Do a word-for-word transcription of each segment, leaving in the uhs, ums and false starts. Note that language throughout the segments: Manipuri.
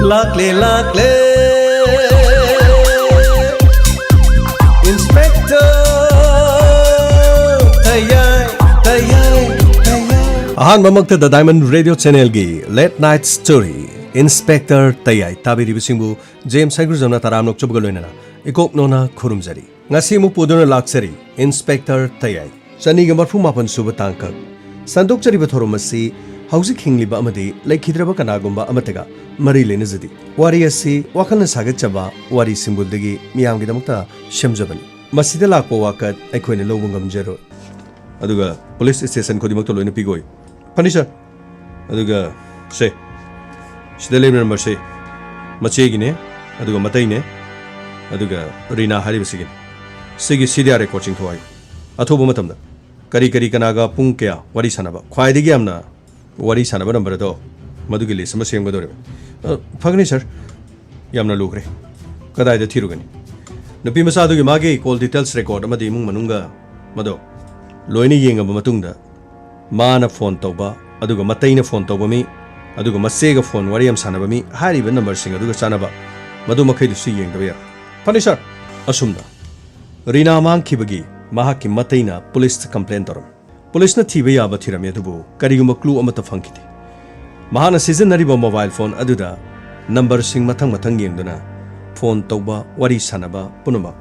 ꯂꯥꯛꯂꯦ, ꯂꯥꯛꯂꯦ, Inspector ꯇꯌꯥꯏ, ꯇꯌꯥꯏ, ꯇꯌꯥꯏ꯫ ꯑꯍꯥꯟꯕꯃꯛꯇꯗ Diamond Radio Channelꯒꯤ Late Night Story, Inspector Tayai ꯇꯥꯕꯤꯔꯤꯕꯁꯤꯡꯕꯨ ꯖꯦꯝꯁ ꯍꯩꯒ꯭ꯔꯨꯖꯝꯅ ꯇꯔꯥꯝꯅ ꯑꯣꯛꯆꯕꯒ ꯂꯣꯏꯅꯅ ꯏꯀꯣꯛ ꯅꯣꯅ ꯈꯨꯔꯨꯝꯖꯔꯤ꯫ ꯉꯁꯤ ꯑꯃꯨꯛ ꯄꯨꯗꯨꯅ ꯂꯥꯛꯆꯔꯤ Inspector ꯇꯌꯥꯏ꯫ ꯆꯅꯤꯒ ꯃꯔꯐꯨ ꯃꯥꯄꯟ ꯁꯨꯕ ꯇꯥꯡꯀꯛ꯫ ꯁꯟꯗꯣꯛꯆꯔꯤꯕ ꯊꯧꯔꯝ ꯑꯁꯤ ꯍꯧꯖꯤꯛ ꯍꯤꯡꯂꯤꯕ ꯑꯃꯗꯤ ꯂꯩꯈꯤꯗ꯭ꯔꯕ ꯀꯅꯥꯒꯨꯝꯕ ꯑꯃꯠꯇꯒ ꯃꯔꯤ ꯂꯩꯅꯖꯗꯦ꯫ ꯋꯥꯔꯤ ꯑꯁꯤ ꯋꯥꯈꯜꯅ ꯁꯥꯒꯠꯆꯕ ꯋꯥꯔꯤ ꯁꯤꯡꯕꯨꯜꯗꯒꯤ ꯃꯤꯌꯥꯝꯒꯤꯗꯃꯛꯇ ꯁꯦꯝꯖꯕꯅꯤ꯫ ꯃꯁꯤꯗ ꯂꯥꯛꯄ ꯋꯥꯀꯠ ꯑꯩꯈꯣꯏꯅ ꯂꯧꯕ ꯉꯝꯖꯔꯣꯏ꯫ ꯑꯗꯨꯒ ꯄꯨꯂꯤꯁ ꯁ꯭ꯇꯦꯁꯟ ꯈꯨꯗꯤꯡꯃꯛꯇ ꯂꯣꯏꯅ ꯄꯤꯒꯣꯏ꯫ ꯐꯅꯤ, ꯁꯥꯔ꯫ ꯑꯗꯨꯒ ꯁꯦ, ꯁꯤꯗ ꯂꯩꯕ ꯅꯝꯕꯔꯁꯦ ꯃꯆꯦꯒꯤꯅꯦ, ꯑꯗꯨꯒ ꯃꯇꯩꯅꯦ, ꯑꯗꯨꯒ ꯔꯤꯅꯥ ꯍꯥꯏꯔꯤꯕꯁꯤꯒꯤꯅꯦ꯫ ꯁꯤꯒꯤ ꯁꯤ ꯗꯤ ꯑꯥꯔ ꯔꯦꯀꯣꯔꯗꯁꯤꯡ ꯊꯨꯒꯥꯏꯌꯨ꯫ ꯑꯊꯨꯕ ꯃꯇꯝꯗ ꯀꯔꯤ ꯀꯔꯤ ꯀꯅꯥꯒ ꯄꯨꯡ ꯀꯌꯥ ꯋꯥꯔꯤ ꯁꯥꯟꯅꯕ, ꯈ꯭ꯋꯥꯏꯗꯒꯤ ꯌꯥꯝꯅ ꯋꯥꯔꯤ ꯁꯥꯟꯅꯕ ꯅꯝꯕꯔ ꯑꯗꯣ, ꯃꯗꯨꯒꯤ ꯂꯤꯁ ꯑꯃ ꯁꯦꯝꯒꯗꯧꯔꯤꯕ꯫ ꯑ, ꯐꯒꯅꯤ, ꯁꯥꯔ꯫ ꯌꯥꯝꯅ ꯂꯨꯈ꯭ꯔꯦ꯫ ꯀꯗꯥꯏꯗ ꯊꯤꯔꯨꯒꯅꯤ? ꯅꯨꯄꯤ ꯃꯆꯥꯗꯨꯒꯤ ꯃꯥꯒꯤ ꯀꯣꯜ ꯗꯤꯇꯦꯜꯁ ꯔꯦꯀꯣꯔꯗ ꯑꯃꯗꯤ ꯏꯃꯨꯡ ꯃꯅꯨꯡꯒ ꯃꯗꯣ ꯂꯣꯏꯅ ꯌꯦꯡꯉꯕ ꯃꯇꯨꯡꯗ, ꯃꯥꯅ ꯐꯣꯟ ꯇꯧꯕ, ꯑꯗꯨꯒ ꯃꯇꯩꯅ ꯐꯣꯟ ꯇꯧꯕ ꯃꯤ, ꯑꯗꯨꯒ ꯃꯆꯦꯒ ꯐꯣꯟ ꯋꯥꯔꯤ ꯌꯥꯝ ꯁꯥꯟꯅꯕ ꯃꯤ, ꯍꯥꯏꯔꯤꯕ ꯅꯝꯕꯔꯁꯤꯡ ꯑꯗꯨꯒ ꯆꯥꯟꯅꯕ, ꯃꯗꯨ ꯃꯈꯩꯗꯨꯁꯨ ꯌꯦꯡꯗꯕ ꯌꯥꯔꯣꯏ꯫ ꯐꯅꯤ, ꯁꯥꯔ꯫ ꯑꯁꯨꯝꯅ ꯔꯤꯅꯥ ꯃꯥꯡꯈꯤꯕꯒꯤ ꯃꯍꯥꯛꯀꯤ ꯃꯇꯩꯅ ꯄꯨꯂꯤꯁꯇ ꯀꯝꯄ꯭ꯂꯦꯟ ꯇꯧꯔꯝꯃꯤ꯫ ꯄꯨꯂꯤꯁꯅ ꯊꯤꯕ ꯌꯥꯕ ꯊꯤꯔꯝꯃꯤ, ꯑꯗꯨꯕꯨ ꯀꯔꯤꯒꯨꯝꯕ ꯀ꯭ꯂꯨ ꯑꯃꯠꯇ ꯐꯪꯈꯤꯗꯦ꯫ ꯃꯍꯥꯛꯅ ꯁꯤꯖꯤꯟꯅꯔꯤꯕ ꯃꯣꯕꯥꯏꯜ ꯐꯣꯟ ꯑꯗꯨꯗ ꯅꯝꯕꯔꯁꯤꯡ ꯃꯊꯪ ꯃꯊꯪ ꯌꯦꯡꯗꯨꯅ ꯐꯣꯟ ꯇꯧꯕ, ꯋꯥꯔꯤ ꯁꯥꯟꯅꯕ ꯄꯨꯝꯅꯃꯛ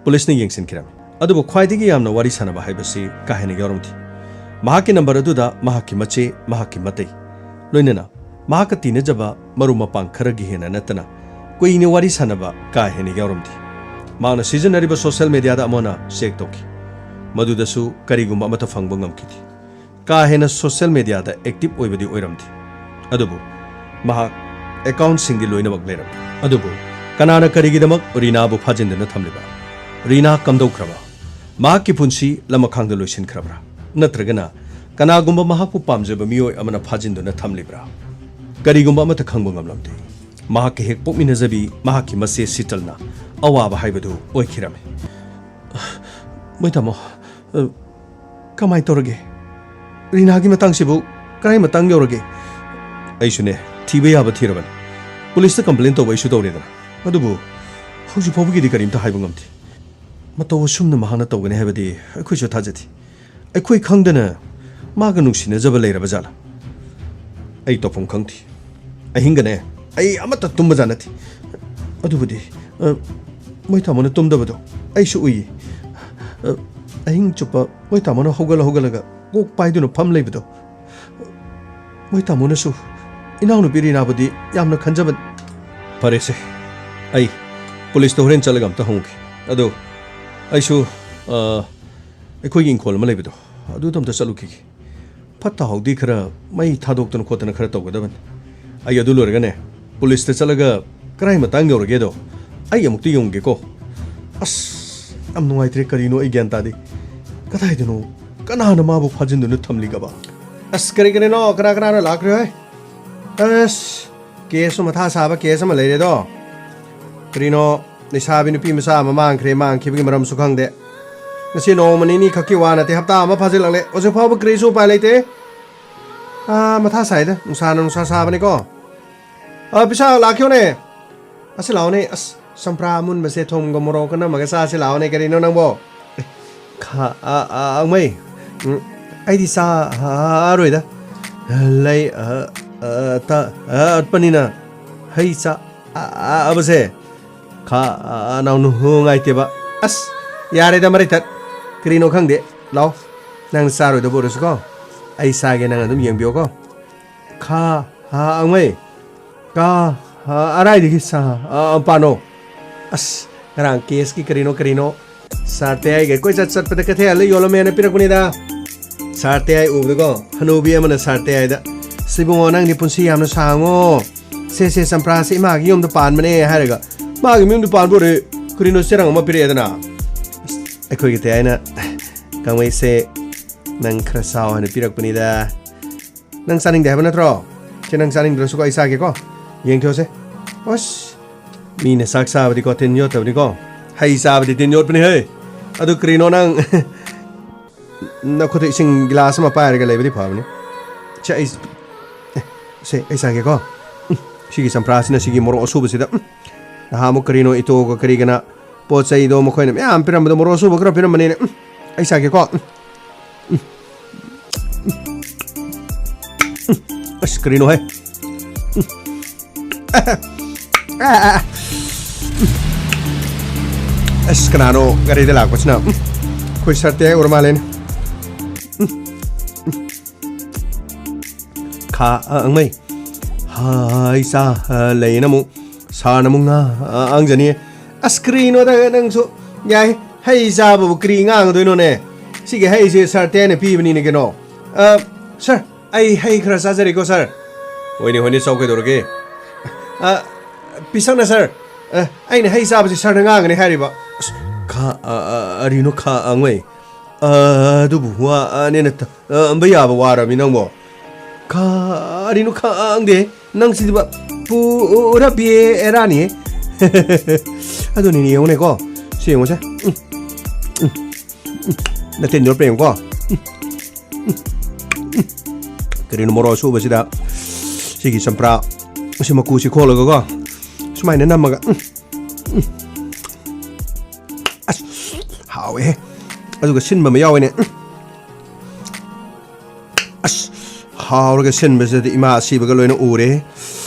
ꯄꯨꯂꯤꯁꯅ ꯌꯦꯡꯁꯤꯟꯈꯤꯔꯝꯃꯤ꯫ ꯑꯗꯨꯕꯨ ꯈ꯭ꯋꯥꯏꯗꯒꯤ ꯌꯥꯝꯅ ꯋꯥꯔꯤ ꯁꯥꯟꯅꯕ ꯍꯥꯏꯕꯁꯤ ꯀꯥ ꯍꯦꯟꯅ ꯌꯥꯎꯔꯝꯗꯦ꯫ ꯃꯍꯥꯛꯀꯤ ꯅꯝꯕꯔ ꯑꯗꯨꯗ ꯃꯍꯥꯛꯀꯤ ꯃꯆꯦ, ꯃꯍꯥꯛꯀꯤ ꯃꯇꯩ, ꯂꯣꯏꯅꯅ ꯃꯍꯥꯛꯀ ꯇꯤꯟꯅꯖꯕ ꯃꯔꯨꯞ ꯃꯄꯥꯡ ꯈꯔꯒꯤ ꯍꯦꯟꯅ ꯅꯠꯇꯅ ꯀꯨꯏꯅ ꯋꯥꯔꯤ ꯁꯥꯟꯅꯕ ꯀꯥ ꯍꯦꯟꯅ ꯌꯥꯎꯔꯝꯗꯦ꯫ ꯃꯍꯥꯛꯅ ꯁꯤꯖꯤꯟꯅꯔꯤꯕ ꯁꯣꯁꯤꯌꯦꯜ ꯃꯦꯗꯤꯌꯥꯗ ꯑꯃꯨꯛ ꯍꯟꯅ ꯆꯦꯛ ꯇꯧꯈꯤ꯫ ꯃꯗꯨꯗꯁꯨ ꯀꯔꯤꯒꯨꯝꯕ ꯑꯃꯠꯇ ꯐꯪꯕ ꯉꯝꯈꯤꯗꯦ꯫ ꯀꯥ ꯍꯦꯟꯅ ꯁꯣꯁꯤꯌꯦꯜ ꯃꯦꯗꯤꯌꯥꯗ ꯑꯦꯛꯇꯤꯚ ꯑꯣꯏꯕꯗꯤ ꯑꯣꯏꯔꯝꯗꯦ꯫ ꯑꯗꯨꯕꯨ ꯃꯍꯥꯛ ꯑꯦꯀꯥꯎꯟꯠꯁꯤꯡꯗꯤ ꯂꯣꯏꯅꯃꯛ ꯂꯩꯔꯝꯃꯤ꯫ ꯑꯗꯨꯕꯨ ꯀꯅꯥꯅ ꯀꯔꯤꯒꯤꯗꯃꯛ ꯔꯤꯅꯥꯕꯨ ꯐꯥꯖꯤꯟꯗꯨꯅ ꯊꯝꯂꯤꯕ? ꯔꯤꯅꯥ ꯀꯝꯗꯧꯈ꯭ꯔꯕ? ꯃꯍꯥꯛꯀꯤ ꯄꯨꯟꯁꯤ ꯂꯃꯈꯥꯡꯗ ꯂꯣꯏꯁꯤꯟꯈ꯭ꯔꯕ꯭ꯔꯥ? ꯅꯠꯇ꯭ꯔꯒꯅ ꯀꯅꯥꯒꯨꯝꯕ ꯃꯍꯥꯛꯄꯨ ꯄꯥꯝꯖꯕ ꯃꯤꯑꯣꯏ ꯑꯃꯅ ꯐꯥꯖꯤꯟꯗꯨꯅ ꯊꯝꯂꯤꯕ꯭ꯔꯥ? ꯀꯔꯤꯒꯨꯝꯕ ꯑꯃꯠꯇ ꯈꯪꯕ ꯉꯝꯂꯝꯗꯦ꯫ ꯃꯍꯥꯛꯀ ꯍꯦꯛ ꯄꯣꯛꯃꯤꯟꯅꯖꯕꯤ ꯃꯍꯥꯛꯀꯤ ꯃꯆꯦ ꯁꯤꯇꯜꯅ ꯑꯋꯥꯕ ꯍꯥꯏꯕꯗꯨ ꯑꯣꯏꯈꯤꯔꯝꯃꯤ꯫ ꯃꯣꯏ ꯇꯥꯃꯣ, ꯑ, ꯀꯃꯥꯏ ꯇꯧꯔꯒꯦ? ꯔꯤꯅꯥꯒꯤ ꯃꯇꯥꯡꯁꯤꯕꯨ ꯀꯔꯥꯏ ꯃꯇꯥꯡ ꯌꯧꯔꯒꯦ? ꯑꯩꯁꯨꯅꯦ, ꯊꯤꯕ ꯌꯥꯕ ꯊꯤꯔꯕꯅꯤ꯫ ꯄꯨꯂꯤꯁꯇ ꯀꯝꯄ꯭ꯂꯦꯟ ꯇꯧꯕ ꯑꯩꯁꯨ ꯇꯧꯔꯦꯗꯅ꯫ ꯑꯗꯨꯕꯨ ꯍꯧꯖꯤꯛ ꯐꯥꯎꯕꯒꯤꯗꯤ ꯀꯔꯤꯝꯇ ꯍꯥꯏꯕ ꯉꯝꯗꯦ꯫ ꯃꯇꯧ ꯑꯁꯨꯝꯅ ꯃꯍꯥꯛꯅ ꯇꯧꯒꯅꯤ ꯍꯥꯏꯕꯗꯤ ꯑꯩꯈꯣꯏꯁꯨ ꯊꯥꯖꯗꯦ꯫ ꯑꯩꯈꯣꯏ ꯈꯪꯗꯅ ꯃꯥꯒ ꯅꯨꯡꯁꯤꯅꯖꯕ ꯂꯩꯔꯕ ꯖꯥꯠꯂꯥ? ꯑꯩ ꯇꯧꯐꯝ ꯈꯪꯗꯦ꯫ ꯑꯍꯤꯡꯒꯅꯦ, ꯑꯩ ꯑꯃꯠꯇ ꯇꯨꯝꯕ ꯖꯥꯠ ꯅꯠꯇꯦ꯫ ꯑꯗꯨꯕꯨꯗꯤ, ꯑ, ꯃꯣꯏ ꯇꯥꯃꯣꯅ ꯇꯨꯝꯗꯕꯗꯣ ꯑꯩꯁꯨ ꯎꯏ꯫ ꯑ, ꯑꯍꯤꯡ ꯆꯨꯞꯄ ꯃꯣꯏ ꯇꯥꯃꯣꯅ ꯍꯧꯒꯠꯂ ꯍꯧꯒꯠꯂꯒ ꯀꯣꯛ ꯄꯥꯏꯗꯨꯅ ꯐꯝ ꯂꯩꯕꯗꯣ꯫ ꯃꯣꯏ ꯇꯥꯃꯣꯅꯁꯨ ꯏꯅꯥꯎꯅꯨꯄꯤ ꯔꯤꯅꯥꯕꯨꯗꯤ ꯌꯥꯝꯅ ꯈꯟꯖꯕ꯫ ꯐꯔꯦꯁꯦ, ꯑꯩ ꯄꯨꯂꯤꯁꯇ ꯍꯣꯔꯦꯟ ꯆꯠꯂꯒ ꯑꯝꯇ ꯍꯪꯉꯨꯒꯦ꯫ ꯑꯗꯣ ꯑꯩꯁꯨ, ꯑ, ꯑꯩꯈꯣꯏꯒꯤ ꯏꯪꯈꯣꯜ ꯑꯃ ꯂꯩꯕꯗꯣ, ꯑꯗꯨꯗ ꯑꯝꯇ ꯆꯠꯂꯨꯈꯤꯒꯦ꯫ ꯐꯠꯇ ꯍꯥꯎꯗꯤ ꯈꯔ ꯃꯩ ꯊꯥꯗꯣꯛꯇꯅ ꯈꯣꯠꯇꯅ ꯈꯔ ꯇꯧꯒꯗꯕꯅꯤ꯫ ꯑꯩ ꯑꯗꯨ ꯂꯣꯏꯔꯒꯅꯦ, ꯄꯨꯂꯤꯁꯇ ꯆꯠꯂꯒ ꯀꯔꯥꯏ ꯃꯇꯥꯡ ꯌꯧꯔꯒꯦꯗꯣ ꯑꯩ ꯑꯃꯨꯛꯇ ꯌꯦꯡꯉꯨꯒꯦꯀꯣ꯫ ꯑꯁ, ꯌꯥꯝ ꯅꯨꯡꯉꯥꯏꯇ꯭ꯔꯦ꯫ ꯀꯔꯤꯅꯣ ꯑꯩ ꯒ꯭ꯌꯥꯟ ꯇꯥꯗꯦ꯫ ꯀꯗꯥꯏꯗꯅꯣ? ꯀꯅꯥꯅ ꯃꯥꯕꯨ ꯐꯥꯖꯤꯟꯗꯨꯅ ꯊꯝꯂꯤꯒꯕ? ꯑꯁ, ꯀꯔꯤ ꯀꯔꯤꯅꯣ? ꯀꯅꯥ ꯀꯅꯥꯅꯣ ꯂꯥꯛꯈ꯭ꯔꯦ ꯍꯣꯏ? ꯑꯁ, ꯀꯦꯁꯁꯨ ꯃꯊꯥ ꯁꯥꯕ ꯀꯦꯁ ꯑꯃ ꯂꯩꯔꯦꯗꯣ꯫ ꯀꯔꯤꯅꯣ, ꯂꯩꯁꯥꯕꯤ ꯅꯨꯄꯤ ꯃꯆꯥ ꯑꯃ ꯃꯥꯡꯈ꯭ꯔꯦ, ꯃꯥꯡꯈꯤꯕꯒꯤ ꯃꯔꯝꯁꯨ ꯈꯪꯗꯦ꯫ ꯉꯁꯤ ꯅꯣꯡꯃ ꯅꯤꯅꯤ ꯈꯛꯀꯤ ꯋꯥ ꯅꯠꯇꯦ, ꯍꯞꯇꯥ ꯑꯃ ꯐꯥꯖꯤꯜꯂꯛꯂꯦ, ꯍꯧꯖꯤꯛ ꯐꯥꯎꯕ ꯀꯔꯤꯁꯨ ꯎꯄꯥꯏ ꯂꯩꯇꯦ꯫ ꯑꯥ, ꯃꯊꯥ ꯁꯥꯏꯗ, ꯅꯨꯡꯁꯥꯅ ꯅꯨꯡꯁꯥ ꯁꯥꯕꯅꯤꯀꯣ꯫ ꯑꯥ, ꯄꯤꯁꯥ ꯂꯥꯛꯈꯤꯌꯣꯅꯦ꯫ ꯑꯁꯤ ꯂꯥꯛꯑꯣꯅꯦ, ꯑꯁ, ꯆꯝꯄ꯭ꯔꯥ ꯑꯃꯨꯟꯕꯁꯦ ꯊꯨꯝꯒ ꯃꯣꯔꯣꯛꯀ ꯅꯝꯃꯒ ꯆꯥꯁꯤ ꯂꯥꯛꯑꯣꯅꯦ, ꯀꯔꯤꯅꯣ ꯅꯪꯕꯣ? ꯈꯥ-, ꯑ, ꯑ, ꯑꯉꯃꯩ, ꯎꯝ, ꯑꯩꯗꯤ ꯆꯥ-, ꯑ-, ꯑꯔꯣꯏꯗ꯫ ꯂꯩ-, ꯑ-, ꯑ-, ꯇ-, ꯑ-, ꯑꯠꯄꯅꯤꯅ ꯍꯩ ꯆꯥ-, ꯑ-, ꯑ-, ꯑꯕꯁꯦ ꯈꯥ-, ꯑ-, ꯑ-, ꯅꯥꯎ ꯅꯨꯡꯉꯥꯏꯇꯦꯕ꯫ ꯑꯁ, ꯌꯥꯔꯦꯗ ꯃꯔꯩ ꯇꯠ꯫ ꯀꯔꯤꯅꯣ ꯈꯪꯗꯦ꯫ ꯂꯥꯛꯑꯣ, ꯅꯪꯅ ꯆꯥꯔꯣꯏꯗꯕ ꯑꯣꯏꯔꯁꯨꯀꯣ, ꯑꯩ ꯆꯥꯒꯦ, ꯅꯪ ꯑꯗꯨꯝ ꯌꯦꯡꯕꯤꯌꯣꯀꯣ꯫ ꯈꯥ-, ꯍꯥ-, ꯑꯉꯃꯩ꯫ ꯀꯥ-, ꯍꯥ-, ꯑꯔꯥꯏꯗꯒꯤ ꯁꯥ-, ꯑ-, ꯑ-, ꯄꯥꯅꯣ꯫ ꯑꯁ, ꯉꯔꯥꯡ ꯀꯦꯁꯀꯤ ꯀꯔꯤꯅꯣ ꯀꯔꯤꯅꯣ ꯁꯥꯔ ꯇꯌꯥꯏꯒ ꯀꯣꯏꯆꯠ ꯆꯠꯄꯗ ꯀꯩꯊꯦꯜꯗ ꯌꯣꯜꯂꯝꯃꯦꯅ ꯄꯤꯔꯛꯄꯅꯤꯗ꯫ ꯁꯥꯔ ꯇꯌꯥꯏ ꯎꯕꯗꯀꯣ, ꯍꯅꯨꯕꯤ ꯑꯃꯅ ꯁꯥꯔ ꯇꯌꯥꯏꯗ, "ꯁꯤꯕꯨꯡꯉꯣ, ꯅꯪꯗꯤ ꯄꯨꯟꯁꯤ ꯌꯥꯝꯅ ꯁꯥꯡꯉꯣ꯫ ꯁꯦ, ꯁꯦ, ꯆꯝꯄ꯭ꯔꯥꯁꯦ ꯏꯃꯥꯒꯤ ꯌꯨꯝꯗ ꯄꯥꯟꯕꯅꯦ" ꯍꯥꯏꯔꯒ, ꯃꯥꯒꯤ ꯃꯌꯨꯝꯗ ꯄꯥꯟꯕ ꯑꯣꯏꯔꯦ ꯀꯔꯤꯅꯣ ꯆꯦꯔꯪ ꯑꯃ ꯄꯤꯔꯛꯑꯦꯗꯅ꯫ ꯑꯩꯈꯣꯏꯒꯤ ꯇꯌꯥꯏꯅ, "ꯀꯥꯡꯃꯩꯁꯦ, ꯅꯪ ꯈꯔ ꯆꯥꯎ ꯍꯥꯏꯅ ꯄꯤꯔꯛꯄꯅꯤꯗ꯫ ꯅꯪ ꯆꯥꯅꯤꯡꯗꯦ ꯍꯥꯏꯕ ꯅꯠꯇ꯭ꯔꯣ? ꯁꯦ, ꯅꯪ ꯆꯥꯅꯤꯡꯗ꯭ꯔꯁꯨꯀꯣ, ꯑꯩ ꯆꯥꯒꯦꯀꯣ꯫ ꯌꯦꯡꯊꯣꯛꯑꯁꯦ꯫ ꯑꯁ, ꯃꯤꯅ ꯆꯥꯛ ꯆꯥꯕꯗꯤꯀꯣ ꯇꯤꯟ ꯌꯣꯠꯇꯕꯅꯤꯀꯣ꯫ ꯍꯩ ꯆꯥꯕꯗꯤ ꯇꯤꯟ ꯌꯣꯠꯄꯅꯤ ꯍꯦ꯫ ꯑꯗꯨ ꯀꯔꯤꯅꯣ ꯅꯪ ꯅꯈꯨꯠꯇ ꯏꯁꯤꯡ ꯒꯤꯂꯥꯁ ꯑꯃ ꯄꯥꯏꯔꯒ ꯂꯩꯕꯗꯤ ꯐꯕꯅꯤ꯫ ꯁꯦ, ꯑꯩ, ꯑꯦ, ꯁꯦ, ꯑꯩ ꯆꯥꯒꯦꯀꯣ꯫ ꯎꯝ, ꯁꯤꯒꯤ ꯆꯝꯄ꯭ꯔꯥꯁꯤꯅ ꯁꯤꯒꯤ ꯃꯣꯔꯣꯛ ꯑꯁꯨꯕꯁꯤꯗ, ꯎꯝ, ꯅꯍꯥꯟꯃꯨꯛ ꯀꯔꯤꯅꯣ ꯏꯇꯣꯒ ꯀꯔꯤꯒꯅ ꯄꯣꯠ ꯆꯩꯗꯣ ꯃꯈꯣꯏꯅ ꯃꯌꯥꯝ ꯄꯤꯔꯝꯕꯗꯣ ꯃꯣꯔꯣꯛ ꯑꯁꯨꯕ ꯈꯔ ꯄꯤꯔꯝꯕꯅꯤꯅꯦ꯫ ꯎꯝ, ꯑꯩ ꯆꯥꯒꯦꯀꯣ꯫ ꯎꯝ, ꯎꯝ, ꯎꯝ, ꯎꯝ꯫ ꯑꯁ, ꯀꯔꯤꯅꯣ ꯍꯦ? ꯎꯝ꯫ ꯑ, ꯑ, ꯑ, ꯑ꯫ ꯎꯝ꯫ ꯑꯁ, ꯀꯅꯥꯅꯣ ꯒꯥꯔꯤꯗ ꯂꯥꯛꯄꯁꯤꯅ? ꯎꯝ꯫ ꯑꯩꯈꯣꯏ ꯁꯔ ꯇꯦꯛ ꯎꯔ ꯃꯥꯜꯂꯦꯅꯦ꯫ ꯎꯝ꯫ ꯎꯝ꯫ ꯈꯥ, ꯑ, ꯑꯪꯃꯩ꯫ ꯍꯥꯏ ꯆꯥ, ꯑ, ꯂꯩꯌꯦꯅ ꯑꯃꯨꯛ ꯁꯥꯔꯅ ꯑꯃꯨꯛ ꯉꯥ, ꯑ, ꯉꯥꯡꯖꯅꯤ꯫ ꯑꯁ, ꯀꯔꯤꯅꯣꯗ ꯅꯪꯁꯨ? ꯌꯥꯏ, ꯍꯩ ꯆꯥꯕꯕꯨ ꯀꯔꯤ ꯉꯥꯡꯗꯣꯏꯅꯣꯅꯦ? ꯁꯤꯒꯤ ꯍꯩꯁꯦ ꯁꯥꯔ ꯇꯦꯟꯅ ꯄꯤꯕꯅꯤꯅꯦ ꯀꯩꯅꯣ꯫ ꯑ, ꯁꯥꯔ, ꯑꯩ ꯍꯩ ꯈꯔ ꯆꯥꯖꯔꯤꯀꯣ, ꯁꯥꯔ꯫ ꯍꯣꯏꯅꯦ, ꯍꯣꯏꯅꯦ, ꯆꯥꯎ ꯀꯩꯗꯧꯔꯒꯦ? ꯑ, ꯄꯤꯁꯛꯅ, ꯁꯥꯔ, ꯑ, ꯑꯩꯅ ꯍꯩ ꯆꯥꯕꯁꯤ ꯁꯥꯔꯅ ꯉꯥꯡꯒꯅꯤ ꯍꯥꯏꯔꯤꯕ꯫ ꯑꯁ, ꯈꯥ, ꯑ, ꯑ, ꯑꯔꯤꯅꯣ ꯈꯥ ꯑꯉꯣꯏ꯫ ꯑ, ꯑꯗꯨꯕꯨ ꯋꯥꯅꯦꯅ ꯇ-, ꯑ, ꯑꯝꯕ ꯌꯥꯕ ꯋꯥꯔꯕꯤ ꯅꯪꯕꯣ? ꯀꯔꯤꯅꯣ ꯈꯪꯗꯦ꯫ ꯅꯪꯁꯤꯗꯤꯕ ꯄꯨꯔꯥ ꯕꯦꯔꯥꯅꯤꯍꯦ꯫ ꯑꯗꯨꯅꯤꯅꯦ, ꯌꯦꯡꯉꯨꯅꯦꯀꯣ꯫ ꯁꯤ ꯌꯦꯡꯉꯨꯁꯦ꯫ ꯎꯝ, ꯎꯝ, ꯎꯝ꯫ ꯅꯇꯤꯟꯗꯣ ꯄꯦꯡꯉꯨꯀꯣ꯫ ꯎꯝ, ꯎꯝ, ꯎꯝ꯫ ꯀꯔꯤꯅꯣ ꯃꯣꯔꯣꯛ ꯑꯁꯨꯕꯁꯤꯗ ꯁꯤꯒꯤ ꯆꯝꯄ꯭ꯔꯥ, ꯁꯤ ꯃꯀꯨꯁꯤ ꯈꯣꯛꯂꯒꯀꯣ, ꯁꯨꯃꯥꯏꯅ ꯅꯝꯃꯒ, ꯎꯝ, ꯎꯝ꯫ ꯑꯁ, ꯍꯥꯎꯋꯦꯍꯦ꯫ ꯑꯗꯨꯒ ꯁꯤꯟꯕ ꯑꯃ ꯌꯥꯎꯋꯦꯅꯦ꯫ ꯎꯝ꯫ ꯑꯁ, ꯍꯥꯎꯔꯒ ꯁꯤꯟꯕꯁꯤꯗꯤ ꯏꯃꯥ ꯑꯁꯤꯕꯒ ꯂꯣꯏꯅ ꯎꯔꯦ꯫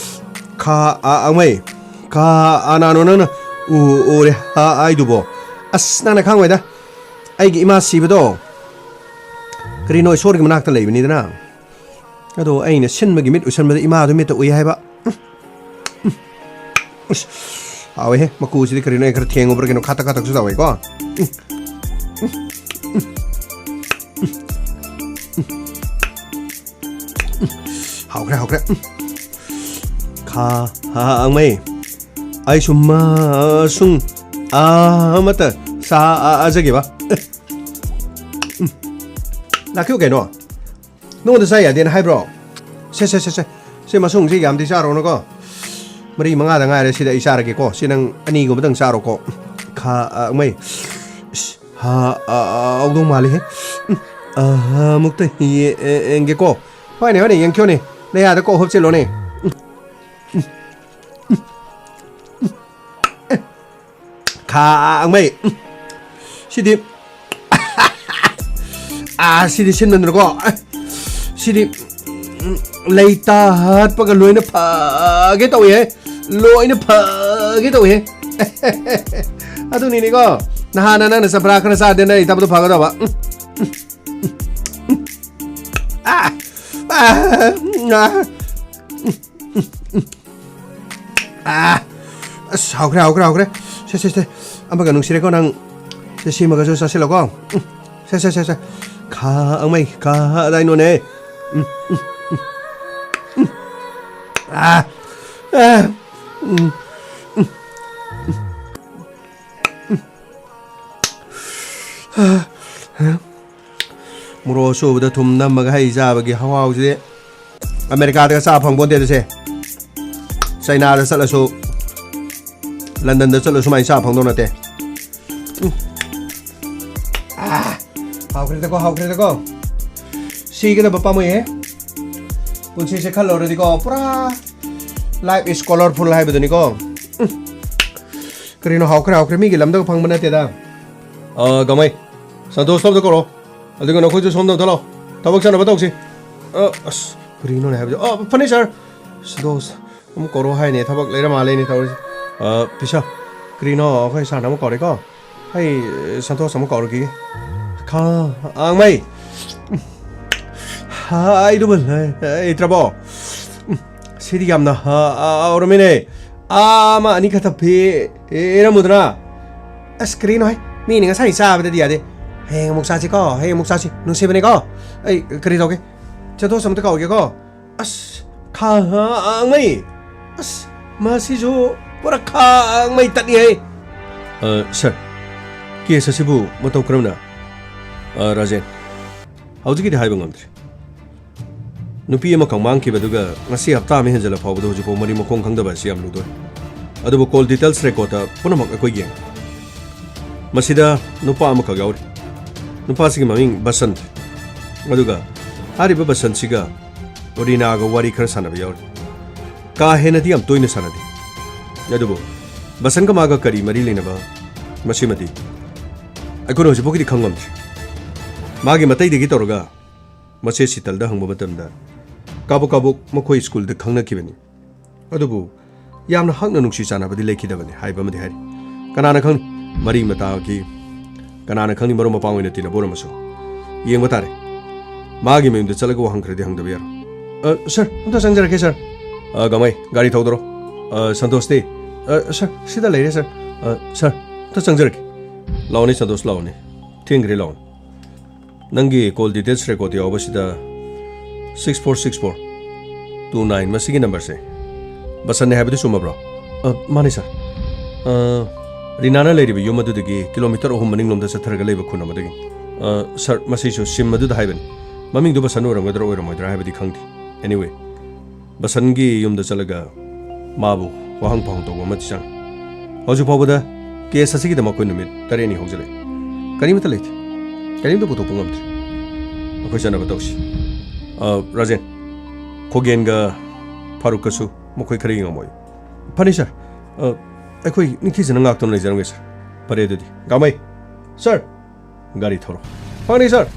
ꯈꯥ ꯑ ꯑꯉꯩ꯫ ꯈꯥ ꯑ ꯅꯥꯅꯣ ꯅꯪꯅ ꯎ-, ꯎꯔꯦ ꯍꯥ ꯍꯥꯏꯗꯨꯕꯣ? ꯑꯁ, ꯅꯪꯅ ꯈꯪꯉꯣꯏꯗ꯫ ꯑꯩꯒꯤ ꯏꯃꯥ ꯁꯤꯕꯗꯣ ꯀꯔꯤꯅꯣ ꯏꯁꯣꯔꯒꯤ ꯃꯅꯥꯛꯇ ꯂꯩꯕꯅꯤꯗꯅ꯫ ꯑꯗꯣ ꯑꯩꯅ ꯁꯤꯟꯕꯒꯤ ꯃꯤꯠ ꯎꯁꯟꯕꯗ ꯏꯃꯥꯗꯣ ꯃꯤꯠꯇ ꯎꯏ ꯍꯥꯏꯕ꯫ ꯎꯝ, ꯎꯝ, ꯎꯝ꯫ ꯑꯁ, ꯍꯥꯎꯋꯦꯍꯦ꯫ ꯃꯀꯨꯁꯤꯗꯤ ꯀꯔꯤꯅꯣ, ꯑꯩ ꯈꯔ ꯊꯦꯡꯉꯨꯕ꯭ꯔꯥ ꯀꯩꯅꯣ, ꯈꯥꯇꯛ ꯈꯥꯇꯛꯁꯨ ꯇꯧꯋꯦꯀꯣ꯫ ꯎꯝ, ꯎꯝ, ꯎꯝ, ꯎꯝ, ꯎꯝ, ꯎꯝ꯫ ꯍꯥꯎꯈ꯭ꯔꯦ, ꯍꯥꯎꯈ꯭ꯔꯦ꯫ ꯎꯝ꯫ ꯈꯥ, ꯍꯥ, ꯑꯉꯩ꯫ ꯑꯩꯁꯨ ꯃꯁꯨꯡ ꯑꯃꯠꯇ ꯆꯥꯖꯒꯦꯕ꯫ ꯎꯝ꯫ ꯂꯥꯛꯈꯤꯌꯨ ꯀꯩꯅꯣ꯫ ꯅꯉꯣꯟꯗ ꯆꯥ ꯌꯥꯗꯦꯅ ꯍꯥꯏꯕ꯭ꯔꯣ? ꯁꯦ, ꯁꯦ, ꯁꯦ, ꯁꯦ꯫ ꯁꯤ ꯃꯁꯨꯡꯁꯤ ꯌꯥꯝꯗꯤ ꯆꯥꯔꯨꯅꯨꯀꯣ꯫ ꯃꯔꯤ ꯃꯉꯥꯗ ꯉꯥꯏꯔꯦ, ꯁꯤꯗ ꯑꯩ ꯆꯥꯔꯒꯦꯀꯣ꯫ ꯁꯤ ꯅꯪ ꯑꯅꯤꯒꯨꯝꯕꯗꯪ ꯆꯥꯔꯣꯀꯣ꯫ ꯈꯥ, ꯑ, ꯃꯩ꯫ ꯏꯁ, ꯍꯥ, ꯑ, ꯑ, ꯍꯥꯎꯗꯧ ꯃꯥꯜꯂꯤꯍꯦ꯫ ꯎꯝ, ꯑ, ꯑꯃꯨꯛꯇ ꯌꯦ-, ꯑꯦ-, ꯌꯦꯡꯒꯦꯀꯣ꯫ ꯍꯣꯏꯅꯦ, ꯍꯣꯏꯅꯦ, ꯌꯦꯡꯈꯤꯌꯣꯅꯦ꯫ ꯅꯌꯥꯗ ꯀꯣꯛ ꯍꯨꯞꯆꯤꯜꯂꯣꯅꯦ꯫ ꯎꯝ, ꯎꯝ, ꯈꯥꯡꯃꯩ꯫ ꯎꯝ꯫ ꯁꯤꯗꯤ ꯑꯥ, ꯁꯤꯗꯤ ꯁꯤꯟꯃꯟꯗ꯭ꯔꯣꯀꯣ? ꯑꯦ, ꯁꯤꯗꯤ, ꯎꯝ, ꯂꯩ ꯇꯥꯍꯠꯄꯒ ꯂꯣꯏꯅ ꯐꯒꯦ ꯇꯧꯏꯍꯦ꯫ ꯂꯣꯏꯅ ꯐꯒꯦ ꯇꯧꯏꯍꯦ꯫ ꯑꯗꯨꯅꯤꯅꯦꯀꯣ, ꯅꯍꯥꯟꯅ ꯅꯪꯅ ꯆꯝꯄ꯭ꯔꯥ ꯈꯔ ꯆꯥꯗꯦꯅ ꯑꯩ ꯊꯕꯛꯇꯣ ꯐꯒꯗꯕ꯫ ꯎꯝ, ꯎꯝ, ꯎꯝ, ꯎꯝ꯫ ꯑꯥ, ꯑꯥ, ꯎꯝ, ꯑꯥ, ꯎꯝ, ꯎꯝ, ꯎꯝ꯫ ꯑꯥ, ꯑꯁ, ꯍꯥꯎꯈ꯭ꯔꯦ, ꯍꯥꯎꯈ꯭ꯔꯦ, ꯍꯥꯎꯈ꯭ꯔꯦ꯫ ꯁꯦ, ꯁꯦ, ꯁꯦ꯫ ꯑꯃꯒ ꯅꯨꯡꯁꯤꯔꯦꯀꯣ ꯅꯪ꯫ ꯁꯦ, ꯁꯤꯃꯒꯁꯨ ꯆꯥꯁꯤꯜꯂꯣꯀꯣ꯫ ꯎꯝ꯫ ꯁꯦ, ꯁꯦ, ꯁꯦ, ꯁꯦ꯫ ꯈꯥꯡꯃꯩ, ꯀꯗꯥꯏꯅꯣꯅꯦ? ꯎꯝ, ꯎꯝ, ꯎꯝ, ꯎꯝ꯫ ꯑꯥ, ꯑꯥ, ꯎꯝ, ꯎꯝ, ꯎꯝ, ꯎꯝ꯫ ꯑꯥ, ꯑꯥ꯫ ꯃꯣꯔꯣꯛ ꯑꯁꯨꯕꯗ ꯊꯨꯝ ꯅꯝꯃꯒ ꯍꯩ ꯆꯥꯕꯒꯤ ꯍꯋꯥꯎꯁꯤꯗꯤ ꯑꯃꯦꯔꯤꯀꯥꯗꯒ ꯆꯥ ꯐꯪꯄꯣꯟꯇꯦ ꯑꯗꯨꯁꯦ꯫ ꯆꯩꯅꯥꯗ ꯆꯠꯂꯁꯨ, ꯂꯟꯗꯟꯗ ꯆꯠꯂꯁꯨ ꯁꯨꯃꯥꯏꯅ ꯆꯥ ꯐꯪꯗꯧ ꯅꯠꯇꯦ꯫ ꯎꯝ꯫ ꯑꯥ, ꯍꯥꯎꯈ꯭ꯔꯦꯗꯀꯣ, ꯍꯥꯎꯈ꯭ꯔꯦꯗꯀꯣ꯫ ꯁꯤꯒꯗꯕ ꯄꯥꯝꯃꯣꯏꯍꯦ꯫ ꯄꯨꯟꯁꯤꯁꯦ ꯈꯜꯂꯨꯔꯗꯤꯀꯣ, ꯄꯨꯔꯥ life is colorful ꯍꯥꯏꯕꯗꯨꯅꯤꯀꯣ꯫ ꯎꯝ꯫ ꯀꯔꯤꯅꯣ ꯍꯥꯎꯈ꯭ꯔꯦ, ꯍꯥꯎꯈ꯭ꯔꯦ, ꯃꯤꯒꯤ ꯂꯝꯗꯒ ꯐꯪꯕ ꯅꯠꯇꯦꯗ꯫ ꯑ, ꯒꯃꯩ, ꯁꯟꯇꯣꯁꯇꯣ ꯑꯝꯇ ꯀꯧꯔꯣ꯫ ꯑꯗꯨꯒ ꯅꯈꯣꯏꯁꯨ ꯁꯣꯝꯗ ꯑꯝꯇ ꯂꯥꯛꯑꯣ꯫ ꯊꯕꯛ ꯆꯠꯅꯕ ꯇꯧꯁꯤ꯫ ꯑ, ꯑꯁ, ꯀꯔꯤꯅꯣꯅꯦ ꯍꯥꯏꯕꯁꯦ? ꯑ, ꯐꯅꯤ, ꯁꯥꯔ꯫ ꯁꯟꯇꯣꯁ, ꯑꯃꯨꯛ ꯀꯧꯔꯣ ꯍꯥꯏꯅꯦ, ꯊꯕꯛ ꯂꯩꯔ ꯃꯥꯜꯂꯦꯅꯦ ꯇꯧꯔꯤꯁꯦ꯫ ꯑ, ꯄꯤꯁꯥ, ꯀꯔꯤꯅꯣ ꯑꯩꯈꯣꯏ ꯁꯥꯔꯅ ꯑꯃꯨꯛ ꯀꯧꯔꯦꯀꯣ? ꯑꯩ ꯁꯟꯇꯣꯁ ꯑꯃꯨꯛ ꯀꯧꯔꯨꯈꯤꯒꯦ꯫ ꯈꯥꯡꯃꯩ꯫ ꯍꯥꯏꯗꯨꯕꯨ ꯂꯩꯇ꯭ꯔꯕꯣ? ꯁꯤꯗꯤ ꯌꯥꯝꯅ ꯍꯥꯎꯔꯝꯃꯤꯅꯦ꯫ ꯑꯥ, ꯑꯃ ꯑꯅꯤ ꯈꯛꯇ ꯄꯤꯔꯝꯃꯨꯗꯅ꯫ ꯑꯁ, ꯀꯔꯤꯅꯣ ꯍꯥꯏ? ꯃꯤꯅ ꯉꯁꯥꯏ ꯆꯥꯕꯗꯗꯤ ꯌꯥꯗꯦ꯫ ꯍꯌꯦꯡ ꯑꯃꯨꯛ ꯆꯥꯁꯤꯀꯣ, ꯍꯌꯦꯡ ꯑꯃꯨꯛ ꯆꯥꯁꯤ꯫ ꯅꯨꯡꯁꯤꯕꯅꯦꯀꯣ? ꯑꯩ ꯀꯔꯤ ꯇꯧꯒꯦ? ꯁꯟꯇꯣꯁ ꯑꯝꯇ ꯀꯧꯒꯦꯀꯣ꯫ ꯑꯁ, ꯈꯥꯡꯃꯩ꯫ ꯑꯁ, ꯃꯁꯤꯁꯨ ꯄꯨꯔꯥ ꯈꯥꯡꯃꯩ ꯇꯠꯅꯤꯍꯦ꯫ ꯑ, ꯁꯥꯔ, ꯀꯦꯁ ꯑꯁꯤꯕꯨ ꯃꯇꯧ ꯀꯔꯝꯅ? ꯑ, ꯔꯥꯖꯦꯟ, ꯍꯧꯖꯤꯛꯀꯤꯗꯤ ꯍꯥꯏꯕ ꯉꯝꯗ꯭ꯔꯤ꯫ ꯅꯨꯄꯤ ꯑꯃꯈꯛ ꯃꯥꯡꯈꯤꯕꯗꯨꯒ ꯉꯁꯤ ꯍꯞꯇꯥ ꯑꯃ ꯍꯦꯟꯖꯜꯂ ꯐꯥꯎꯕꯗ ꯍꯧꯖꯤꯛꯐꯥꯎ ꯃꯔꯤ ꯃꯈꯣꯡ ꯈꯪꯗꯕ ꯑꯁꯤ ꯌꯥꯝ ꯂꯨꯗꯣꯏ꯫ ꯑꯗꯨꯕꯨ call details record ꯄꯨꯝꯅꯃꯛ ꯑꯩꯈꯣꯏ ꯌꯦꯡꯉꯤ꯫ ꯃꯁꯤꯗ ꯅꯨꯄꯥ ꯑꯃꯈꯛ ꯌꯥꯎꯔꯤ꯫ ꯅꯨꯄꯥꯁꯤꯒꯤ ꯃꯃꯤꯡ ꯕꯁꯟꯠ꯫ ꯑꯗꯨꯒ ꯍꯥꯏꯔꯤꯕ ꯕꯁꯟꯠꯁꯤꯒ ꯔꯤꯅꯥꯒ ꯋꯥꯔꯤ ꯈꯔ ꯁꯥꯟꯅꯕ ꯌꯥꯎꯔꯤ꯫ ꯀꯥ ꯍꯦꯟꯅꯗꯤ ꯌꯥꯝ ꯇꯣꯏꯅ ꯁꯥꯟꯅꯗꯦ꯫ ꯑꯗꯨꯕꯨ ꯕꯁꯟꯠꯀ ꯃꯥꯒ ꯀꯔꯤ ꯃꯔꯤ ꯂꯩꯅꯕ ꯃꯁꯤꯃꯗꯤ ꯑꯩꯈꯣꯏꯅ ꯍꯧꯖꯤꯛꯐꯥꯎꯒꯤꯗꯤ ꯈꯪꯉꯝꯗ꯭ꯔꯤ꯫ ꯃꯥꯒꯤ ꯃꯇꯩꯗꯒꯤ ꯇꯧꯔꯒ ꯃꯆꯦ ꯁꯤꯇꯜꯗ ꯍꯪꯕ ꯃꯇꯝꯗ ꯀꯥꯕꯛ ꯀꯥꯕꯛ ꯃꯈꯣꯏ ꯁ꯭ꯀꯨꯜꯗ ꯈꯪꯅꯈꯤꯕꯅꯤ꯫ ꯑꯗꯨꯕꯨ ꯌꯥꯝꯅ ꯍꯛꯅ ꯅꯨꯡꯁꯤ ꯆꯥꯟꯅꯕꯗꯤ ꯂꯩꯈꯤꯗꯕꯅꯤ ꯍꯥꯏꯕ ꯑꯃꯗꯤ ꯍꯥꯏꯔꯤ꯫ ꯀꯅꯥꯅ ꯈꯪꯅꯤ? ꯃꯔꯤ ꯃꯇꯥꯒꯤ ꯀꯅꯥꯅ ꯈꯪꯅꯤ? ꯃꯔꯨꯞ ꯃꯄꯥꯡ ꯑꯣꯏꯅ ꯇꯤꯟꯅꯕ ꯑꯣꯏꯔꯝꯃꯁꯨ꯫ ꯌꯦꯡꯕ ꯇꯥꯔꯦ꯫ ꯃꯥꯒꯤ ꯃꯌꯨꯝꯗ ꯆꯠꯂꯒ ꯋꯥꯍꯪ ꯈꯔꯗꯤ ꯍꯪꯗꯕ ꯌꯥꯔꯣꯏ꯫ ꯑ, ꯁꯥꯔ, ꯑꯝꯇ ꯆꯪꯖꯔꯛꯀꯦ, ꯁꯥꯔ꯫ ꯑ, ꯒꯃꯩ, ꯒꯥꯔꯤ ꯊꯧꯗꯣꯔꯣ꯫ ꯑ, ꯁꯟꯇꯣꯁꯇꯤ? ꯑ, ꯁꯥꯔ, ꯁꯤꯗ ꯂꯩꯔꯦ, ꯁꯥꯔ꯫ ꯑ, ꯁꯥꯔ, ꯑꯝꯇ ꯆꯪꯖꯔꯛꯀꯦ꯫ ꯂꯥꯛꯑꯣꯅꯦ, ꯁꯟꯇꯣꯁ, ꯂꯥꯛꯑꯣꯅꯦ꯫ ꯊꯦꯡꯈ꯭ꯔꯦ, ꯂꯥꯛꯑꯣꯅꯦ꯫ ꯅꯪꯒꯤ call details record ꯌꯥꯎꯕꯁꯤꯗ six four six four two nine, ꯃꯁꯤꯒꯤ ꯅꯝꯕꯔꯁꯦ ꯕꯁꯟꯅꯦ ꯍꯥꯏꯕꯗꯨ ꯆꯨꯝꯃꯕ꯭ꯔꯣ? ꯑ, ꯃꯥꯅꯦ, ꯁꯥꯔ꯫ ꯑ, ꯔꯤꯅꯥꯅ ꯂꯩꯔꯤꯕ ꯌꯨꯝ ꯑꯗꯨꯗꯒꯤ ꯀꯤꯂꯣꯃꯤꯇꯔ ꯑꯍꯨꯝ ꯃꯅꯤꯡꯂꯣꯝꯗ ꯆꯠꯊꯔꯒ ꯂꯩꯕ ꯈꯨꯟ ꯑꯃꯗꯒꯤ꯫ ꯑ, ꯁꯥꯔ, ꯃꯁꯤꯁꯨ ꯁꯤꯝ ꯑꯗꯨꯗ ꯍꯥꯏꯕꯅꯤ꯫ ꯃꯃꯤꯡꯗꯨ ꯕꯁꯟ ꯑꯣꯏꯔꯝꯒꯗ꯭ꯔꯥ ꯑꯣꯏꯔꯝꯃꯣꯏꯗ꯭ꯔꯥ ꯍꯥꯏꯕꯗꯤ ꯈꯪꯗꯦ꯫ Anyway, ꯕꯁꯟꯒꯤ ꯌꯨꯝꯗ ꯆꯠꯂꯒ ꯃꯥꯕꯨ ꯋꯥꯍꯪ ꯄꯥꯎꯍꯪ ꯇꯧꯕ ꯑꯃꯗꯤ ꯆꯪꯉꯤ꯫ ꯍꯧꯖꯤꯛ ꯐꯥꯎꯕꯗ ꯀꯦꯁ ꯑꯁꯤꯒꯤꯗꯃꯛ ꯑꯩꯈꯣꯏ ꯅꯨꯃꯤꯠ ꯇꯔꯦꯠꯅꯤ ꯍꯧꯖꯤꯜꯂꯛꯏ꯫ ꯀꯔꯤꯃꯠꯇ ꯂꯩꯇꯦ꯫ ꯀꯔꯤꯝꯇ ꯄꯨꯊꯣꯛꯄ ꯉꯝꯗ꯭ꯔꯤ꯫ ꯑꯩꯈꯣꯏ ꯆꯠꯅꯕ ꯇꯧꯁꯤ꯫ ꯑ, ꯔꯥꯖꯦꯟ, ꯈꯣꯒꯦꯟꯒ ꯐꯥꯔꯨꯛꯀꯁꯨ ꯃꯈꯣꯏ ꯈꯔ ꯌꯦꯡꯉꯝꯃꯣ꯫ ꯐꯅꯤ, ꯁꯥꯔ꯫ ꯑ, ꯑꯩꯈꯣꯏ ꯅꯤꯡꯊꯤꯖꯅ ꯉꯥꯛꯇꯨꯅ ꯂꯩꯖꯔꯝꯒꯦ, ꯁꯥꯔ꯫ ꯐꯔꯦ ꯑꯗꯨꯗꯤ꯫ ꯒꯥꯃꯩ, ꯁꯥꯔ꯫ ꯒꯥꯔꯤ ꯊꯧꯔꯣ꯫ ꯐꯅꯤ, ꯁꯥꯔ꯫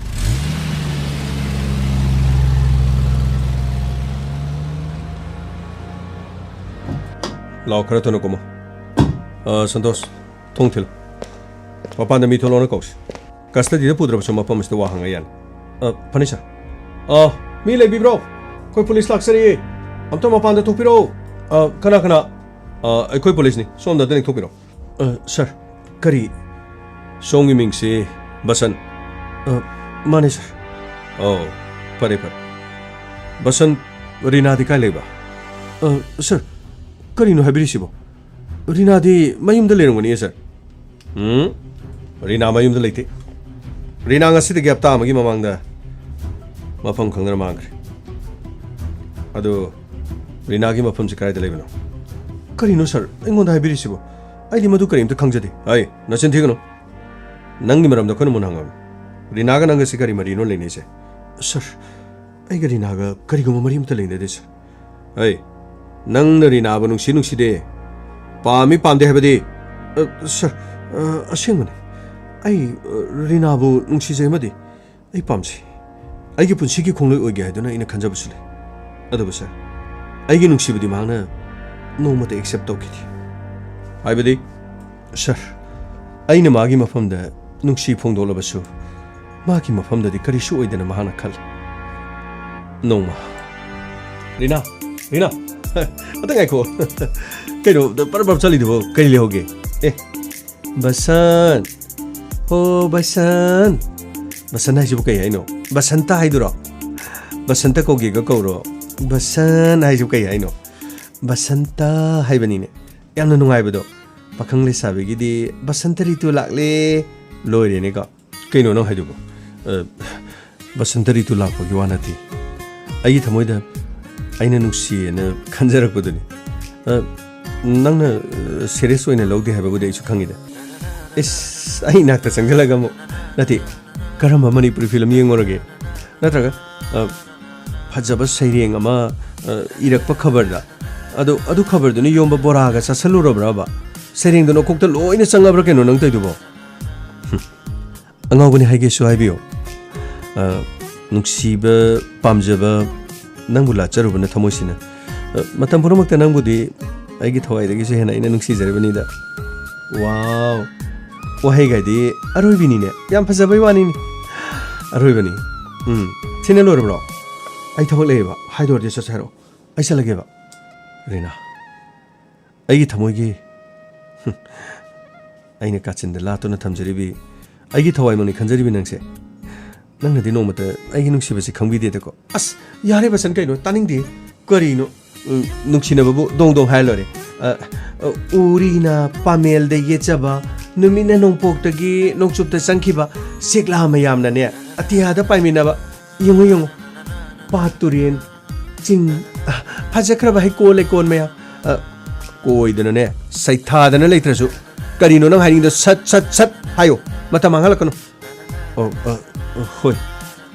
ꯂꯥꯎ, ꯈꯔ ꯊꯨꯅ ꯀꯨꯝꯃꯣ꯫ ꯑ, ꯁꯟꯇꯣꯁ, ꯊꯣꯡ ꯊꯤꯜꯂꯨ꯫ ꯃꯄꯥꯟꯗ ꯃꯤ ꯊꯣꯛꯂꯛꯑꯣꯅ ꯀꯧꯁꯤ꯫ ꯀꯁꯇꯗꯤꯗ ꯄꯨꯗ꯭ꯔꯕꯁꯨ ꯃꯐꯝ ꯑꯁꯤꯗ ꯋꯥ ꯍꯪꯉ ꯌꯥꯅꯤ꯫ ꯑ, ꯐꯅꯤ, ꯁꯥꯔ꯫ ꯑ, ꯃꯤ ꯂꯩꯕꯤꯕ꯭ꯔꯣ? ꯑꯩꯈꯣꯏ ꯄꯨꯂꯤꯁ ꯂꯥꯛꯆꯔꯤꯌꯦ꯫ ꯑꯝꯇ ꯃꯄꯥꯟꯗ ꯊꯣꯛꯄꯤꯔꯛꯑꯣ꯫ ꯑ, ꯀꯅꯥ, ꯀꯅꯥ? ꯑ, ꯑꯩꯈꯣꯏ ꯄꯨꯂꯤꯁꯅꯤ꯫ ꯁꯣꯝꯗ ꯑꯝꯇ ꯂꯦꯡꯊꯣꯛꯄꯤꯔꯛꯑꯣ꯫ ꯑ, ꯁꯥꯔ, ꯀꯔꯤ? ꯁꯣꯝꯒꯤ ꯃꯤꯡꯁꯤ ꯕꯁꯟ꯫ ꯑ, ꯃꯥꯅꯦ, ꯁꯥꯔ꯫ ꯑꯣ, ꯐꯔꯦ, ꯐꯔꯦ꯫ ꯕꯁꯟ, ꯔꯤꯅꯥꯗꯤ ꯀꯥꯏ ꯂꯩꯕ? ꯑ, ꯁꯥꯔ, ꯀꯔꯤꯅꯣ ꯍꯥꯏꯕꯤꯔꯤꯁꯤꯕꯣ? ꯔꯤꯅꯥꯗꯤ ꯃꯌꯨꯝꯗ ꯂꯩꯔꯝꯒꯅꯤꯌꯦ, ꯁꯥꯔ꯫ ꯎꯝ, ꯔꯤꯅꯥ ꯃꯌꯨꯝꯗ ꯂꯩꯇꯦ꯫ ꯔꯤꯅꯥ ꯉꯁꯤꯗꯒꯤ ꯍꯞꯇꯥ ꯑꯃꯒꯤ ꯃꯃꯥꯡꯗ ꯃꯐꯝ ꯈꯪꯗꯅ ꯃꯥꯡꯈ꯭ꯔꯦ꯫ ꯑꯗꯨ ꯔꯤꯅꯥꯒꯤ ꯃꯐꯝꯁꯤ ꯀꯗꯥꯏꯗ ꯂꯩꯕꯅꯣ? ꯀꯔꯤꯅꯣ, ꯁꯥꯔ, ꯑꯩꯉꯣꯟꯗ ꯍꯥꯏꯕꯤꯔꯤꯁꯤꯕꯣ? ꯑꯩꯗꯤ ꯃꯗꯨ ꯀꯔꯤꯝꯇ ꯈꯪꯖꯗꯦ꯫ ꯑꯩ, ꯅꯆꯤꯟ ꯊꯤꯒꯅꯨ꯫ ꯅꯪꯒꯤ ꯃꯔꯝꯗ ꯑꯩꯈꯣꯏꯅ ꯃꯨꯟꯅ ꯍꯪꯉꯝꯃꯤ꯫ ꯔꯤꯅꯥꯒ ꯅꯪꯒꯁꯤ ꯀꯔꯤ ꯃꯔꯤꯅꯣ ꯂꯩꯅꯩꯁꯦ? ꯁꯥꯔ, ꯑꯩꯒ ꯔꯤꯅꯥꯒ ꯀꯔꯤꯒꯨꯝꯕ ꯃꯔꯤ ꯑꯃꯠꯇ ꯂꯩꯅꯗꯦ, ꯁꯥꯔ꯫ ꯑꯩ, ꯅꯪꯅ ꯔꯤꯅꯥꯕꯨ ꯅꯨꯡꯁꯤ ꯅꯨꯡꯁꯤꯗꯦ, ꯄꯥꯝꯃꯤ ꯄꯥꯝꯗꯦ ꯍꯥꯏꯕꯗꯤ? ꯑ, ꯁꯥꯔ, ꯑ, ꯑꯁꯦꯡꯕꯅꯤ꯫ ꯑꯩ, ꯑ, ꯔꯤꯅꯥꯕꯨ ꯅꯨꯡꯁꯤꯖꯩ ꯑꯃꯗꯤ ꯑꯩ ꯄꯥꯝꯖꯩ꯫ ꯑꯩꯒꯤ ꯄꯨꯟꯁꯤꯒꯤ ꯈꯣꯡꯂꯣꯏ ꯑꯣꯏꯒꯦ ꯍꯥꯏꯗꯨꯅ ꯑꯩꯅ ꯈꯟꯖꯕꯁꯨ ꯂꯩ꯫ ꯑꯗꯨꯕꯨ ꯁꯥꯔ, ꯑꯩꯒꯤ ꯅꯨꯡꯁꯤꯕꯗꯤ ꯃꯍꯥꯛꯅ ꯅꯣꯡꯃꯇ ꯑꯦꯛꯁꯦꯞ ꯇꯧꯈꯤꯗꯦ꯫ ꯍꯥꯏꯕꯗꯤ? ꯁꯥꯔ, ꯑꯩꯅ ꯃꯥꯒꯤ ꯃꯐꯝꯗ ꯅꯨꯡꯁꯤ ꯐꯣꯡꯗꯣꯛꯂꯕꯁꯨ ꯃꯥꯒꯤ ꯃꯐꯝꯗꯗꯤ ꯀꯔꯤꯁꯨ ꯑꯣꯏꯗꯅ ꯃꯍꯥꯛꯅ ꯈꯜꯂꯤ꯫ ꯅꯣꯡꯃ, ꯔꯤꯅꯥ, ꯔꯤꯅꯥ, ꯑꯝꯇ ꯉꯥꯏꯈꯣ꯫ ꯀꯩꯅꯣ ꯄꯔꯞ ꯄꯔꯞ ꯆꯠꯂꯤꯗꯨꯕꯣ? ꯀꯔꯤ ꯂꯩꯍꯧꯒꯦ? ꯑꯦ, ꯕꯁꯟ, ꯍꯣ ꯕꯁꯟ꯫ ꯕꯁꯟ ꯍꯥꯏꯁꯤꯕꯨ ꯀꯩ ꯍꯥꯏꯅꯣ? ꯕꯁꯟꯇ ꯍꯥꯏꯗꯨꯔꯣ? ꯕꯁꯟꯇ ꯀꯧꯒꯦꯒ ꯀꯧꯔꯣ꯫ ꯕꯁꯟ ꯍꯥꯏꯁꯤꯕꯨ ꯀꯩ ꯍꯥꯏꯅꯣ? ꯕꯁꯟꯇ ꯍꯥꯏꯕꯅꯤꯅꯦ꯫ ꯌꯥꯝꯅ ꯅꯨꯡꯉꯥꯏꯕꯗꯣ꯫ ꯄꯥꯈꯪ ꯂꯩꯁꯥꯕꯤꯒꯤꯗꯤ ꯕꯁꯟꯇ ꯔꯤꯇꯨ ꯂꯥꯛꯂꯦ, ꯂꯣꯏꯔꯦꯅꯦꯀꯣ꯫ ꯀꯩꯅꯣ ꯅꯪ ꯍꯥꯏꯗꯨꯕꯣ? ꯑ, ꯕꯁꯟꯇ ꯔꯤꯇꯨ ꯂꯥꯛꯄꯒꯤ ꯋꯥ ꯅꯠꯇꯦ꯫ ꯑꯩꯒꯤ ꯊꯃꯣꯏꯗ ꯑꯩꯅ ꯅꯨꯡꯁꯤꯌꯦꯅ ꯈꯟꯖꯔꯛꯄꯗꯨꯅꯤ꯫ ꯑ, ꯅꯪꯅ, ꯑ, ꯁꯦꯔꯤꯌꯁ ꯑꯣꯏꯅ ꯂꯧꯗꯦ ꯍꯥꯏꯕꯕꯨꯗꯤ ꯑꯩꯁꯨ ꯈꯪꯉꯤꯗ꯫ ꯏꯁ, ꯑꯩ ꯏꯅꯥꯛꯇ ꯆꯪꯁꯤꯜꯂꯒ ꯑꯃꯨꯛ, ꯅꯠꯇꯦ, ꯀꯔꯝꯕ ꯃꯅꯤꯄꯨꯔꯤ ꯐꯤꯂꯝ ꯌꯦꯡꯉꯨꯔꯒꯦ? ꯅꯠꯇ꯭ꯔꯒ, ꯑ, ꯐꯖꯕ ꯁꯩꯔꯦꯡ ꯑꯃ, ꯑ, ꯏꯔꯛꯄ ꯈꯕꯔꯗ? ꯑꯗꯨ, ꯑꯗꯨ ꯈꯕꯔꯗꯨꯅ ꯌꯣꯝꯕ ꯕꯣꯔꯥꯒ ꯆꯥꯁꯤꯜꯂꯨꯔꯕ꯭ꯔꯕ? ꯁꯩꯔꯦꯡꯗꯨ ꯅꯀꯣꯛꯇ ꯂꯣꯏꯅ ꯆꯪꯉꯕ꯭ꯔꯥ ꯀꯩꯅꯣ ꯅꯪ ꯇꯧꯏꯗꯨꯕꯣ? ꯍꯨꯝ꯫ ꯑꯉꯥꯎꯕꯅꯤ ꯍꯥꯏꯒꯦꯁꯨ ꯍꯥꯏꯕꯤꯌꯨ꯫ ꯑ, ꯅꯨꯡꯁꯤꯕ, ꯄꯥꯝꯖꯕ, ꯅꯪꯕꯨ ꯂꯥꯠꯆꯔꯨꯕꯅ ꯊꯃꯣꯏꯁꯤꯅ꯫ ꯑ, ꯃꯇꯝ ꯄꯨꯝꯅꯃꯛꯇ ꯅꯪꯕꯨꯗꯤ ꯑꯩꯒꯤ ꯊꯋꯥꯏꯗꯒꯤꯁꯨ ꯍꯦꯟꯅ ꯑꯩꯅ ꯅꯨꯡꯁꯤꯖꯔꯤꯕꯅꯤꯗ꯫ ꯋꯥꯎ! ꯋꯥꯍꯩꯒꯗꯤ ꯑꯔꯣꯏꯕꯤꯅꯤꯅꯦ꯫ ꯌꯥꯝ ꯐꯖꯕꯩ ꯋꯥꯅꯤꯅꯦ꯫ ꯑꯔꯣꯏꯕꯅꯤ꯫ ꯎꯝ꯫ ꯁꯤꯅ ꯂꯣꯏꯔꯕ꯭ꯔꯣ? ꯑꯩ ꯊꯕꯛ ꯂꯩꯌꯦꯕ꯫ ꯍꯥꯏꯗꯣꯔꯗꯤ ꯆꯠꯁꯦ ꯍꯥꯏꯔꯛꯑꯣ꯫ ꯑꯩ ꯆꯠꯂꯒꯦꯕ꯫ ꯔꯤꯅꯥ꯫ ꯑꯩꯒꯤ ꯊꯃꯣꯏꯒꯤ, ꯍꯨꯝ, ꯑꯩꯅ ꯀꯥꯆꯤꯟꯗ ꯂꯥꯠꯇꯨꯅ ꯊꯝꯖꯔꯤꯕꯤ, ꯑꯩꯒꯤ ꯊꯋꯥꯏꯃꯛꯅꯤ ꯈꯟꯖꯔꯤꯕꯤ ꯅꯪꯁꯦ꯫ ꯅꯪꯅꯗꯤ ꯅꯣꯡꯃꯇ ꯑꯩꯒꯤ ꯅꯨꯡꯁꯤꯕꯁꯤ ꯈꯪꯕꯤꯗꯦꯗꯀꯣ꯫ ꯑꯁ, ꯌꯥꯔꯦ ꯕꯁꯟ, ꯀꯩꯅꯣ? ꯇꯥꯅꯤꯡꯗꯦ꯫ ꯀꯔꯤꯅꯣ? ꯎꯝ, ꯅꯨꯡꯁꯤꯅꯕꯕꯨ ꯗꯣꯡ ꯗꯣꯡ ꯍꯥꯏꯔ ꯂꯣꯏꯔꯦ꯫ ꯑ, ꯑ, ꯎꯔꯤꯅ ꯄꯥꯃꯦꯜꯗ ꯌꯦꯠꯆꯕ, ꯅꯨꯃꯤꯠꯅ ꯅꯣꯡꯄꯣꯛꯇꯒꯤ ꯅꯣꯡꯆꯨꯞꯇ ꯆꯪꯈꯤꯕ ꯁꯤꯛꯂꯥ ꯃꯌꯥꯝꯅꯅꯦ, ꯑꯇꯤꯌꯥꯗ ꯄꯥꯏꯃꯤꯟꯅꯕ꯫ ꯌꯦꯡꯉꯨ, ꯌꯦꯡꯉꯨ꯫ ꯄꯥꯠ ꯇꯨꯔꯦꯟ ꯆꯤꯡ, ꯑ, ꯐꯖꯈ꯭ꯔꯕ ꯍꯩꯀꯣꯜ ꯂꯩꯀꯣꯜ ꯃꯌꯥꯝ, ꯑ, ꯀꯣꯏꯗꯅꯅꯦ, ꯁꯩꯊꯥꯗꯅ ꯂꯩꯇ꯭ꯔꯁꯨ, ꯀꯔꯤꯅꯣ ꯅꯪ ꯍꯥꯏꯅꯤꯡꯗꯣ? ꯁꯠ, ꯁꯠ, ꯁꯠ ꯍꯥꯏꯌꯣ, ꯃꯇꯝ ꯃꯥꯡꯍꯜꯂꯛꯀꯅꯨ꯫ ꯑꯣ, ꯑ, ꯑ, ꯍꯣꯏ꯫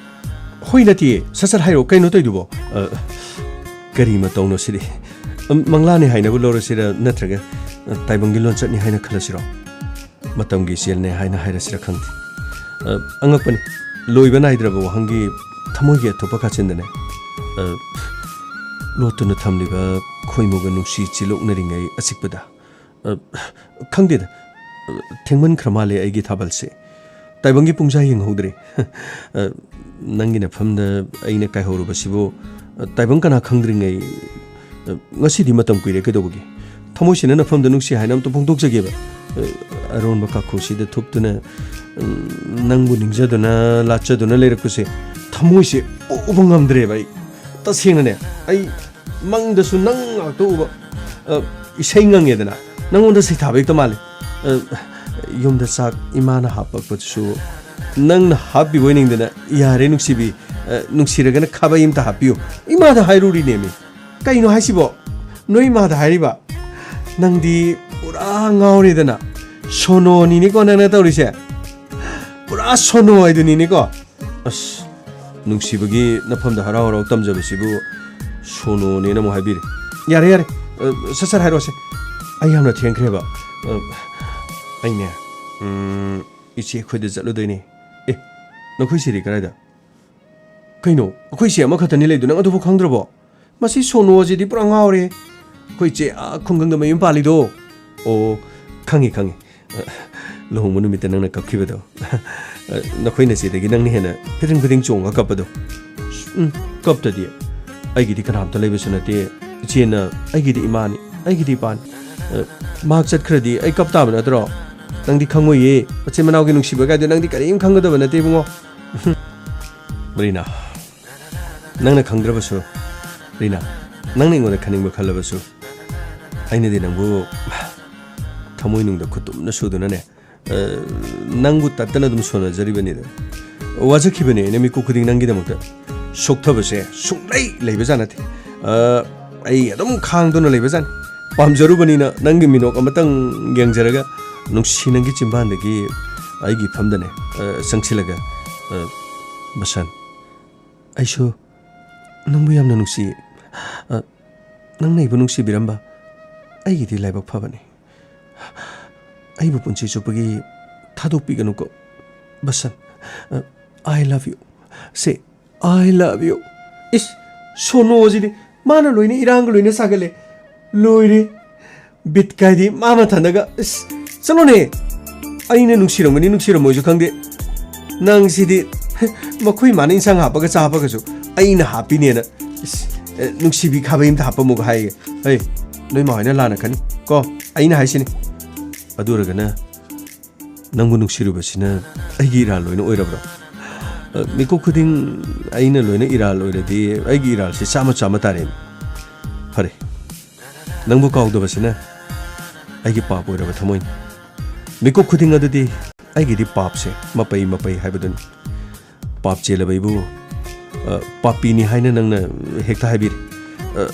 ꯍꯣꯏ ꯅꯠꯇꯤꯌꯦ, ꯁꯠ ꯁꯠ ꯍꯥꯏꯔꯣ, ꯀꯩꯅꯣ ꯇꯧꯏꯗꯨꯕꯣ? ꯑ, ꯀꯔꯤ ꯃꯇꯧꯅꯣ ꯁꯤꯗꯤ? ꯑꯝ, ꯃꯪꯂꯥꯅꯤ ꯍꯥꯏꯅꯕ ꯂꯧꯔꯁꯤꯔ, ꯅꯠꯇ꯭ꯔꯒ, ꯑ, ꯇꯥꯏꯕꯪꯒꯤ ꯂꯣꯟꯆꯠꯅꯤ ꯍꯥꯏꯅ ꯈꯜꯂꯁꯤꯔꯣ? ꯃꯇꯝꯒꯤ ꯏꯆꯦꯜꯅꯦ ꯍꯥꯏꯅ ꯍꯥꯏꯔꯁꯤꯔ ꯈꯪꯗꯦ꯫ ꯑ, ꯑꯉꯛꯄꯅꯤ, ꯂꯣꯏꯕ ꯅꯥꯏꯗ꯭ꯔꯕ ꯋꯥꯍꯪꯒꯤ ꯊꯃꯣꯏꯒꯤ ꯑꯇꯣꯞꯄ ꯀꯥꯆꯤꯟꯗꯅꯦ, ꯑ, ꯂꯣꯠꯇꯨꯅ ꯊꯝꯂꯤꯕ ꯈꯣꯏꯃꯨꯒ ꯅꯨꯡꯁꯤ ꯆꯤꯂꯣꯛꯅꯔꯤꯉꯩ ꯑꯆꯤꯛꯄꯗ꯫ ꯑ, ꯈꯪꯗꯦꯗ, ꯑ, ꯊꯦꯡꯃꯟꯈ꯭ꯔ ꯃꯥꯜꯂꯦ ꯑꯩꯒꯤ ꯊꯥꯕꯜꯁꯦ꯫ ꯇꯥꯏꯕꯪꯒꯤ ꯄꯨꯡꯖꯥ ꯌꯦꯡꯍꯧꯗ꯭ꯔꯦ꯫ ꯑ, ꯅꯪꯒꯤ ꯅꯐꯝꯗ ꯑꯩꯅ ꯀꯥꯏꯍꯧꯔꯕꯁꯤꯕꯨ, ꯑ, ꯇꯥꯏꯕꯪ ꯀꯅꯥ ꯈꯪꯗ꯭ꯔꯤꯉꯩ, ꯑ, ꯉꯁꯤꯗꯤ ꯃꯇꯝ ꯀꯨꯏꯔꯦ ꯀꯩꯗꯧꯕꯒꯤ? ꯊꯃꯣꯏꯁꯤꯅ ꯅꯐꯝꯗ ꯅꯨꯡꯁꯤ ꯍꯥꯏꯅ ꯑꯝꯇ ꯐꯣꯡꯗꯣꯛꯆꯒꯦꯕ꯫ ꯑ, ꯑꯔꯣꯟꯕ ꯀꯥꯈꯨꯁꯤꯗ ꯊꯨꯞꯇꯨꯅ, ꯎꯝ, ꯅꯪꯕꯨ ꯅꯤꯡꯖꯗꯨꯅ, ꯂꯥꯠꯆꯗꯨꯅ ꯂꯩꯔꯛꯄꯁꯦ ꯊꯃꯣꯏꯁꯦ ꯄꯨꯕ ꯉꯝꯗ꯭ꯔꯦꯕ ꯑꯩ꯫ ꯇꯁꯦꯡꯅꯅꯦ, ꯑꯩ ꯃꯪꯗꯁꯨ ꯅꯪ ꯉꯥꯛꯇ ꯎꯕ꯫ ꯑ, ꯏꯁꯩ ꯉꯪꯉꯦꯗꯅ, ꯅꯪꯉꯣꯟꯗ ꯁꯩꯊꯥꯕ ꯍꯦꯛꯇ ꯃꯥꯜꯂꯤ꯫ ꯑ, ꯌꯨꯝꯗ ꯆꯥꯛ ꯏꯃꯥꯅ ꯍꯥꯞꯄꯛꯄꯗꯨꯁꯨ ꯅꯪꯅ ꯍꯥꯞꯄꯤꯕ ꯑꯣꯏꯅꯤꯡꯗꯅ, "ꯌꯥꯔꯦ ꯅꯨꯡꯁꯤꯕꯤ, ꯑ, ꯅꯨꯡꯁꯤꯔꯒꯅ ꯈꯥꯕꯩ ꯑꯝꯇ ꯍꯥꯞꯄꯤꯌꯨ", ꯏꯃꯥꯗ ꯍꯥꯏꯔꯨꯔꯤꯅꯦꯃꯤ꯫ ꯀꯩꯅꯣ ꯍꯥꯏꯁꯤꯕꯣ? ꯅꯣꯏ ꯏꯃꯥꯗ ꯍꯥꯏꯔꯤꯕ? ꯅꯪꯗꯤ ꯄꯨꯔꯥ ꯉꯥꯎꯔꯦꯗꯅ, ꯁꯣꯅꯣꯅꯤꯅꯦꯀꯣ ꯅꯪꯅ ꯇꯧꯔꯤꯁꯦ꯫ ꯄꯨꯔꯥ ꯁꯣꯅꯣ ꯍꯥꯏꯗꯨꯅꯤꯅꯦꯀꯣ꯫ ꯑꯁ, ꯅꯨꯡꯁꯤꯕꯒꯤ ꯅꯐꯝꯗ ꯍꯔꯥꯎ ꯍꯔꯥꯎ ꯇꯝꯖꯕꯁꯤꯕꯨ ꯁꯣꯅꯣꯅꯦꯅ ꯑꯃꯨꯛ ꯍꯥꯏꯕꯤꯔꯦ꯫ ꯌꯥꯔꯦ, ꯌꯥꯔꯦ, ꯑ, ꯁꯠ ꯁꯠ ꯍꯥꯏꯔꯛꯑꯣꯁꯦ꯫ ꯑꯩ ꯌꯥꯝꯅ ꯊꯦꯡꯈ꯭ꯔꯦꯕ꯫ ꯑ, ꯑꯩꯅꯦ, ꯎꯝ, ꯏꯆꯦ ꯑꯩꯈꯣꯏꯗ ꯆꯠꯂꯨꯗꯣꯏꯅꯦ꯫ ꯑꯦ, ꯅꯈꯣꯏ ꯁꯤꯗꯤ ꯀꯗꯥꯏꯗ? ꯀꯩꯅꯣ, ꯑꯩꯈꯣꯏ ꯏꯆꯦ ꯑꯃꯈꯛꯇꯅꯤ ꯂꯩꯗꯣ, ꯅꯪ ꯑꯗꯨꯐꯥꯎ ꯈꯪꯗ꯭ꯔꯕꯣ? ꯃꯁꯤ ꯁꯣꯅꯨ ꯑꯁꯤꯗꯤ ꯄꯨꯔꯥ ꯉꯥꯎꯔꯦ꯫ ꯑꯩꯈꯣꯏ ꯏꯆꯦ, ꯑꯥ, ꯈꯨꯡꯒꯪꯗ ꯃꯌꯨꯝ ꯄꯥꯜꯂꯤꯗꯣ꯫ ꯑꯣ, ꯈꯪꯉꯤ, ꯈꯪꯉꯤ꯫ ꯑ, ꯂꯨꯍꯣꯡꯕ ꯅꯨꯃꯤꯠꯇ ꯅꯪꯅ ꯀꯞꯈꯤꯕꯗꯣ꯫ ꯑ, ꯅꯈꯣꯏ ꯅꯆꯦꯗꯒꯤ ꯅꯪꯅ ꯍꯦꯟꯅ ꯐꯤꯗꯤꯡ ꯐꯤꯗꯤꯡ ꯆꯣꯡꯉꯒ ꯀꯞꯄꯗꯣ꯫ ꯎꯝ, ꯀꯞꯇꯗꯤ꯫ ꯑꯩꯒꯤꯗꯤ ꯀꯅꯥꯝꯇ ꯂꯩꯕꯁꯨ ꯅꯠꯇꯦ꯫ ꯏꯆꯦꯅ ꯑꯩꯒꯤꯗꯤ ꯏꯃꯥꯅꯤ, ꯑꯩꯒꯤꯗꯤ ꯏꯄꯥꯅꯤ꯫ ꯑ, ꯃꯍꯥꯛ ꯆꯠꯈ꯭ꯔꯗꯤ ꯑꯩ ꯀꯞ ꯇꯥꯕ ꯅꯠꯇ꯭ꯔꯣ? ꯅꯪꯗꯤ ꯈꯪꯉꯣꯏꯌꯦ꯫ ꯃꯆꯤꯟ ꯃꯅꯥꯎꯒꯤ ꯅꯨꯡꯁꯤꯕ ꯀꯥꯏꯗꯣ ꯅꯪꯗꯤ ꯀꯔꯤꯝ ꯈꯪꯒꯗꯕ ꯅꯠꯇꯦ, ꯏꯕꯨꯡꯉꯣ꯫ ꯔꯤꯅꯥ, ꯅꯪꯅ ꯈꯪꯗ꯭ꯔꯕꯁꯨ, ꯔꯤꯅꯥ, ꯅꯪꯅ ꯑꯩꯉꯣꯟꯗ ꯈꯟꯅꯤꯡꯕ ꯈꯜꯂꯕꯁꯨ, ꯑꯩꯅꯗꯤ ꯅꯪꯕꯨ ꯊꯃꯣꯏꯅꯨꯡꯗ ꯈꯨꯇꯨꯝꯅ ꯁꯨꯗꯨꯅꯅꯦ, ꯑ, ꯅꯪꯕꯨ ꯇꯠꯇꯅ ꯑꯗꯨꯝ ꯁꯣꯟꯅꯖꯔꯤꯕꯅꯤꯗ꯫ ꯋꯥꯖꯈꯤꯕꯅꯦ ꯑꯩꯅ ꯃꯤꯀꯨꯞ ꯈꯨꯗꯤꯡ ꯅꯪꯒꯤꯗꯃꯛꯇ꯫ ꯁꯣꯛꯊꯕꯁꯦ ꯁꯨꯡꯂꯩ ꯂꯩꯕꯖꯥꯠ ꯅꯠꯇꯦ꯫ ꯑ, ꯑꯩ ꯑꯗꯨꯝ ꯈꯥꯡꯗꯨꯅ ꯂꯩꯕꯖꯥꯠꯅꯤ꯫ ꯄꯥꯝꯖꯔꯨꯕꯅꯤꯅ ꯅꯪꯒꯤ ꯃꯤꯅꯣꯛ ꯑꯃꯇꯪ ꯌꯦꯡꯖꯔꯒ, ꯅꯨꯡꯁꯤ ꯅꯪꯒꯤ ꯆꯤꯝꯕꯥꯟꯗꯒꯤ ꯑꯩꯒꯤ ꯐꯝꯗꯅꯦ, ꯑ, ꯆꯪꯁꯤꯜꯂꯒ, ꯑ, ꯕꯁꯟ, ꯑꯩꯁꯨ ꯅꯪꯕꯨ ꯌꯥꯝꯅ ꯅꯨꯡꯁꯤꯌꯦ꯫ ꯑ, ꯅꯪꯅ ꯑꯩꯕꯨ ꯅꯨꯡꯁꯤꯕꯤꯔꯝꯕ ꯑꯩꯒꯤꯗꯤ ꯂꯥꯏꯕꯛ ꯐꯕꯅꯤ꯫ ꯑꯩꯕꯨ ꯄꯨꯟꯁꯤ ꯆꯨꯞꯄꯒꯤ ꯊꯥꯗꯣꯛꯄꯤꯒꯅꯨꯀꯣ ꯕꯁꯟ꯫ ꯑ, I love you꯫ Say, "I love you"꯫ ꯏꯁ, ꯁꯣꯅꯣꯁꯤꯗꯤ ꯃꯥꯅ ꯂꯣꯏꯅ ꯏꯔꯥꯡꯒ ꯂꯣꯏꯅ ꯁꯥꯒꯠꯂꯦ꯫ ꯂꯣꯏꯔꯦ꯫ ꯕꯤꯠ ꯀꯥꯏꯗꯤ ꯃꯥ ꯃꯊꯟꯗꯒ꯫ ꯏꯁ, ꯆꯠꯂꯣꯅꯦ꯫ ꯑꯩꯅ ꯅꯨꯡꯁꯤꯔꯝꯒꯅꯤ ꯅꯨꯡꯁꯤꯔꯝꯃꯣꯏꯁꯨ ꯈꯪꯗꯦ꯫ ꯅꯪꯁꯤꯗꯤ ꯃꯈꯣꯏ ꯃꯥꯅ ꯏꯟꯁꯥꯡ ꯍꯥꯞꯄꯒ ꯆꯥꯕꯒꯁꯨ ꯑꯩꯅ ꯍꯥꯞꯄꯤꯅꯦꯅ꯫ ꯏꯁ, ꯑꯦ, ꯅꯨꯡꯁꯤꯕꯤ ꯈꯥꯕꯩ ꯑꯝꯇ ꯍꯥꯞꯄꯝꯃꯨꯒ ꯍꯥꯏꯌꯦ꯫ ꯍꯩ, ꯅꯣꯏ ꯃꯥ ꯍꯣꯏꯅ ꯂꯥꯟꯅ ꯈꯟꯅꯤ ꯀꯣ꯫ ꯑꯩꯅ ꯍꯥꯏꯁꯤꯅꯤ꯫ ꯑꯗꯨ ꯑꯣꯏꯔꯒꯅ ꯅꯪꯕꯨ ꯅꯨꯡꯁꯤꯔꯨꯕꯁꯤꯅ ꯑꯩꯒꯤ ꯏꯔꯥꯜ ꯂꯣꯏꯅ ꯑꯣꯏꯔꯕ꯭ꯔꯣ? ꯑ, ꯃꯤꯀꯨꯞ ꯈꯨꯗꯤꯡ ꯑꯩꯅ ꯂꯣꯏꯅ ꯏꯔꯥꯜ ꯑꯣꯏꯔꯗꯤ ꯑꯩꯒꯤ ꯏꯔꯥꯜꯁꯤ ꯆꯥꯝꯃ ꯆꯥꯝꯃ ꯇꯥꯔꯦꯅꯦ꯫ ꯐꯔꯦ, ꯅꯪꯕꯨ ꯀꯥꯎꯗꯕꯁꯤꯅ ꯑꯩꯒꯤ ꯄꯥꯞ ꯑꯣꯏꯔꯕ ꯊꯃꯣꯏꯅꯤ꯫ ꯃꯤꯀꯨꯞ ꯈꯨꯗꯤꯡ ꯑꯗꯨꯗꯤ ꯑꯩꯒꯤꯗꯤ ꯄꯥꯞꯁꯦ ꯃꯄꯩ ꯃꯄꯩ ꯍꯥꯏꯕꯗꯨꯅꯤ꯫ ꯄꯥꯞ ꯆꯦꯜꯂꯕ ꯑꯩꯕꯨ, ꯑ, ꯄꯥꯄꯤꯅꯤ ꯍꯥꯏꯅ ꯅꯪꯅ ꯍꯦꯛꯇ ꯍꯥꯏꯕꯤꯔꯦ꯫ ꯑ,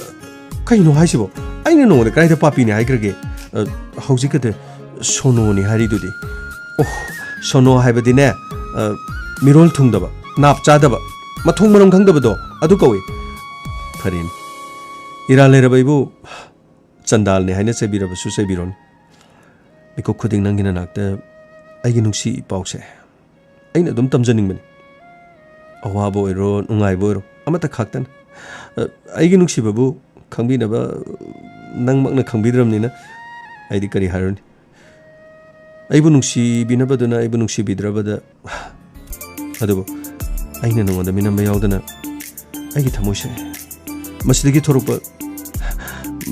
ꯀꯩꯅꯣ ꯍꯥꯏꯁꯤꯕꯣ? ꯑꯩꯅ ꯅꯉꯣꯟꯗ ꯀꯗꯥꯏꯗ ꯄꯥꯄꯤꯅꯤ ꯍꯥꯏꯈ꯭ꯔꯒꯦ? ꯑ, ꯍꯧꯖꯤꯛꯀꯗ ꯁꯣꯅꯣꯅꯤ ꯍꯥꯏꯔꯤꯗꯨꯗꯤ꯫ ꯑꯣ, ꯁꯣꯅꯣ ꯍꯥꯏꯕꯗꯤꯅꯦ, ꯑ, ꯃꯤꯔꯣꯜ ꯊꯨꯡꯗꯕ, ꯅꯥꯞ ꯆꯥꯗꯕ, ꯃꯊꯣꯡ ꯃꯔꯝ ꯈꯪꯗꯕꯗꯣ ꯑꯗꯨ ꯀꯧꯏ꯫ ꯐꯔꯦꯅꯦ, ꯏꯔꯥꯜ ꯂꯩꯔꯕ ꯑꯩꯕꯨ ꯆꯟꯗꯥꯜꯅꯤ ꯍꯥꯏꯅ ꯆꯩꯕꯤꯔꯕꯁꯨ ꯆꯩꯕꯤꯔꯣꯅꯦ꯫ ꯃꯤꯀꯨꯞ ꯈꯨꯗꯤꯡ ꯅꯪꯒꯤ ꯅꯅꯥꯛꯇ ꯑꯩꯒꯤ ꯅꯨꯡꯁꯤ ꯄꯥꯎꯁꯦ ꯑꯩꯅ ꯑꯗꯨꯝ ꯇꯝꯖꯅꯤꯡꯕꯅꯤ꯫ ꯑꯋꯥꯕ ꯑꯣꯏꯔꯣ, ꯅꯨꯡꯉꯥꯏꯕ ꯑꯣꯏꯔꯣ, ꯑꯃꯠꯇ ꯈꯥꯛꯇꯅ꯫ ꯑ, ꯑꯩꯒꯤ ꯅꯨꯡꯁꯤꯕꯕꯨ ꯈꯪꯕꯤꯅꯕ ꯅꯪꯃꯛꯅ ꯈꯪꯕꯤꯗ꯭ꯔꯕꯅꯤꯅ ꯑꯩꯗꯤ ꯀꯔꯤ ꯍꯥꯏꯔꯨꯅꯤ? ꯑꯩꯕꯨ ꯅꯨꯡꯁꯤꯕꯤꯅꯕꯗꯨꯅ ꯑꯩꯕꯨ ꯅꯨꯡꯁꯤꯕꯤꯗ꯭ꯔꯕꯗ, ꯑꯗꯨꯕꯨ ꯑꯩꯅ ꯅꯉꯣꯟꯗ ꯃꯤꯅꯝꯕ ꯌꯥꯎꯗꯅ ꯑꯩꯒꯤ ꯊꯃꯣꯏꯁꯦ ꯃꯁꯤꯗꯒꯤ ꯊꯣꯔꯛꯄ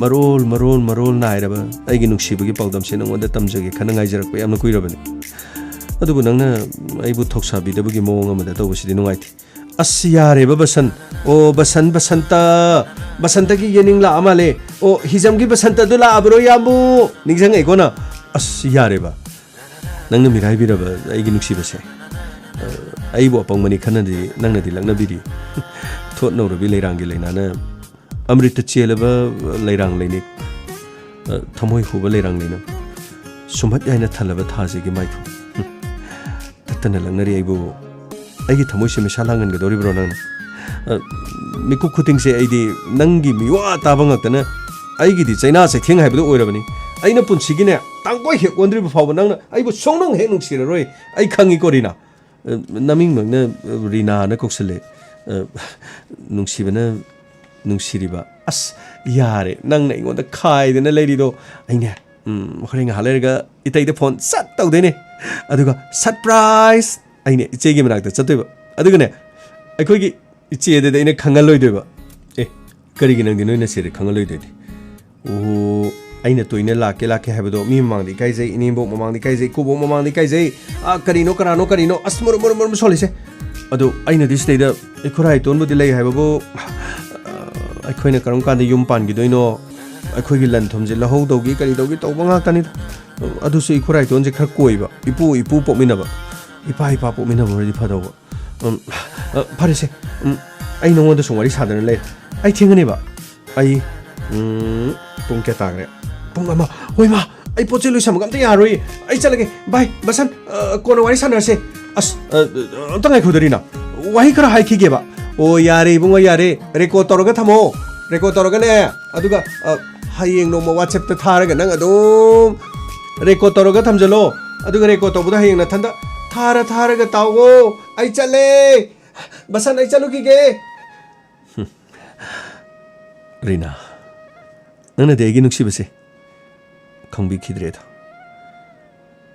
ꯃꯔꯣꯜ, ꯃꯔꯣꯜ, ꯃꯔꯣꯜ ꯅꯥꯏꯔꯕ ꯑꯩꯒꯤ ꯅꯨꯡꯁꯤꯕꯒꯤ ꯄꯥꯎꯗꯝꯁꯦ ꯅꯉꯣꯟꯗ ꯇꯝꯖꯒꯦ ꯈꯟꯅ ꯉꯥꯏꯖꯔꯛꯄ ꯌꯥꯝꯅ ꯀꯨꯏꯔꯕꯅꯤ꯫ ꯑꯗꯨꯕꯨ ꯅꯪꯅ ꯑꯩꯕꯨ ꯊꯧꯁꯥꯕꯤꯗꯕꯒꯤ ꯃꯑꯣꯡ ꯑꯃꯗ ꯇꯧꯕꯁꯤꯗꯤ ꯅꯨꯡꯉꯥꯏꯇꯦ꯫ ꯑꯁ, ꯌꯥꯔꯦꯕ ꯕꯁꯟ꯫ ꯑꯣ, ꯕꯁꯟ, ꯕꯁꯟꯇ꯫ ꯕꯁꯟꯇꯒꯤ ꯌꯦꯅꯤꯡ ꯂꯥꯛꯑ ꯃꯥꯜꯂꯦ꯫ ꯑꯣ, ꯍꯤꯖꯝꯒꯤ ꯕꯁꯟꯇꯗꯨ ꯂꯥꯛꯑꯕ꯭ꯔꯣ, ꯏꯌꯥꯝꯕꯨ? ꯅꯤꯡꯁꯤꯡꯉꯛꯏꯀꯣ ꯅꯪ? ꯑꯁ, ꯌꯥꯔꯦꯕ꯫ ꯅꯪꯅ ꯃꯤꯔꯥꯏꯕꯤꯔꯕ ꯑꯩꯒꯤ ꯅꯨꯡꯁꯤꯕꯁꯦ꯫ ꯑ, ꯑꯩꯕꯨ ꯑꯄꯪꯕꯅꯤ ꯈꯟꯅꯗꯤ ꯅꯪꯅꯗꯤ ꯂꯛꯅꯕꯤꯔꯤ꯫ ꯊꯣꯠ ꯅꯧꯔꯕꯤ ꯂꯩꯔꯥꯡꯒꯤ ꯂꯩꯅꯥꯅ ꯑꯃ꯭ꯔꯤꯇ ꯆꯦꯜꯂꯕ ꯂꯩꯔꯥꯡ ꯂꯩꯅꯤꯛ, ꯑ, ꯊꯃꯣꯏ ꯍꯨꯕ ꯂꯩꯔꯥꯡ ꯂꯩꯅꯝ, ꯁꯨꯝꯍꯠ ꯌꯥꯏꯅ ꯊꯜꯂꯕ ꯊꯥꯁꯤꯒꯤ ꯃꯥꯏꯊꯣꯡ꯫ ꯇꯠꯇꯅ ꯂꯛꯅꯔꯤ ꯑꯩꯕꯨ꯫ ꯑꯩꯒꯤ ꯊꯃꯣꯏꯁꯦ ꯃꯩꯁꯥ ꯂꯥꯡꯍꯟꯒꯗꯧꯔꯤꯕ꯭ꯔꯣ ꯅꯪꯅ? ꯑ, ꯃꯤꯀꯨꯞ ꯈꯨꯗꯤꯡꯁꯦ ꯑꯩꯗꯤ ꯅꯪꯒꯤ ꯃꯤꯋꯥ ꯇꯥꯕ ꯉꯥꯛꯇꯅ꯫ ꯑꯩꯒꯤꯗꯤ ꯆꯩꯅꯥ ꯆꯩꯊꯦꯡ ꯍꯥꯏꯕꯗꯨ ꯑꯣꯏꯔꯕꯅꯤ꯫ ꯑꯩꯅ ꯄꯨꯟꯁꯤꯒꯤꯅꯦ, ꯇꯥꯡꯀꯣꯏ ꯍꯦꯛ ꯑꯣꯟꯗ꯭ꯔꯤꯕ ꯐꯥꯎꯕ ꯅꯪꯅ ꯑꯩꯕꯨ ꯁꯨꯡꯅꯨꯡ ꯍꯦꯛ ꯅꯨꯡꯁꯤꯔꯔꯣꯏ꯫ ꯑꯩ ꯈꯪꯉꯤꯀꯣ, ꯔꯤꯅꯥ꯫ ꯑ, ꯅꯃꯤꯡꯃꯛꯅ, ꯑ, ꯔꯤꯅꯥꯅ ꯀꯧꯁꯜꯂꯦ꯫ ꯑ, ꯅꯨꯡꯁꯤꯕꯅ ꯅꯨꯡꯁꯤꯔꯤꯕ꯫ ꯑꯁ, ꯌꯥꯔꯦ, ꯅꯪꯅ ꯑꯩꯉꯣꯟꯗ ꯈꯥꯏꯗꯅ ꯂꯩꯔꯤꯗꯣ꯫ ꯑꯩꯅꯦ, ꯎꯝ, ꯍꯣꯔꯦꯟ ꯉꯥꯏꯍꯥꯛ ꯂꯩꯔꯒ ꯏꯇꯩꯗ ꯐꯣꯟ ꯁꯠ ꯇꯧꯗꯣꯏꯅꯦ꯫ ꯑꯗꯨꯒ ꯁꯔꯄ꯭ꯔꯥꯏꯖ! ꯑꯩꯅꯦ ꯏꯆꯦꯒꯤ ꯃꯅꯥꯛꯇ ꯆꯠꯇꯣꯏꯕ꯫ ꯑꯗꯨꯒꯅꯦ, ꯑꯩꯈꯣꯏꯒꯤ ꯏꯆꯦꯗꯗꯤ ꯑꯩꯅ ꯈꯪꯍꯜꯂꯣꯏꯗꯣꯏꯕ꯫ "ꯑꯦ, ꯀꯔꯤꯒꯤ ꯅꯪꯗꯤ ꯅꯣꯏ ꯅꯆꯦꯗ ꯈꯪꯍꯜꯂꯣꯏꯗꯣꯏꯗꯤ?" "ꯑꯣ, ꯑꯩꯅ ꯇꯣꯏꯅ ꯂꯥꯛꯀꯦ, ꯂꯥꯛꯀꯦ ꯍꯥꯏꯕꯗꯣ ꯃꯤ ꯃꯃꯥꯡꯗ ꯏꯀꯥꯏꯖꯩ, ꯏꯅꯦꯝꯕꯣꯛ ꯃꯃꯥꯡꯗ ꯏꯀꯥꯏꯖꯩ, ꯏꯀꯨꯕꯣꯛ ꯃꯃꯥꯡꯗ ꯏꯀꯥꯏꯖꯩ꯫ ꯑꯥ, ꯀꯔꯤꯅꯣ, ꯀꯅꯥꯅꯣ, ꯀꯔꯤꯅꯣ? ꯑꯁ, ꯃꯔꯨ, ꯃꯔꯨ, ꯃꯔꯨ ꯁꯣꯜꯂꯤꯁꯦ꯫ ꯑꯗꯣ ꯑꯩꯅꯗꯤ ꯁꯤꯗꯩꯗ ꯑꯩꯈꯣꯏ ꯏꯇꯣꯟꯕꯨꯗꯤ ꯂꯩ ꯍꯥꯏꯕꯕꯨ, ꯑ, ꯑꯩꯈꯣꯏꯅ ꯀꯔꯝ ꯀꯥꯟꯗ ꯌꯨꯝ ꯄꯥꯟꯈꯤꯗꯣꯏꯅꯣ? ꯑꯩꯈꯣꯏꯒꯤ ꯂꯟ ꯊꯨꯝꯁꯦ ꯂꯧꯍꯧꯗꯧꯒꯤ, ꯀꯔꯤ ꯇꯧꯒꯤ ꯇꯧꯕ ꯉꯥꯛꯇꯅꯤꯗ꯫ ꯑꯗꯨꯁꯨ ꯏꯈꯨꯔꯥ ꯏꯇꯣꯟꯁꯦ ꯈꯔ ꯀꯣꯏꯕ, ꯏꯄꯨ ꯏꯄꯨ ꯄꯣꯛꯃꯤꯟꯅꯕ, ꯏꯄꯥ ꯏꯄꯥ ꯄꯣꯛꯃꯤꯟꯅꯕ ꯑꯣꯏꯔꯗꯤ ꯐꯗꯧꯕ꯫ ꯎꯝ, ꯑ, ꯐꯔꯦꯁꯦ꯫ ꯎꯝ, ꯑꯩ ꯅꯉꯣꯟꯗ ꯁꯨꯝ ꯋꯥꯔꯤ ꯁꯥꯗꯅ ꯂꯩꯔꯦ꯫ ꯑꯩ ꯊꯦꯡꯒꯅꯦꯕ꯫ ꯑꯩ, ꯎꯝ, ꯄꯨꯡ ꯀꯌꯥ ꯇꯥꯈ꯭ꯔꯦ? ꯄꯨꯡ ꯑꯃ꯫ ꯍꯣꯏ ꯃꯥ, ꯑꯩ ꯄꯣꯠ ꯆꯩ ꯂꯣꯏꯁꯟꯕꯒ ꯑꯝꯇ ꯌꯥꯔꯣꯏ꯫ ꯑꯩ ꯆꯠꯂꯒꯦ꯫ ꯕꯥꯏ, ꯕꯁꯟ, ꯑ, ꯀꯣꯟꯅ ꯋꯥꯔꯤ ꯁꯥꯟꯅꯔꯁꯦ꯫ ꯑꯁ, ꯑ, ꯑ, ꯑꯝꯇ ꯉꯥꯏꯈꯣ, ꯗꯔꯤꯅꯥ꯫ ꯋꯥꯍꯩ ꯈꯔ ꯍꯥꯏꯈꯤꯒꯦꯕ꯫ ꯑꯣ, ꯌꯥꯔꯦ ꯏꯕꯨꯡꯉꯣ, ꯌꯥꯔꯦ꯫ ꯔꯦꯀꯣꯔꯗ ꯇꯧꯔꯒ ꯊꯝꯃꯣ꯫ ꯔꯦꯀꯣꯔꯗ ꯇꯧꯔꯒꯅꯦ꯫ ꯑꯗꯨꯒ, ꯑ, ꯍꯌꯦꯡ ꯅꯣꯡꯃ WhatsApp-ꯇ ꯊꯥꯔꯒ ꯅꯪ ꯑꯗꯨꯝ ꯔꯦꯀꯣꯔꯗ ꯇꯧꯔꯒ ꯊꯝꯖꯜꯂꯣ꯫ ꯑꯗꯨꯒ ꯔꯦꯀꯣꯔꯗ ꯇꯧꯕꯗꯣ ꯍꯌꯦꯡ ꯅꯊꯟꯗ ꯊꯥꯔ ꯊꯥꯔꯒ ꯇꯥꯎꯋꯣ꯫ ꯑꯩ ꯆꯠꯂꯦ꯫ ꯕꯁꯟ, ꯑꯩ ꯆꯠꯂꯨꯈꯤꯒꯦ꯫ ꯔꯤꯅꯥ, ꯅꯪꯅꯗꯤ ꯑꯩꯒꯤ ꯅꯨꯡꯁꯤꯕꯁꯦ ꯈꯪꯕꯤꯈꯤꯗ꯭ꯔꯦꯗꯣ꯫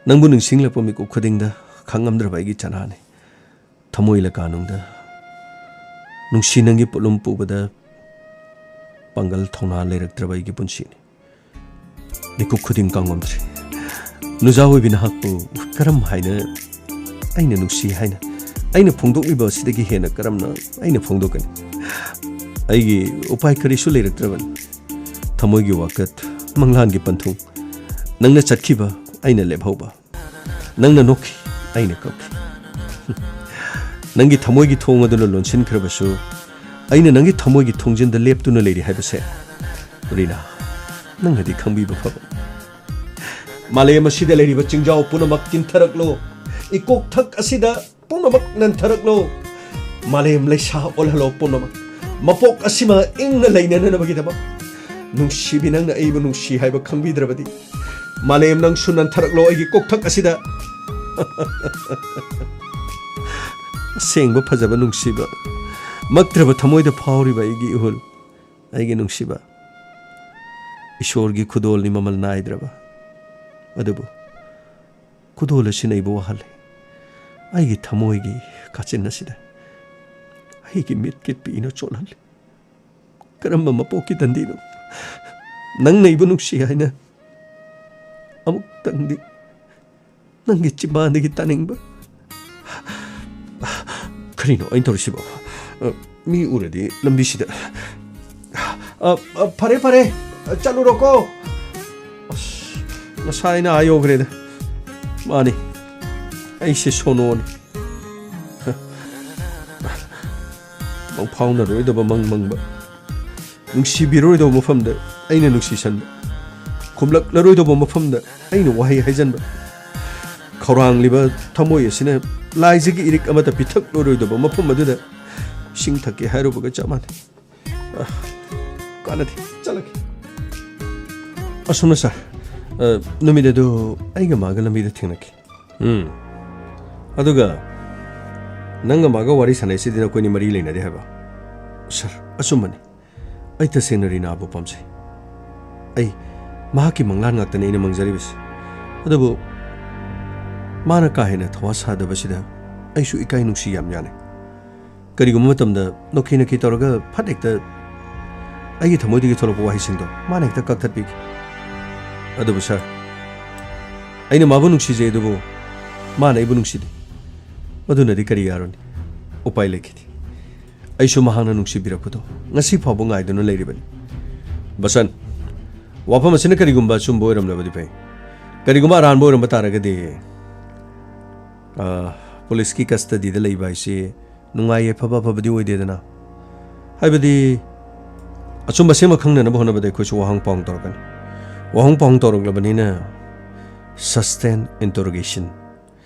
ꯅꯪꯕꯨ ꯅꯤꯡꯁꯤꯡꯂꯛꯄ ꯃꯤꯀꯨꯞ ꯈꯨꯗꯤꯡꯗ ꯈꯪꯉꯝꯗ꯭ꯔꯕ ꯑꯩꯒꯤ ꯆꯅꯥꯅꯤ꯫ ꯊꯃꯣꯏ ꯂꯀꯥꯅꯨꯡꯗ ꯅꯨꯡꯁꯤ ꯅꯪꯒꯤ ꯄꯣꯠꯂꯨꯝ ꯄꯨꯕꯗ ꯄꯥꯡꯒꯜ ꯊꯧꯅꯥ ꯂꯩꯔꯛꯇ꯭ꯔꯕ ꯑꯩꯒꯤ ꯄꯨꯟꯁꯤꯅꯤ꯫ ꯃꯤꯀꯨꯞ ꯈꯨꯗꯤꯡ ꯀꯥꯡꯉꯝꯗ꯭ꯔꯤ꯫ ꯅꯨꯖꯥ ꯑꯣꯏꯕꯤ ꯅꯍꯥꯛꯄꯨ ꯀꯔꯝ ꯍꯥꯏꯅ ꯑꯩꯅ ꯅꯨꯡꯁꯤ ꯍꯥꯏꯅ ꯑꯩꯅ ꯐꯣꯡꯗꯣꯛꯂꯤꯕ ꯑꯁꯤꯗꯒꯤ ꯍꯦꯟꯅ ꯀꯔꯝꯅ ꯑꯩꯅ ꯐꯣꯡꯗꯣꯛꯀꯅꯤ? ꯑꯩꯒꯤ ꯎꯄꯥꯏ ꯀꯔꯤꯁꯨ ꯂꯩꯔꯛꯇ꯭ꯔꯕꯅꯤ꯫ ꯊꯃꯣꯏꯒꯤ ꯋꯥꯀꯠ, ꯃꯪꯂꯥꯟꯒꯤ ꯄꯟꯊꯨꯡ, ꯅꯪꯅ ꯆꯠꯈꯤꯕ, ꯑꯩꯅ ꯂꯦꯞꯍꯧꯕ꯫ ꯅꯪꯅ ꯅꯣꯛꯈꯤ, ꯑꯩꯅ ꯀꯞꯈꯤ꯫ ꯅꯪꯒꯤ ꯊꯃꯣꯏꯒꯤ ꯊꯣꯡ ꯑꯗꯨꯅ ꯂꯣꯟꯁꯤꯟꯈ꯭ꯔꯕꯁꯨ, ꯑꯩꯅ ꯅꯪꯒꯤ ꯊꯃꯣꯏꯒꯤ ꯊꯣꯡꯖꯤꯟꯗ ꯂꯦꯞꯇꯨꯅ ꯂꯩꯔꯤ ꯍꯥꯏꯕꯁꯦ, ꯔꯤꯅꯥ, ꯅꯪꯅꯗꯤ ꯈꯪꯕꯤꯕ ꯐꯕ꯫ ꯃꯥꯂꯦꯝ ꯑꯁꯤꯗ ꯂꯩꯔꯤꯕ ꯆꯤꯡꯖꯥꯎ ꯄꯨꯝꯅꯃꯛ ꯀꯤꯟꯊꯔꯛꯂꯣ, ꯏꯀꯣꯛꯊꯛ ꯑꯁꯤꯗ ꯄꯨꯝꯅꯃꯛ ꯅꯟꯊꯔꯛꯂꯣ꯫ ꯃꯥꯂꯦꯝ ꯂꯩꯁꯥ ꯑꯣꯜꯍꯜꯂꯣ ꯄꯨꯝꯅꯃꯛ꯫ ꯃꯄꯣꯛ ꯑꯁꯤꯃ ꯏꯪꯅ ꯂꯩꯅꯅꯅꯕꯒꯤꯗꯃꯛ꯫ ꯅꯨꯡꯁꯤꯕꯤ, ꯅꯪꯅ ꯑꯩꯕꯨ ꯅꯨꯡꯁꯤ ꯍꯥꯏꯕ ꯈꯪꯕꯤꯗ꯭ꯔꯕꯗꯤ, ꯃꯥꯂꯦꯝ, ꯅꯪꯁꯨ ꯅꯟꯊꯔꯛꯂꯣ ꯑꯩꯒꯤ ꯀꯣꯛꯊꯛ ꯑꯁꯤꯗ꯫ ꯑꯁꯦꯡꯕ ꯐꯖꯕ ꯅꯨꯡꯁꯤꯕ, ꯃꯛꯇ꯭ꯔꯕ ꯊꯃꯣꯏꯗ ꯐꯥꯎꯔꯤꯕ ꯑꯩꯒꯤ ꯏꯍꯨꯜ, ꯑꯩꯒꯤ ꯅꯨꯡꯁꯤꯕ꯫ ꯏꯁꯣꯔꯒꯤ ꯈꯨꯗꯣꯜꯅꯤ ꯃꯃꯜ ꯅꯥꯏꯗ꯭ꯔꯕ꯫ ꯑꯗꯨꯕꯨ ꯈꯨꯗꯣꯜ ꯑꯁꯤꯅ ꯑꯩꯕꯨ ꯋꯥꯍꯜꯂꯤ꯫ ꯑꯩꯒꯤ ꯊꯃꯣꯏꯒꯤ ꯀꯥꯆꯤꯟ ꯑꯁꯤꯗ ꯑꯩꯒꯤ ꯃꯤꯠꯀꯤ ꯄꯤꯅ ꯆꯣꯠꯍꯜꯂꯤ꯫ ꯀꯔꯝꯕ ꯃꯄꯣꯛꯀꯤ ꯇꯟꯗꯤꯅꯣ? ꯅꯪꯅ ꯑꯩꯕꯨ ꯅꯨꯡꯁꯤ ꯍꯥꯏꯅ ꯑꯃꯨꯛꯇꯪꯗꯤ ꯅꯪꯒꯤ ꯆꯤꯝꯕꯥꯟꯗꯒꯤ ꯇꯥꯅꯤꯡꯕ꯫ ꯀꯔꯤꯅꯣ ꯑꯩꯅ ꯇꯧꯔꯤꯁꯤꯕꯣ? ꯑ, ꯃꯤ ꯎꯔꯗꯤ ꯂꯝꯕꯤꯁꯤꯗ꯫ ꯑ, ꯑ, ꯐꯔꯦ, ꯐꯔꯦ, ꯆꯠꯂꯨꯔꯣꯀꯣ꯫ ꯑꯁ, ꯉꯁꯥꯏꯅ ꯑꯥ ꯌꯧꯈ꯭ꯔꯦꯗ꯫ ꯃꯥꯅꯤ, ꯑꯩꯁꯦ ꯁꯣꯅꯣꯅꯤ꯫ ꯃꯪ ꯐꯥꯎꯅꯔꯣꯏꯗꯕ ꯃꯪ ꯃꯪꯕ, ꯅꯨꯡꯁꯤꯕꯤꯔꯣꯏꯗꯕ ꯃꯐꯝꯗ ꯑꯩꯅ ꯅꯨꯡꯁꯤꯁꯟꯕ, ꯈꯨꯝꯂꯛꯂꯔꯣꯏꯗꯕ ꯃꯐꯝꯗ ꯑꯩꯅ ꯋꯥꯍꯩ ꯍꯥꯏꯖꯟꯕ, ꯈꯧꯔꯥꯡꯂꯤꯕ ꯊꯃꯣꯏ ꯑꯁꯤꯅ ꯂꯥꯏꯖꯒꯤ ꯏꯔꯤꯛ ꯑꯃꯠꯇ ꯄꯤꯊꯛꯂꯔꯣꯏꯗꯕ ꯃꯐꯝ ꯑꯗꯨꯗ ꯏꯁꯤꯡ ꯊꯛꯀꯦ ꯍꯥꯏꯔꯨꯕꯒ ꯆꯞ ꯃꯥꯟꯅꯩ꯫ ꯑ, ꯀꯥꯟꯅꯗꯦ, ꯆꯠꯂꯒꯦ꯫ ꯑꯁꯨꯝꯅ ꯁꯥꯔ, ꯑ, ꯅꯨꯃꯤꯠ ꯑꯗꯨ ꯑꯩꯒ ꯃꯥꯒ ꯂꯝꯕꯤꯗ ꯊꯦꯡꯅꯈꯤ꯫ ꯎꯝ꯫ ꯑꯗꯨꯒ ꯅꯪꯒ ꯃꯥꯒ ꯋꯥꯔꯤ ꯁꯥꯟꯅꯩꯁꯤꯗꯤ ꯅꯈꯣꯏꯅꯤ ꯃꯔꯤ ꯂꯩꯅꯗꯦ ꯍꯥꯏꯕ? ꯁꯥꯔ, ꯑꯆꯨꯝꯕꯅꯤ꯫ ꯑꯩ ꯇꯁꯦꯡꯅ ꯔꯤꯅꯥꯕꯨ ꯄꯥꯝꯖꯩ꯫ ꯑꯩ ꯃꯍꯥꯛꯀꯤ ꯃꯪꯂꯥꯟ ꯉꯥꯛꯇꯅꯤ ꯑꯩꯅ ꯃꯪꯖꯔꯤꯕꯁꯤ꯫ ꯑꯗꯨꯕꯨ ꯃꯥꯅ ꯀꯥ ꯍꯦꯟꯅ ꯊꯋꯥ ꯁꯥꯗꯕꯁꯤꯗ ꯑꯩꯁꯨ ꯏꯀꯥꯏ ꯅꯨꯡꯁꯤ ꯌꯥꯝ ꯌꯥꯅꯩ꯫ ꯀꯔꯤꯒꯨꯝꯕ ꯃꯇꯝꯗ ꯅꯣꯛꯈꯤ ꯅꯣꯛꯈꯤ ꯇꯧꯔꯒ ꯐꯠ ꯍꯦꯛꯇ ꯑꯩꯒꯤ ꯊꯃꯣꯏꯗꯒꯤ ꯊꯣꯛꯂꯛꯄ ꯋꯥꯍꯩꯁꯤꯡꯗꯣ ꯃꯥꯅ ꯍꯦꯛꯇ ꯀꯛꯊꯠꯄꯤꯈꯤ꯫ ꯑꯗꯨꯕꯨ ꯁꯥꯔ, ꯑꯩꯅ ꯃꯥꯕꯨ ꯅꯨꯡꯁꯤꯖꯩ, ꯑꯗꯨꯕꯨ ꯃꯥꯅ ꯑꯩꯕꯨ ꯅꯨꯡꯁꯤꯗꯦ꯫ ꯑꯗꯨꯅꯗꯤ ꯀꯔꯤ ꯌꯥꯔꯨꯅꯤ? ꯎꯄꯥꯏ ꯂꯩꯈꯤꯗꯦ꯫ ꯑꯩꯁꯨ ꯃꯍꯥꯛꯅ ꯅꯨꯡꯁꯤꯕꯤꯔꯛꯄꯗꯣ ꯉꯁꯤ ꯐꯥꯎꯕ ꯉꯥꯏꯗꯨꯅ ꯂꯩꯔꯤꯕꯅꯤ꯫ ꯕꯁꯟ, ꯋꯥꯐꯝ ꯑꯁꯤꯅ ꯀꯔꯤꯒꯨꯝꯕ ꯑꯆꯨꯝꯕ ꯑꯣꯏꯔꯝꯂꯕꯗꯤ ꯐꯩ꯫ ꯀꯔꯤꯒꯨꯝꯕ ꯑꯔꯥꯟꯕ ꯑꯣꯏꯔꯝꯕ ꯇꯥꯔꯒꯗꯤ, ꯑ, ꯄꯨꯂꯤꯁꯀꯤ ꯀꯁꯇꯗꯤꯗ ꯂꯩꯕ ꯍꯥꯏꯁꯤ ꯅꯨꯡꯉꯥꯏ ꯌꯥꯏꯐꯕ ꯑꯐꯕꯗꯤ ꯑꯣꯏꯗꯦꯗꯅ꯫ ꯍꯥꯏꯕꯗꯤ, ꯑꯆꯨꯝꯕ ꯑꯁꯦꯡꯕ ꯈꯪꯅꯅꯕ ꯍꯣꯠꯅꯕꯗ ꯑꯩꯈꯣꯏꯁꯨ ꯋꯥꯍꯪ ꯄꯥꯎꯍꯪ ꯇꯧꯔꯛꯀꯅꯤ꯫ ꯋꯥꯍꯪ ꯄꯥꯎꯍꯪ ꯇꯧꯔꯛꯂꯕꯅꯤꯅ, sustained interrogation,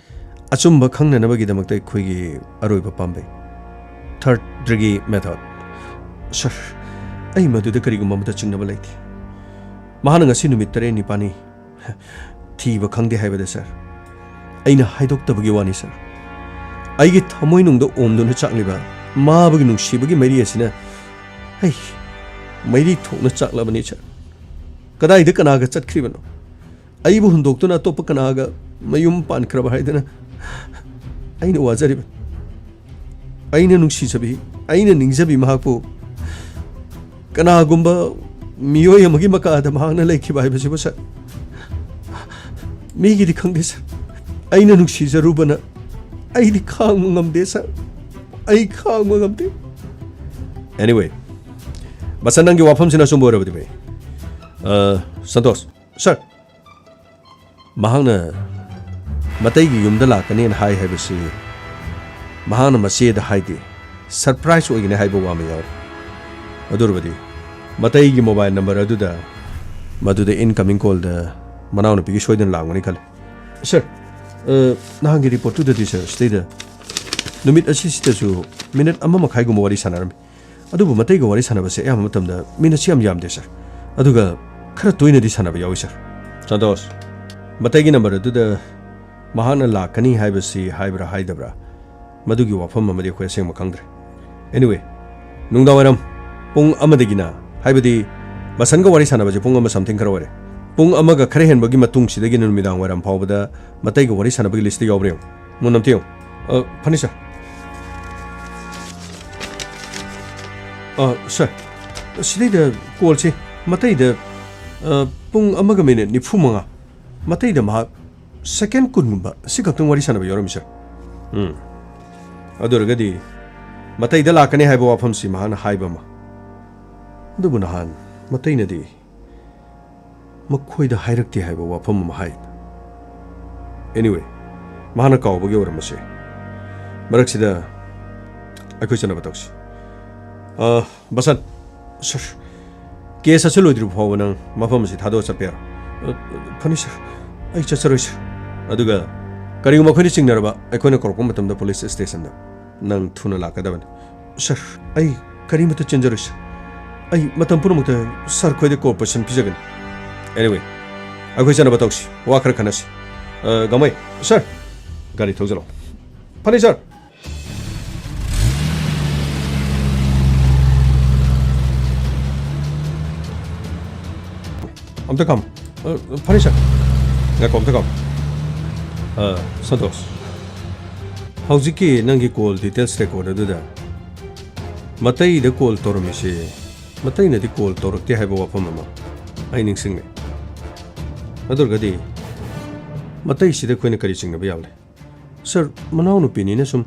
ꯑꯆꯨꯝꯕ ꯈꯪꯅꯅꯕꯒꯤꯗꯃꯛꯇ ꯑꯩꯈꯣꯏꯒꯤ ꯑꯔꯣꯏꯕ ꯄꯥꯝꯕꯩ, third degree method꯫ ꯁꯥꯔ, ꯑꯩ ꯃꯗꯨꯗ ꯀꯔꯤꯒꯨꯝꯕ ꯑꯃꯠꯇ ꯆꯤꯡꯅꯕ ꯂꯩꯇꯦ꯫ ꯃꯍꯥꯛꯅ ꯉꯁꯤ ꯅꯨꯃꯤꯠ ꯇꯔꯦꯠ ꯅꯤꯄꯥꯜꯅꯤ ꯊꯤꯕ ꯈꯪꯗꯦ ꯍꯥꯏꯕꯗ, ꯁꯥꯔ, ꯑꯩꯅ ꯍꯥꯏꯗꯣꯛꯇꯕꯒꯤ ꯋꯥꯅꯤ, ꯁꯥꯔ꯫ ꯑꯩꯒꯤ ꯊꯃꯣꯏꯅꯨꯡꯗ ꯑꯣꯝꯗꯨꯅ ꯆꯥꯛꯂꯤꯕ ꯃꯥꯕꯨꯒꯤ ꯅꯨꯡꯁꯤꯕꯒꯤ ꯃꯩꯔꯤ ꯑꯁꯤꯅ ꯑꯩ ꯃꯩꯔꯤ ꯊꯣꯛꯅ ꯆꯥꯛꯂꯕꯅꯤ, ꯁꯥꯔ꯫ ꯀꯗꯥꯏꯗ ꯀꯅꯥꯒ ꯆꯠꯈ꯭ꯔꯤꯕꯅꯣ? ꯑꯩꯕꯨ ꯍꯨꯟꯗꯣꯛꯇꯨꯅ ꯑꯇꯣꯞꯄ ꯀꯅꯥꯒ ꯃꯌꯨꯝ ꯄꯥꯟꯈ꯭ꯔꯕ ꯍꯥꯏꯗꯅ ꯑꯩꯅ ꯋꯥꯖꯔꯤꯕꯅꯤ꯫ ꯑꯩꯅ ꯅꯨꯡꯁꯤꯖꯕꯤ, ꯑꯩꯅ ꯅꯤꯡꯖꯕꯤ ꯃꯍꯥꯛꯄꯨ ꯀꯅꯥꯒꯨꯝꯕ ꯃꯤꯑꯣꯏ ꯑꯃꯒꯤ ꯃꯀꯥꯗ ꯃꯍꯥꯛꯅ ꯂꯩꯈꯤꯕ ꯍꯥꯏꯕꯁꯤꯕꯨ, ꯁꯥꯔ, ꯃꯤꯒꯤꯗꯤ ꯈꯪꯗꯦ, ꯁꯥꯔ꯫ ꯑꯩꯅ ꯅꯨꯡꯁꯤꯖꯔꯨꯕꯅ ꯑꯩꯗꯤ ꯈꯥꯡꯕ ꯉꯝꯗꯦ, ꯁꯥꯔ꯫ ꯑꯩ ꯈꯥꯡꯕ ꯉꯝꯗꯦ꯫ Anyway, ꯕꯁꯟ, ꯅꯪꯒꯤ ꯋꯥꯐꯝꯁꯤꯅ ꯑꯆꯨꯝꯕ ꯑꯣꯏꯔꯕꯗꯤ ꯐꯩ꯫ ꯑ, ꯁꯟꯇꯣꯁ, ꯁꯥꯔ, ꯃꯍꯥꯛꯅ ꯃꯇꯩꯒꯤ ꯌꯨꯝꯗ ꯂꯥꯛꯀꯅꯦꯅ ꯍꯥꯏ ꯍꯥꯏꯕꯁꯤ ꯃꯍꯥꯛꯅ ꯃꯆꯦꯗ ꯍꯥꯏꯗꯦ, ꯁꯔꯄ꯭ꯔꯥꯏꯖ ꯑꯣꯏꯒꯅꯤ ꯍꯥꯏꯕ ꯋꯥ ꯑꯃ ꯌꯥꯎꯔꯤ꯫ ꯑꯗꯨ ꯑꯣꯏꯔꯕꯗꯤ ꯃꯇꯩꯒꯤ ꯃꯣꯕꯥꯏꯜ ꯅꯝꯕꯔ ꯑꯗꯨꯗ ꯃꯗꯨꯗ ꯏꯟꯀꯃꯤꯡ ꯀꯣꯜꯗ ꯃꯅꯥꯎꯅꯨꯄꯤꯒꯤ ꯁꯣꯏꯗꯅ ꯂꯥꯛꯂꯝꯒꯅꯤ ꯈꯜꯂꯤ꯫ ꯁꯥꯔ, ꯑ, ꯅꯍꯥꯟꯒꯤ ꯔꯤꯄꯣꯔꯠꯇꯨꯗꯗꯤ, ꯁꯥꯔ, ꯁꯤꯗꯩꯗ ꯅꯨꯃꯤꯠ ꯑꯁꯤꯁꯤꯗꯁꯨ ꯃꯤꯅꯤꯠ ꯑꯃ ꯃꯈꯥꯏꯒꯨꯝꯕ ꯋꯥꯔꯤ ꯁꯥꯟꯅꯔꯝꯃꯤ꯫ ꯑꯗꯨꯕꯨ ꯃꯇꯩꯒ ꯋꯥꯔꯤ ꯁꯥꯟꯅꯕꯁꯦ ꯑꯌꯥꯝꯕ ꯃꯇꯝꯗ ꯃꯤꯅꯤꯠꯁꯤ ꯌꯥꯝ ꯌꯥꯝꯗꯦ, ꯁꯥꯔ꯫ ꯑꯗꯨꯒ ꯈꯔ ꯇꯣꯏꯅꯗꯤ ꯁꯥꯟꯅꯕ ꯌꯥꯎꯏ, ꯁꯥꯔ꯫ ꯁꯟꯇꯣꯁ, ꯃꯇꯩꯒꯤ ꯅꯝꯕꯔ ꯑꯗꯨꯗ ꯃꯍꯥꯛꯅ ꯂꯥꯛꯀꯅꯤ ꯍꯥꯏꯕꯁꯤ ꯍꯥꯏꯕ꯭ꯔꯥ ꯍꯥꯏꯗꯕ꯭ꯔꯥ, ꯃꯗꯨꯒꯤ ꯋꯥꯐꯝ ꯑꯃꯗꯤ ꯑꯩꯈꯣꯏ ꯑꯁꯦꯡꯕ ꯈꯪꯗ꯭ꯔꯦ꯫ Anyway, ꯅꯨꯡꯗꯥꯡꯋꯥꯏꯔꯝ ꯄꯨꯡ ꯑꯃꯗꯒꯤꯅ, ꯍꯥꯏꯕꯗꯤ ꯕꯁꯟꯒ ꯋꯥꯔꯤ ꯁꯥꯟꯅꯕꯁꯦ ꯄꯨꯡ ꯑꯃ something ꯈꯔ ꯑꯣꯏꯔꯦ, ꯄꯨꯡ ꯑꯃꯒ ꯈꯔ ꯍꯦꯟꯕꯒꯤ ꯃꯇꯨꯡꯁꯤꯗꯒꯤꯅ ꯅꯨꯃꯤꯗꯥꯡ ꯋꯥꯏꯔꯝ ꯐꯥꯎꯕꯗ ꯃꯇꯩꯒ ꯋꯥꯔꯤ ꯁꯥꯟꯅꯕꯒꯤ ꯂꯤꯁꯇ ꯌꯥꯎꯕ꯭ꯔꯥ ꯌꯦꯡꯉꯨ꯫ ꯃꯨꯟꯅ ꯑꯝꯇ ꯌꯦꯡꯉꯨ꯫ ꯑ, ꯐꯅꯤ, ꯁꯥꯔ꯫ ꯑ, ꯁꯥꯔ, ꯁꯤꯗꯩꯗ ꯀꯣꯜꯁꯤ ꯃꯇꯩꯗ, ꯑ, ꯄꯨꯡ ꯑꯃꯒ ꯃꯤꯅꯤꯠ ꯅꯤꯐꯨ ꯃꯉꯥ, ꯃꯇꯩꯗ ꯃꯍꯥꯛ ꯁꯦꯀꯦꯟ ꯀꯨꯟꯒꯨꯝꯕ ꯁꯤ ꯈꯛꯇꯪ ꯋꯥꯔꯤ ꯁꯥꯟꯅꯕ ꯌꯥꯎꯔꯝꯃꯤ, ꯁꯥꯔ꯫ ꯎꯝ꯫ ꯑꯗꯨ ꯑꯣꯏꯔꯒꯗꯤ ꯃꯇꯩꯗ ꯂꯥꯛꯀꯅꯤ ꯍꯥꯏꯕ ꯋꯥꯐꯝꯁꯤ ꯃꯍꯥꯛꯅ ꯍꯥꯏꯕ ꯑꯃ, ꯑꯗꯨꯕꯨ ꯅꯍꯥꯟ ꯃꯇꯩꯅꯗꯤ ꯃꯈꯣꯏꯗ ꯍꯥꯏꯔꯛꯇꯦ ꯍꯥꯏꯕ ꯋꯥꯐꯝ ꯑꯃ ꯍꯥꯏ꯫ Anyway, ꯃꯍꯥꯛꯅ ꯀꯥꯎꯕꯒꯤ ꯑꯣꯏꯔꯝꯕꯁꯨ ꯌꯥꯏ꯫ ꯃꯔꯛꯁꯤꯗ ꯑꯩꯈꯣꯏ ꯆꯠꯅꯕ ꯇꯧꯁꯤ꯫ ꯑ, ꯕꯁꯟ, ꯁꯥꯔ, ꯀꯦꯁ ꯑꯁꯤ ꯂꯣꯏꯗ꯭ꯔꯤꯕ ꯐꯥꯎꯕ ꯅꯪ ꯃꯐꯝ ꯑꯁꯤ ꯊꯥꯗꯣꯛꯑ ꯆꯠꯄ ꯌꯥꯔꯣꯏ꯫ ꯑ, ꯐꯅꯤ, ꯁꯥꯔ, ꯑꯩ ꯆꯠꯆꯔꯣꯏ, ꯁꯥꯔ꯫ ꯑꯗꯨꯒ ꯀꯔꯤꯒꯨꯝꯕ ꯑꯩꯈꯣꯏꯅ ꯆꯤꯡꯅꯔꯕ, ꯑꯩꯈꯣꯏꯅ ꯀꯧꯔꯛꯄ ꯃꯇꯝꯗ ꯄꯨꯂꯤꯁ ꯁ꯭ꯇꯦꯁꯟꯗ ꯅꯪ ꯊꯨꯅ ꯂꯥꯛꯀꯗꯕꯅꯤ꯫ ꯁꯥꯔ, ꯑꯩ ꯀꯔꯤꯃꯠꯇ ꯆꯦꯟꯖꯔꯣꯏ, ꯁꯥꯔ꯫ ꯑꯩ ꯃꯇꯝ ꯄꯨꯝꯅꯃꯛꯇ ꯁꯥꯔ ꯈꯣꯏꯗ ꯀꯣꯑꯣꯄꯔꯦꯁꯟ ꯄꯤꯖꯒꯅꯤ꯫ Anyway, ꯑꯩꯈꯣꯏ ꯆꯠꯅꯕ ꯇꯧꯁꯤ, ꯋꯥ ꯈꯔ ꯈꯟꯅꯁꯤ꯫ ꯑ, ꯒꯥꯡꯃꯩ, ꯁꯥꯔ, ꯒꯥꯔꯤ ꯊꯧꯖꯤꯜꯂꯣ꯫ ꯐꯅꯤ, ꯁꯥꯔ꯫ ꯑꯝꯇ ꯈꯥꯝꯃꯨ꯫ ꯑ, ꯐꯅꯤ, ꯁꯥꯔ꯫ ꯉꯥꯏꯈꯣ, ꯑꯝꯇ ꯈꯥꯝꯃꯨ꯫ ꯑ, ꯁꯟꯇꯣꯁ, ꯍꯧꯖꯤꯛꯀꯤ ꯅꯪꯒꯤ ꯀꯣꯜ ꯗꯤꯇꯦꯜꯁ ꯔꯦꯀꯣꯔꯗ ꯑꯗꯨꯗ ꯃꯇꯩꯗ ꯀꯣꯜ ꯇꯧꯔꯝꯃꯤꯁꯤ, ꯃꯇꯩꯅꯗꯤ ꯀꯣꯜ ꯇꯧꯔꯛꯇꯦ ꯍꯥꯏꯕ ꯋꯥꯐꯝ ꯑꯃ ꯑꯩ ꯅꯤꯡꯁꯤꯡꯂꯦ꯫ ꯑꯗꯨ ꯑꯣꯏꯔꯒꯗꯤ ꯃꯇꯩꯁꯤꯗ ꯑꯩꯈꯣꯏꯅ ꯀꯔꯤ ꯆꯤꯡꯅꯕ ꯌꯥꯎꯂꯦ? ꯁꯥꯔ, ꯃꯅꯥꯎꯅꯨꯄꯤꯅꯤꯅ ꯁꯨꯝ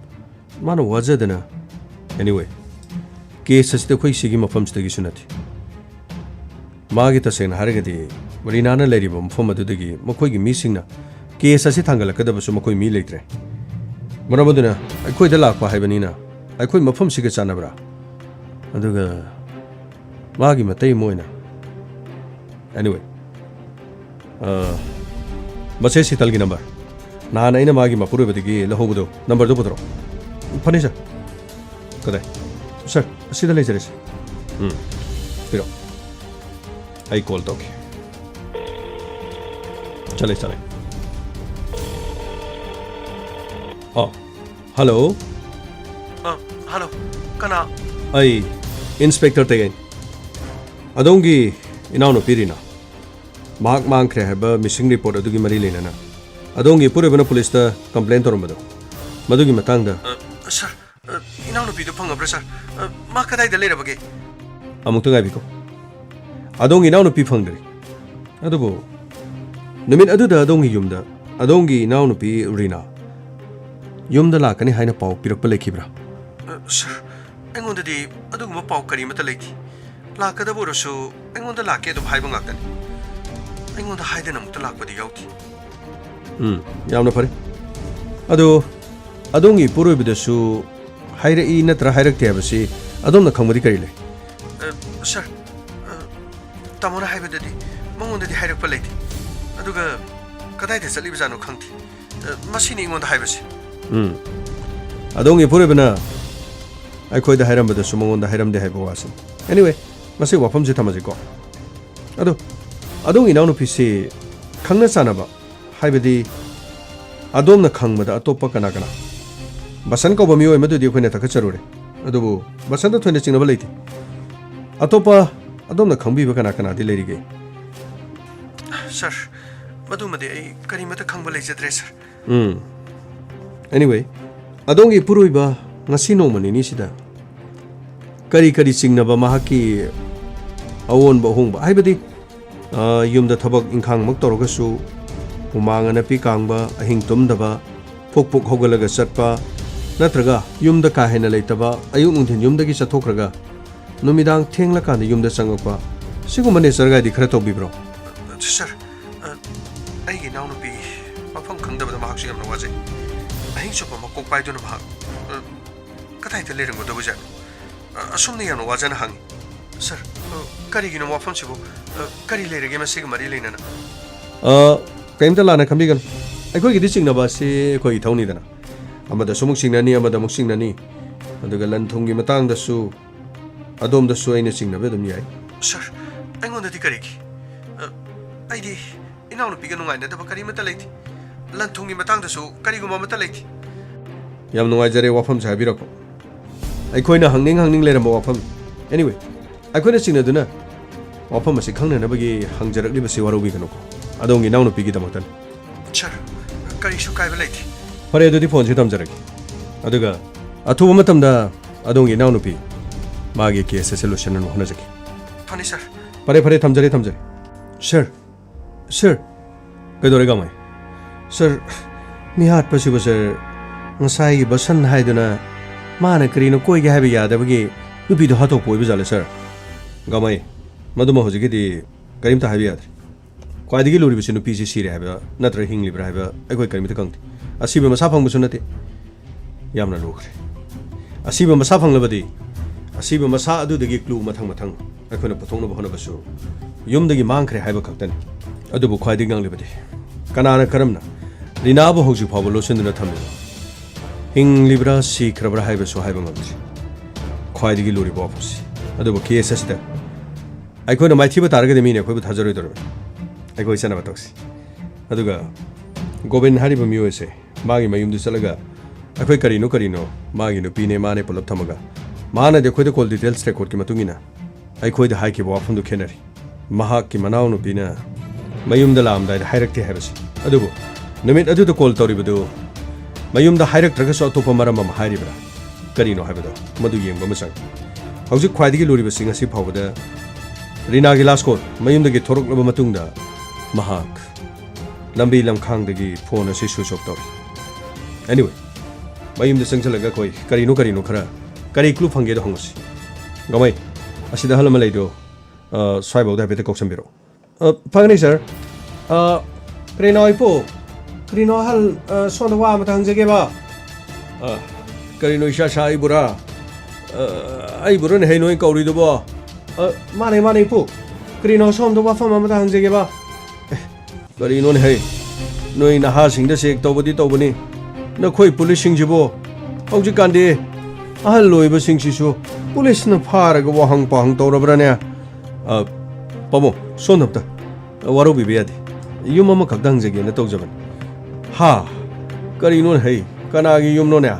ꯃꯥꯅ ꯋꯥꯖꯗꯅ꯫ Anyway, ꯀꯦꯁ ꯑꯁꯤꯗ ꯑꯩꯈꯣꯏ ꯁꯤꯒꯤ ꯃꯐꯝꯁꯤꯗꯒꯤꯁꯨ ꯅꯠꯇꯦ꯫ ꯃꯥꯒꯤ, ꯇꯁꯦꯡꯅ ꯍꯥꯏꯔꯒꯗꯤ, ꯔꯤꯅꯥꯅ ꯂꯩꯔꯤꯕ ꯃꯐꯝ ꯑꯗꯨꯗꯒꯤ ꯃꯈꯣꯏꯒꯤ ꯃꯤꯁꯤꯡꯅ ꯀꯦꯁ ꯑꯁꯤ ꯊꯥꯡꯒꯠꯂꯛꯀꯗꯕꯁꯨ ꯃꯈꯣꯏ ꯃꯤ ꯂꯩꯇ꯭ꯔꯦ꯫ ꯃꯔꯝ ꯑꯗꯨꯅ ꯑꯩꯈꯣꯏꯗ ꯂꯥꯛꯄ ꯍꯥꯏꯕꯅꯤꯅ ꯑꯩꯈꯣꯏ ꯃꯐꯝꯁꯤꯒ ꯆꯥꯟꯅꯕ꯭ꯔꯥ? ꯑꯗꯨꯒ ꯃꯥꯒꯤ ꯃꯇꯩ ꯑꯃ ꯑꯣꯏꯅ꯫ Anyway, ꯑ, ꯃꯁꯦ ꯁꯤꯇꯜꯒꯤ ꯅꯝꯕꯔ꯫ ꯅꯍꯥꯟ ꯑꯩꯅ ꯃꯥꯒꯤ ꯃꯄꯨꯔꯣꯏꯕꯗꯒꯤ ꯂꯧꯍꯧꯕꯗꯣ, ꯅꯝꯕꯔꯗꯣ ꯄꯨꯊꯣꯔꯛꯑꯣ꯫ ꯐꯅꯤ, ꯁꯥꯔ꯫ ꯀꯗꯥꯏ? ꯁꯥꯔ, ꯑꯁꯤꯗ ꯂꯩꯖꯔꯦ, ꯁꯥꯔ꯫ ꯎꯝ, ꯄꯤꯔꯛꯑꯣ꯫ ꯑꯩ ꯀꯣꯜ ꯇꯧꯒꯦ꯫ ꯆꯠꯂꯦ, ꯆꯠꯂꯦ꯫ ꯑꯣ, ꯍꯜꯂꯣ꯫ ꯑ, ꯍꯜꯂꯣ꯫ ꯀꯅꯥ? ꯑꯩ ꯏꯟꯁꯄꯦꯛꯇꯔ ꯇꯦꯡꯉꯩ꯫ ꯑꯗꯣꯝꯒꯤ ꯏꯅꯥꯎꯅꯨꯄꯤ ꯔꯤꯅꯥ, ꯃꯍꯥꯛ ꯃꯥꯡꯈ꯭ꯔꯦ ꯍꯥꯏꯕ ꯃꯤꯁꯤꯡ ꯔꯤꯄꯣꯔꯠ ꯑꯗꯨꯒꯤ ꯃꯔꯤ ꯂꯩꯅꯅ ꯑꯗꯣꯝꯒꯤ ꯏꯄꯨꯔꯣꯏꯕꯅ ꯄꯨꯂꯤꯁꯇ ꯀꯝꯄ꯭ꯂꯦꯟ ꯇꯧꯔꯝꯕꯗꯣ, ꯃꯗꯨꯒꯤ ꯃꯇꯥꯡꯗ꯫ ꯑ, ꯁꯥꯔ, ꯑ, ꯏꯅꯥꯎꯅꯨꯄꯤꯗꯨ ꯐꯪꯉꯕ꯭ꯔꯥ, ꯁꯥꯔ? ꯑ, ꯃꯥ ꯀꯗꯥꯏꯗ ꯂꯩꯔꯕꯒꯦ? ꯑꯃꯨꯛꯇ ꯉꯥꯏꯕꯤꯈꯣ꯫ ꯑꯗꯣꯝꯒꯤ ꯏꯅꯥꯎꯅꯨꯄꯤ ꯐꯪꯗ꯭ꯔꯤ꯫ ꯑꯗꯨꯕꯨ ꯅꯨꯃꯤꯠ ꯑꯗꯨꯗ ꯑꯗꯣꯝꯒꯤ ꯌꯨꯝꯗ ꯑꯗꯣꯝꯒꯤ ꯏꯅꯥꯎꯅꯨꯄꯤ ꯔꯤꯅꯥ ꯌꯨꯝꯗ ꯂꯥꯛꯀꯅꯤ ꯍꯥꯏꯅ ꯄꯥꯎ ꯄꯤꯔꯛꯄ ꯂꯩꯈꯤꯕ꯭ꯔꯥ? ꯑ, ꯁꯥꯔ, ꯑꯩꯉꯣꯟꯗꯗꯤ ꯑꯗꯨꯒꯨꯝꯕ ꯄꯥꯎ ꯀꯔꯤꯃꯠꯇ ꯂꯩꯇꯦ꯫ ꯂꯥꯛꯀꯗꯕ ꯑꯣꯏꯔꯁꯨ ꯑꯩꯉꯣꯟꯗ ꯂꯥꯛꯀꯦ ꯑꯗꯨꯝ ꯍꯥꯏꯕ ꯉꯥꯛꯇꯅꯤ꯫ ꯑꯩꯉꯣꯟꯗ ꯍꯥꯏꯗꯅ ꯑꯃꯨꯛꯇ ꯂꯥꯛꯄꯗꯤ ꯌꯥꯎꯗꯦ꯫ ꯎꯝ, ꯌꯥꯝꯅ ꯐꯔꯦ꯫ ꯑꯗꯣ ꯑꯗꯣꯝꯒꯤ ꯏꯄꯨꯔꯣꯏꯕꯗꯁꯨ ꯍꯥꯏꯔꯛꯏ ꯅꯠꯇ꯭ꯔ ꯍꯥꯏꯔꯛꯇꯦ ꯍꯥꯏꯕꯁꯤ ꯑꯗꯣꯝꯅ ꯈꯪꯕꯗꯤ ꯀꯔꯤ ꯂꯩ? ꯑ, ꯁꯥꯔ, ꯑ, ꯇꯥꯃꯣꯅ ꯍꯥꯏꯕꯗꯗꯤ ꯃꯉꯣꯟꯗꯗꯤ ꯍꯥꯏꯔꯛꯄ ꯂꯩꯇꯦ꯫ ꯑꯗꯨꯒ ꯀꯗꯥꯏꯗ ꯆꯠꯂꯤꯕꯖꯥꯠꯅꯣ ꯈꯪꯗꯦ꯫ ꯑ, ꯃꯁꯤꯅꯤ ꯑꯩꯉꯣꯟꯗ ꯍꯥꯏꯕꯁꯦ꯫ ꯎꯝ꯫ ꯑꯗꯣꯝꯒꯤ ꯏꯄꯨꯔꯣꯏꯕꯅ ꯑꯩꯈꯣꯏꯗ ꯍꯥꯏꯔꯝꯕꯗꯁꯨ ꯃꯉꯣꯟꯗ ꯍꯥꯏꯔꯝꯗꯦ ꯍꯥꯏꯕ ꯋꯥꯁꯤꯅꯤ꯫ Anyway, ꯃꯁꯤ ꯋꯥꯐꯝꯁꯤ ꯊꯝꯃꯁꯤꯀꯣ꯫ ꯑꯗꯣ ꯑꯗꯣꯝꯒꯤ ꯏꯅꯥꯎꯅꯨꯄꯤꯁꯤ ꯈꯪꯅ ꯆꯥꯟꯅꯕ ꯍꯥꯏꯕꯗꯤ ꯑꯗꯣꯝꯅ ꯈꯪꯕꯗ ꯑꯇꯣꯞꯄ ꯀꯅꯥ ꯀꯅꯥ? ꯕꯁꯟ ꯀꯧꯕ ꯃꯤꯑꯣꯏ ꯑꯃꯗꯨꯗꯤ ꯑꯩꯈꯣꯏꯅ ꯊꯛꯈꯠꯆꯔꯨꯔꯦ꯫ ꯑꯗꯨꯕꯨ ꯕꯁꯟꯗ ꯊꯣꯏꯅ ꯆꯤꯡꯅꯕ ꯂꯩꯇꯦ꯫ ꯑꯇꯣꯞꯄ ꯑꯗꯣꯝꯅ ꯈꯪꯕꯤꯕ ꯀꯅꯥ ꯀꯅꯥꯗꯤ ꯂꯩꯔꯤꯒꯦ? ꯁꯥꯔ, ꯃꯗꯨꯃꯗꯤ ꯑꯩ ꯀꯔꯤꯃꯠꯇ ꯈꯪꯕ ꯂꯩꯖꯗ꯭ꯔꯦ, ꯁꯥꯔ꯫ ꯎꯝ꯫ Anyway, ꯑꯗꯣꯝꯒꯤ ꯏꯄꯨꯔꯣꯏꯕ ꯉꯁꯤ ꯅꯣꯡꯃ ꯅꯤꯅꯤꯁꯤꯗ ꯀꯔꯤ ꯀꯔꯤ ꯆꯤꯡꯅꯕ ꯃꯍꯥꯛꯀꯤ ꯑꯑꯣꯟꯕ ꯑꯍꯣꯡꯕ, ꯍꯥꯏꯕꯗꯤ, ꯑ, ꯌꯨꯝꯗ ꯊꯕꯛ ꯏꯪꯈꯥꯡꯃꯛ ꯇꯧꯔꯒꯁꯨ ꯍꯨꯃꯥꯡ ꯑꯅꯞꯄꯤ ꯀꯥꯡꯕ, ꯑꯍꯤꯡ ꯇꯨꯝꯗꯕ, ꯄꯨꯛ ꯄꯨꯛ ꯍꯧꯒꯠꯂꯒ ꯆꯠꯄ, ꯅꯠꯇ꯭ꯔꯒ ꯌꯨꯝꯗ ꯀꯥ ꯍꯦꯟꯅ ꯂꯩꯇꯕ, ꯑꯌꯨꯛ ꯅꯨꯡꯊꯤꯟ ꯌꯨꯝꯗꯒꯤ ꯆꯠꯊꯣꯛꯈ꯭ꯔꯒ ꯅꯨꯃꯤꯗꯥꯡ ꯊꯦꯡꯂꯀꯥꯟꯗ ꯌꯨꯝꯗ ꯆꯪꯉꯛꯄ, ꯁꯤꯒꯨꯝꯕ ꯅꯦꯆꯔꯒꯥꯏꯗꯤ ꯈꯔ ꯇꯧꯕꯤꯕ꯭ꯔꯣ? ꯁꯥꯔ, ꯑ, ꯑꯩꯒꯤ ꯏꯅꯥꯎꯅꯨꯄꯤ ꯃꯐꯝ ꯈꯪꯗꯕꯗ ꯃꯍꯥꯛꯁꯨ ꯌꯥꯝꯅ ꯋꯥꯖꯩ꯫ ꯑꯍꯤꯡ ꯆꯨꯞꯄ ꯃꯀꯣꯛ ꯄꯥꯏꯗꯨꯅ ꯃꯍꯥꯛ, ꯑ, ꯀꯗꯥꯏꯗ ꯂꯩꯔꯝꯒꯗꯧꯕꯖꯥꯠꯅꯣ? ꯑ, ꯑꯁꯨꯝꯅ ꯌꯥꯝꯅ ꯋꯥꯖꯅ ꯍꯪꯉꯤ꯫ ꯁꯥꯔ, ꯑ, ꯀꯔꯤꯒꯤꯅꯣ ꯋꯥꯐꯝꯁꯤꯕꯨ? ꯑ, ꯀꯔꯤ ꯂꯩꯔꯒꯦ ꯃꯁꯤꯒ ꯃꯔꯤ ꯂꯩꯅꯅ? ꯑ, ꯀꯔꯤꯝꯇ ꯂꯥꯟꯅ ꯈꯟꯕꯤꯒꯅꯨ꯫ ꯑꯩꯈꯣꯏꯒꯤꯗꯤ ꯆꯤꯡꯅꯕ ꯑꯁꯤ ꯑꯩꯈꯣꯏ ꯏꯊꯧꯅꯤꯗꯅ꯫ ꯑꯃꯗꯁꯨ ꯑꯃꯨꯛ ꯆꯤꯡꯅꯅꯤ, ꯑꯃꯗ ꯑꯃꯨꯛ ꯆꯤꯡꯅꯅꯤ꯫ ꯑꯗꯨꯒ ꯂꯟ ꯊꯨꯝꯒꯤ ꯃꯇꯥꯡꯗꯁꯨ ꯑꯗꯣꯝꯗꯁꯨ ꯑꯩꯅ ꯆꯤꯡꯅꯕ ꯑꯗꯨꯝ ꯌꯥꯏ꯫ ꯁꯥꯔ, ꯑꯩꯉꯣꯟꯗꯗꯤ ꯀꯔꯤꯒꯤ? ꯑ, ꯑꯩꯗꯤ ꯏꯅꯥꯎꯅꯨꯄꯤꯒ ꯅꯨꯡꯉꯥꯏꯅꯗꯕ ꯀꯔꯤꯃꯠꯇ ꯂꯩꯇꯦ꯫ ꯂꯟ ꯊꯨꯝꯒꯤ ꯃꯇꯥꯡꯗꯁꯨ ꯀꯔꯤꯒꯨꯝꯕ ꯑꯃꯠꯇ ꯂꯩꯇꯦ꯫ ꯌꯥꯝ ꯅꯨꯡꯉꯥꯏꯖꯔꯦ ꯋꯥꯐꯝꯁꯦ ꯍꯥꯏꯕꯤꯔꯛꯄ꯫ ꯑꯩꯈꯣꯏꯅ ꯍꯪꯅꯤꯡ ꯍꯪꯅꯤꯡ ꯂꯩꯔꯝꯕ ꯋꯥꯐꯝ꯫ Anyway, ꯑꯩꯈꯣꯏꯅ ꯆꯤꯡꯅꯗꯨꯅ ꯋꯥꯐꯝ ꯑꯁꯤ ꯈꯪꯅꯅꯕꯒꯤ ꯍꯪꯖꯔꯛꯂꯤꯕꯁꯤ ꯋꯥꯔꯧꯕꯤꯒꯅꯨꯀꯣ꯫ ꯑꯗꯣꯝꯒꯤ ꯏꯅꯥꯎꯅꯨꯄꯤꯒꯤꯗꯃꯛꯇꯅꯤ꯫ ꯁꯥꯔ, ꯀꯔꯤꯁꯨ ꯀꯥꯏꯕ ꯂꯩꯇꯦ꯫ ꯐꯔꯦ, ꯑꯗꯨꯗꯤ ꯐꯣꯟꯁꯤ ꯊꯝꯖꯔꯒꯦ꯫ ꯑꯗꯨꯒ ꯑꯊꯨꯕ ꯃꯇꯝꯗ ꯑꯗꯣꯝꯒꯤ ꯏꯅꯥꯎꯅꯨꯄꯤ ꯃꯥꯒꯤ ꯀꯦꯁ ꯑꯁꯤ ꯂꯣꯏꯁꯤꯟꯅꯕ ꯍꯣꯠꯅꯖꯒꯦ꯫ ꯐꯅꯤ, ꯁꯥꯔ꯫ ꯐꯔꯦ, ꯐꯔꯦ, ꯊꯝꯖꯔꯦ, ꯊꯝꯖꯔꯦ꯫ ꯁꯥꯔ, ꯁꯥꯔ, ꯀꯩꯗꯧꯔꯦ ꯒꯥꯡꯃꯩ? ꯁꯥꯔ, ꯃꯤꯍꯥꯠꯄꯁꯤꯕꯨ ꯁꯥꯔ, ꯉꯁꯥꯏꯒꯤ ꯕꯁꯟ ꯍꯥꯏꯗꯨꯅ ꯃꯥꯅ ꯀꯔꯤꯅꯣ ꯀꯣꯏꯒꯦ ꯍꯥꯏꯕ ꯌꯥꯗꯕꯒꯤ ꯅꯨꯄꯤꯗꯣ ꯍꯥꯠꯇꯣꯛꯄ ꯑꯣꯏꯕ ꯖꯥꯠꯂꯦ ꯁꯥꯔ? ꯒꯥꯡꯃꯩ, ꯃꯗꯨꯃ ꯍꯧꯖꯤꯛꯀꯤꯗꯤ ꯀꯔꯤꯝꯇ ꯍꯥꯏꯕ ꯌꯥꯗ꯭ꯔꯤ꯫ ꯈ꯭ꯋꯥꯏꯗꯒꯤ ꯂꯨꯔꯤꯕꯁꯤ ꯅꯨꯄꯤꯁꯤ ꯁꯤꯔꯦ ꯍꯥꯏꯕ ꯅꯠꯇ꯭ꯔꯒ ꯍꯤꯡꯂꯤꯕ꯭ꯔꯥ ꯍꯥꯏꯕ ꯑꯩꯈꯣꯏ ꯀꯔꯤꯝꯇ ꯈꯪꯗꯦ꯫ ꯑꯁꯤꯕ ꯃꯁꯥ ꯐꯪꯕꯁꯨ ꯅꯠꯇꯦ꯫ ꯌꯥꯝꯅ ꯂꯨꯈ꯭ꯔꯦ꯫ ꯑꯁꯤꯕ ꯃꯁꯥ ꯐꯪꯂꯕꯗꯤ ꯑꯁꯤꯕ ꯃꯁꯥ ꯑꯗꯨꯗꯒꯤ ꯀ꯭ꯂꯨ ꯃꯊꯪ ꯃꯊꯪ ꯑꯩꯈꯣꯏꯅ ꯄꯨꯊꯣꯛꯅꯕ ꯍꯣꯠꯅꯕꯁꯨ ꯌꯨꯝꯗꯒꯤ ꯃꯥꯡꯈ꯭ꯔꯦ ꯍꯥꯏꯕ ꯈꯛꯇꯅꯤ꯫ ꯑꯗꯨꯕꯨ ꯈ꯭ꯋꯥꯏꯗꯒꯤ ꯉꯛꯂꯤꯕꯗꯤ ꯀꯅꯥꯅ ꯀꯔꯝꯅ ꯔꯤꯅꯥꯕꯨ ꯍꯧꯖꯤꯛ ꯐꯥꯎꯕ ꯂꯣꯠꯁꯤꯟꯗꯨꯅ ꯊꯝꯂꯤꯕ? ꯍꯤꯡꯂꯤꯕ꯭ꯔꯥ ꯁꯤꯈ꯭ꯔꯕ꯭ꯔꯥ ꯍꯥꯏꯕꯁꯨ ꯍꯥꯏꯕ ꯉꯝꯗ꯭ꯔꯤ꯫ ꯈ꯭ꯋꯥꯏꯗꯒꯤ ꯂꯨꯔꯤꯕ ꯋꯥꯐꯝꯁꯤ꯫ ꯑꯗꯨꯕꯨ ꯀꯦꯁ ꯑꯁꯤꯗ ꯑꯩꯈꯣꯏꯅ ꯃꯥꯏꯊꯤꯕ ꯇꯥꯔꯒꯗꯤ ꯃꯤꯅ ꯑꯩꯈꯣꯏꯕꯨ ꯊꯥꯖꯔꯣꯏꯗꯧꯔꯤꯕꯅꯤ꯫ ꯑꯩꯈꯣꯏ ꯆꯠꯅꯕ ꯇꯧꯁꯤ꯫ ꯑꯗꯨꯒ ꯒꯣꯕꯤꯟ ꯍꯥꯏꯔꯤꯕ ꯃꯤꯑꯣꯏ ꯑꯁꯦ ꯃꯥꯒꯤ ꯃꯌꯨꯝꯗ ꯆꯠꯂꯒ ꯑꯩꯈꯣꯏ ꯀꯔꯤꯅꯣ ꯀꯔꯤꯅꯣ, ꯃꯥꯒꯤ ꯅꯨꯄꯤꯅꯦ ꯃꯥꯅꯦ ꯄꯨꯂꯞ ꯊꯝꯃꯒ, ꯃꯥꯅꯗꯤ ꯑꯩꯈꯣꯏꯗ call details record ꯀꯤ ꯃꯇꯨꯡ ꯏꯟꯅ ꯑꯩꯈꯣꯏꯗ ꯍꯥꯏꯈꯤꯕ ꯋꯥꯐꯝꯗꯨ ꯈꯦꯠꯅꯔꯤ꯫ ꯃꯍꯥꯛꯀꯤ ꯃꯅꯥꯎꯅꯨꯄꯤꯅ ꯃꯌꯨꯝꯗ ꯂꯥꯛꯑꯝꯗꯥꯏꯗ ꯍꯥꯏꯔꯛꯇꯦ ꯍꯥꯏꯕꯁꯤ꯫ ꯑꯗꯨꯕꯨ ꯅꯨꯃꯤꯠ ꯑꯗꯨꯗ call ꯇꯧꯔꯤꯕꯗꯨ ꯃꯌꯨꯝꯗ ꯍꯥꯏꯔꯛꯇ꯭ꯔꯒꯁꯨ ꯑꯇꯣꯞꯄ ꯃꯔꯝ ꯑꯃ ꯍꯥꯏꯔꯤꯕ꯭ꯔꯥ, ꯀꯔꯤꯅꯣ ꯍꯥꯏꯕꯗꯣ ꯃꯗꯨ ꯌꯦꯡꯕ ꯑꯃ ꯆꯪꯏ꯫ ꯍꯧꯖꯤꯛ ꯈ꯭ꯋꯥꯏꯗꯒꯤ ꯂꯨꯔꯤꯕꯁꯤ ꯉꯁꯤ ꯐꯥꯎꯕꯗ ꯔꯤꯅꯥꯒꯤ last call ꯃꯌꯨꯝꯗꯒꯤ ꯊꯣꯔꯛꯂꯕ ꯃꯇꯨꯡꯗ ꯃꯍꯥꯛ ꯂꯝꯕꯤ ꯂꯝꯈꯥꯡꯗꯒꯤ phone ꯑꯁꯤ switch off ꯇꯧꯔꯦ꯫ Anyway, ꯃꯌꯨꯝꯗ ꯆꯪꯁꯤꯜꯂꯒ ꯑꯩꯈꯣꯏ ꯀꯔꯤꯅꯣ ꯀꯔꯤꯅꯣ ꯈꯔ, ꯀꯔꯤ clue ꯐꯪꯒꯦꯗꯣ ꯍꯪꯉꯨꯁꯤ꯫ ꯒꯃꯩ, ꯑꯁꯤꯗ ꯑꯍꯜ ꯑꯃ ꯂꯩꯗꯣ, ꯑ, ꯁ꯭ꯋꯥꯏꯐꯥꯎꯗ ꯍꯥꯏꯐꯦꯠꯇ ꯀꯧꯁꯟꯕꯤꯔꯛꯑꯣ꯫ ꯑ, ꯐꯒꯅꯤ, sir꯫ ꯑ, ꯀꯔꯤꯅꯣ ꯏꯄꯨ? ꯀꯔꯤꯅꯣ ꯑꯍꯜ, ꯑ, ꯁꯣꯝꯗ ꯋꯥ ꯑꯃꯇ ꯍꯪꯖꯒꯦꯕ꯫ ꯑ, ꯀꯔꯤꯅꯣ ꯏꯁꯥ ꯁꯥ ꯑꯩꯕꯨꯔꯥ? ꯑ, ꯑꯩꯕꯨꯔꯅꯦ ꯍꯩ ꯅꯣꯏ ꯀꯧꯔꯤꯗꯨꯕꯣ? ꯑ, ꯃꯥꯅꯦ, ꯃꯥꯅꯦ ꯏꯄꯨ꯫ ꯀꯔꯤꯅꯣ ꯁꯣꯝꯗ ꯋꯥꯐꯝ ꯑꯃꯇ ꯍꯪꯖꯒꯦꯕ꯫ ꯑꯦ, ꯀꯔꯤꯅꯣꯅꯦ ꯍꯩ? ꯅꯣꯏ ꯅꯍꯥꯁꯤꯡꯗ check ꯇꯧꯕꯗꯤ ꯇꯧꯕꯅꯤ꯫ ꯅꯈꯣꯏ police ꯁꯤꯡꯁꯤꯕꯨ ꯍꯧꯖꯤꯛꯀꯥꯟꯗꯤ ꯑꯍꯜ ꯑꯣꯏꯕꯁꯤꯡꯁꯤꯁꯨ police ꯅ ꯐꯥꯔꯒ ꯋꯥꯍꯪ ꯄꯥꯎꯍꯪ ꯇꯧꯔꯕ꯭ꯔꯥꯅꯦ? ꯑ, ꯄꯥꯕꯨꯡ, ꯁꯣꯝꯗ ꯑꯝꯇ ꯋꯥꯔꯧꯕꯤꯕ ꯌꯥꯗꯦ꯫ ꯌꯨꯝ ꯑꯃꯈꯛꯇ ꯍꯪꯖꯒꯦꯅ ꯇꯧꯖꯕꯅꯤ꯫ ꯍꯥ? ꯀꯔꯤꯅꯣꯅꯦ ꯍꯩ? ꯀꯅꯥꯒꯤ ꯌꯨꯝꯅꯣꯅꯦ?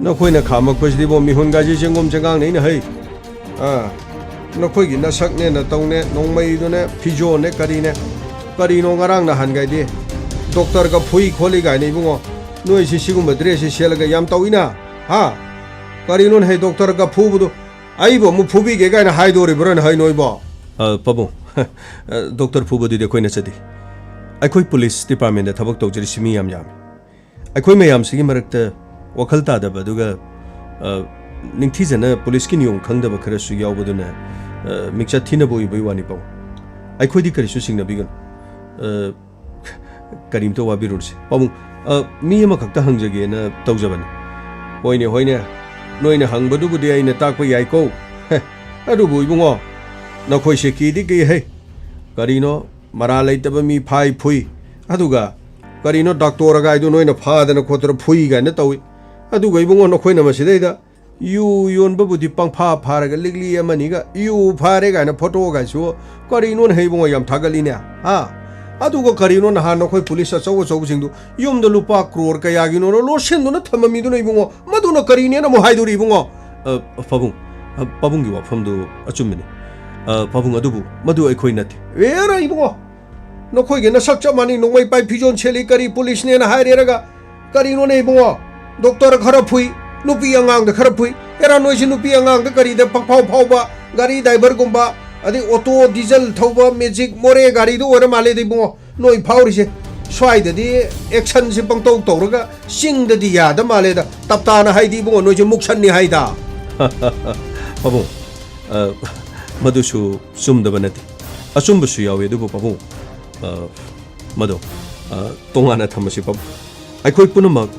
ꯅꯈꯣꯏꯅ ꯈꯥꯝꯃꯛꯄꯁꯤꯗꯤꯕꯣ ꯃꯤꯍꯨꯟꯒꯥꯏꯁꯤ ꯆꯦꯡꯒꯨꯝ ꯆꯦꯡꯒꯥꯡꯅꯩꯅꯦ ꯍꯩ꯫ ꯑꯥ, ꯅꯈꯣꯏꯒꯤ ꯅꯁꯛꯅꯦ, ꯅꯇꯧꯅꯦ, ꯅꯣꯡꯃꯩꯗꯨꯅꯦ, ꯐꯤꯖꯣꯜꯅꯦ, ꯀꯔꯤꯅꯦ? ꯀꯔꯤꯅꯣ ꯉꯔꯥꯡ ꯅꯍꯥꯟꯒꯥꯏꯗꯤ doctor ꯒ ꯐꯨꯏ ꯈꯣꯠꯂꯤ ꯀꯥꯏꯅ ꯏꯕꯨꯡꯉꯣ? ꯅꯣꯏꯁꯤ ꯁꯤꯒꯨꯝꯕ dress ꯁꯤ ꯁꯦꯠꯂꯒ ꯌꯥꯝ ꯇꯧꯏꯅ? ꯍꯥ? ꯀꯔꯤꯅꯣꯅꯦ ꯍꯩ, doctor ꯒ ꯐꯨꯕꯗꯨ? ꯑꯩꯕꯨ ꯑꯃꯨꯛ ꯐꯨꯕꯤꯒꯦ ꯀꯥꯏꯅ ꯍꯥꯏꯗꯣꯔꯤꯕ꯭ꯔꯥꯅꯦ ꯍꯩ ꯅꯣꯏꯕꯣ? ꯑ, ꯄꯥꯕꯨꯡ, ꯑ, doctor ꯐꯨꯕꯗꯨꯗꯤ ꯑꯩꯈꯣꯏ ꯅꯠꯆꯗꯦ꯫ ꯑꯩꯈꯣꯏ police department ꯇ ꯊꯕꯛ ꯇꯧꯖꯔꯤꯁꯤ ꯃꯤ ꯌꯥꯝ ꯌꯥꯝꯃꯤ꯫ ꯑꯩꯈꯣꯏ ꯃꯌꯥꯝꯁꯤꯒꯤ ꯃꯔꯛꯇ ꯋꯥꯈꯜ ꯇꯥꯗꯕ ꯑꯗꯨꯒ, ꯑ, ꯅꯤꯡꯊꯤꯖꯅ police ꯀꯤ ꯅꯤꯌꯣꯝ ꯈꯪꯗꯕ ꯈꯔꯁꯨ ꯌꯥꯎꯕꯗꯨꯅ, ꯑ, ꯃꯤꯡꯆꯠ ꯊꯤꯅꯕ ꯑꯣꯏꯕꯒꯤ ꯋꯥꯅꯤ ꯄꯥꯕꯨꯡ꯫ ꯑꯩꯈꯣꯏꯗꯤ ꯀꯔꯤꯁꯨ ꯆꯤꯡꯅꯕꯤꯒꯅꯨ꯫ ꯑ, ꯀꯔꯤꯝꯇ ꯋꯥꯕꯤꯔꯨꯔꯁꯤ꯫ ꯄꯥꯕꯨꯡ, ꯑ, ꯃꯤ ꯑꯃꯈꯛꯇ ꯍꯪꯖꯒꯦꯅ ꯇꯧꯖꯕꯅꯤ꯫ ꯍꯣꯏꯅꯦ, ꯍꯣꯏꯅꯦ, ꯅꯣꯏꯅ ꯍꯪꯕꯗꯨꯕꯨꯗꯤ ꯑꯩꯅ ꯇꯥꯛꯄ ꯌꯥꯏꯀꯣ꯫ ꯍꯦ, ꯑꯗꯨꯕꯨ ꯏꯕꯨꯡꯉꯣ, ꯅꯈꯣꯏꯁꯦ ꯀꯤꯗꯤ ꯀꯤ ꯍꯦ꯫ ꯀꯔꯤꯅꯣ, ꯃꯔꯥꯜ ꯂꯩꯇꯕ ꯃꯤ ꯐꯥꯏ ꯐꯨꯏ, ꯑꯗꯨꯒ ꯀꯔꯤꯅꯣ doctor ꯒꯥꯏꯗꯨ ꯅꯣꯏꯅ ꯐꯥꯗꯅ ꯈꯣꯠꯇꯅ ꯐꯨꯏ ꯀꯥꯏꯅ ꯇꯧꯏ꯫ ꯑꯗꯨꯒ ꯏꯕꯨꯡꯉꯣ, ꯅꯈꯣꯏꯅ ꯃꯁꯤꯗꯩꯗ ꯌꯨ ꯌꯣꯟꯕꯕꯨꯗꯤ ꯄꯪꯐꯥ ꯐꯥꯔꯒ ꯂꯤꯛꯂꯤ ꯑꯃꯅꯤꯒ ꯌꯨ ꯐꯥꯔꯦ ꯀꯥꯏꯅ photo ꯒꯥꯏꯁꯨ, ꯀꯔꯤꯅꯣꯅꯦ ꯍꯩ ꯏꯕꯨꯡꯉꯣ, ꯌꯥꯝ ꯊꯥꯒꯠꯂꯤꯅꯦ, ꯍꯥ? ꯑꯗꯨꯒ ꯀꯔꯤꯅꯣ ꯅꯍꯥꯟ ꯅꯈꯣꯏ ꯄꯨꯂꯤꯁ ꯑꯆꯧ ꯑꯆꯧꯕꯁꯤꯡꯗꯨ ꯌꯨꯝꯗ ꯂꯨꯄꯥ ꯀ꯭ꯔꯣꯔ ꯀꯌꯥꯒꯤꯅꯣ ꯂꯣꯠꯁꯤꯟꯗꯨꯅ ꯊꯝꯃꯝꯃꯤꯗꯨꯅ ꯏꯕꯨꯡꯉꯣ? ꯃꯗꯨꯅ ꯀꯔꯤꯅꯦꯅ ꯑꯃꯨꯛ ꯍꯥꯏꯗꯣꯔꯤ ꯏꯕꯨꯡꯉꯣ? ꯑ, ꯄꯥꯕꯨꯡ, ꯑ, ꯄꯥꯕꯨꯡꯒꯤ ꯋꯥꯐꯝꯗꯨ ꯑꯆꯨꯝꯕꯅꯤ꯫ ꯑ, ꯄꯥꯕꯨꯡ, ꯑꯗꯨꯕꯨ ꯃꯗꯨ ꯑꯩꯈꯣꯏ ꯅꯠꯇꯦ꯫ ꯑꯦꯔꯥ ꯏꯕꯨꯡꯉꯣ, ꯅꯈꯣꯏꯒꯤ ꯅꯁꯛ ꯆꯞ ꯃꯥꯟꯅꯩ, ꯅꯣꯡꯃꯩ ꯄꯥꯏ ꯐꯤꯖꯣꯜ ꯁꯦꯠꯂꯤ, ꯀꯔꯤ ꯄꯨꯂꯤꯁꯅꯦꯅ ꯍꯥꯏꯔꯦꯔꯒ? ꯀꯔꯤꯅꯣꯅꯦ ꯏꯕꯨꯡꯉꯣ? ꯗꯣꯛꯇꯔ ꯈꯔ ꯐꯨꯏ, ꯅꯨꯄꯤ ꯑꯉꯥꯡꯗ ꯈꯔ ꯐꯨꯏ꯫ ꯑꯦꯔꯥ, ꯅꯣꯏꯁꯤ ꯅꯨꯄꯤ ꯑꯉꯥꯡꯗ ꯀꯔꯤꯗ ꯄꯪꯐꯥꯎ ꯐꯥꯎꯕ? ꯒꯥꯔꯤ ꯗ꯭ꯔꯥꯏꯚꯔꯒꯨꯝꯕ, ꯑꯗꯩ ꯑꯣꯇꯣ ꯗꯤꯖꯜ ꯊꯧꯕ ꯃꯦꯖꯤꯛ ꯃꯣꯔꯦ ꯒꯥꯔꯤꯗꯨ ꯑꯣꯏꯔ ꯃꯥꯜꯂꯦꯗ ꯏꯕꯨꯡꯉꯣ, ꯅꯣꯏ ꯐꯥꯎꯔꯤꯁꯦ꯫ ꯁ꯭ꯋꯥꯏꯗꯗꯤ ꯑꯦꯛꯁꯟꯁꯤ ꯄꯪꯇꯧ ꯇꯧꯔꯒ ꯆꯤꯡꯗꯗꯤ ꯌꯥꯗ ꯃꯥꯜꯂꯦꯗ꯫ ꯇꯞꯇꯥꯅ ꯍꯥꯏꯗꯤ ꯏꯕꯨꯡꯉꯣ, ꯅꯣꯏꯁꯦ ꯃꯨꯛꯁꯟꯅꯤ ꯍꯥꯏꯗ꯫ ꯄꯥꯕꯨꯡ, ꯑ, ꯃꯗꯨꯁꯨ ꯆꯨꯝꯗꯕ ꯅꯠꯇꯦ꯫ ꯑꯆꯨꯝꯕꯁꯨ ꯌꯥꯎꯏ, ꯑꯗꯨꯕꯨ ꯄꯥꯕꯨꯡ, ꯑ, ꯃꯗꯣ, ꯑ, ꯇꯣꯉꯥꯟꯅ ꯊꯝꯃꯁꯤ ꯄꯥꯕꯨꯡ꯫ ꯑꯩꯈꯣꯏ ꯄꯨꯝꯅꯃꯛ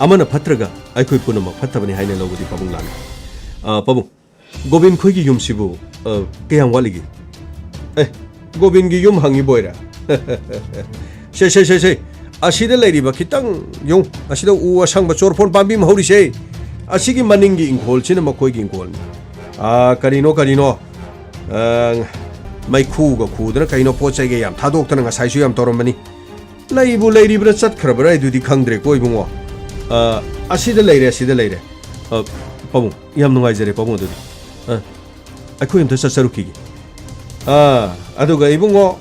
ꯑꯃꯅ ꯐꯠꯇ꯭ꯔꯒ ꯑꯩꯈꯣꯏ ꯄꯨꯝꯅꯃꯛ ꯐꯠꯇꯕꯅꯤ ꯍꯥꯏꯅ ꯂꯧꯕꯗꯤ ꯄꯥꯕꯨꯡ ꯂꯥꯟꯅꯤ꯫ ꯑ, ꯄꯥꯕꯨꯡ, ꯒꯣꯕꯤꯟ ꯈꯣꯏꯒꯤ ꯌꯨꯝꯁꯤꯕꯨ, ꯑ, ꯀꯌꯥꯝ ꯋꯥꯠꯂꯤꯒꯦ? ꯑꯦ, ꯒꯣꯕꯤꯟꯒꯤ ꯌꯨꯝ ꯍꯪꯉꯤꯕ ꯑꯣꯏꯔꯦ꯫ ꯁꯦ, ꯁꯦ, ꯁꯦ, ꯁꯦ꯫ ꯑꯁꯤꯗ ꯂꯩꯔꯤꯕ ꯈꯤꯇꯪ ꯌꯦꯡꯉꯨ, ꯑꯁꯤꯗ ꯎ ꯑꯁꯪꯕ ꯆꯣꯔꯐꯣꯟ ꯄꯥꯝꯕꯤ ꯑꯃ ꯍꯧꯔꯤꯁꯦ, ꯑꯁꯤꯒꯤ ꯃꯅꯤꯡꯒꯤ ꯏꯪꯈꯣꯜꯁꯤꯅ ꯃꯈꯣꯏꯒꯤ ꯏꯪꯈꯣꯜꯅꯤ꯫ ꯑꯥ, ꯀꯔꯤꯅꯣ, ꯀꯔꯤꯅꯣ? ꯑꯥ, ꯃꯩꯈꯨꯒ ꯈꯨꯗꯅ ꯀꯩꯅꯣ ꯄꯣꯠ ꯆꯩꯒ ꯌꯥꯝ ꯊꯥꯗꯣꯛꯇꯅ ꯉꯁꯥꯏꯁꯨ ꯌꯥꯝ ꯇꯧꯔꯝꯕꯅꯤ꯫ ꯂꯩꯕꯨ ꯂꯩꯔꯤꯕ꯭ꯔꯥ ꯆꯠꯈ꯭ꯔꯕ꯭ꯔꯥ ꯍꯥꯏꯗꯨꯗꯤ ꯈꯪꯗ꯭ꯔꯦꯀꯣ ꯏꯕꯨꯡꯉꯣ꯫ ꯑꯥ, ꯑꯁꯤꯗ ꯂꯩꯔꯦ, ꯑꯁꯤꯗ ꯂꯩꯔꯦ꯫ ꯑꯥ, ꯄꯥꯕꯨꯡ, ꯌꯥꯝ ꯅꯨꯡꯉꯥꯏꯖꯔꯦ ꯄꯥꯕꯨꯡ ꯑꯗꯨꯗꯤ꯫ ꯑꯥ, ꯑꯩꯈꯣꯏ ꯑꯝꯇ ꯆꯠꯆꯔꯨꯈꯤꯒꯦ꯫ ꯑꯥ, ꯑꯗꯨꯒ ꯏꯕꯨꯡꯉꯣ,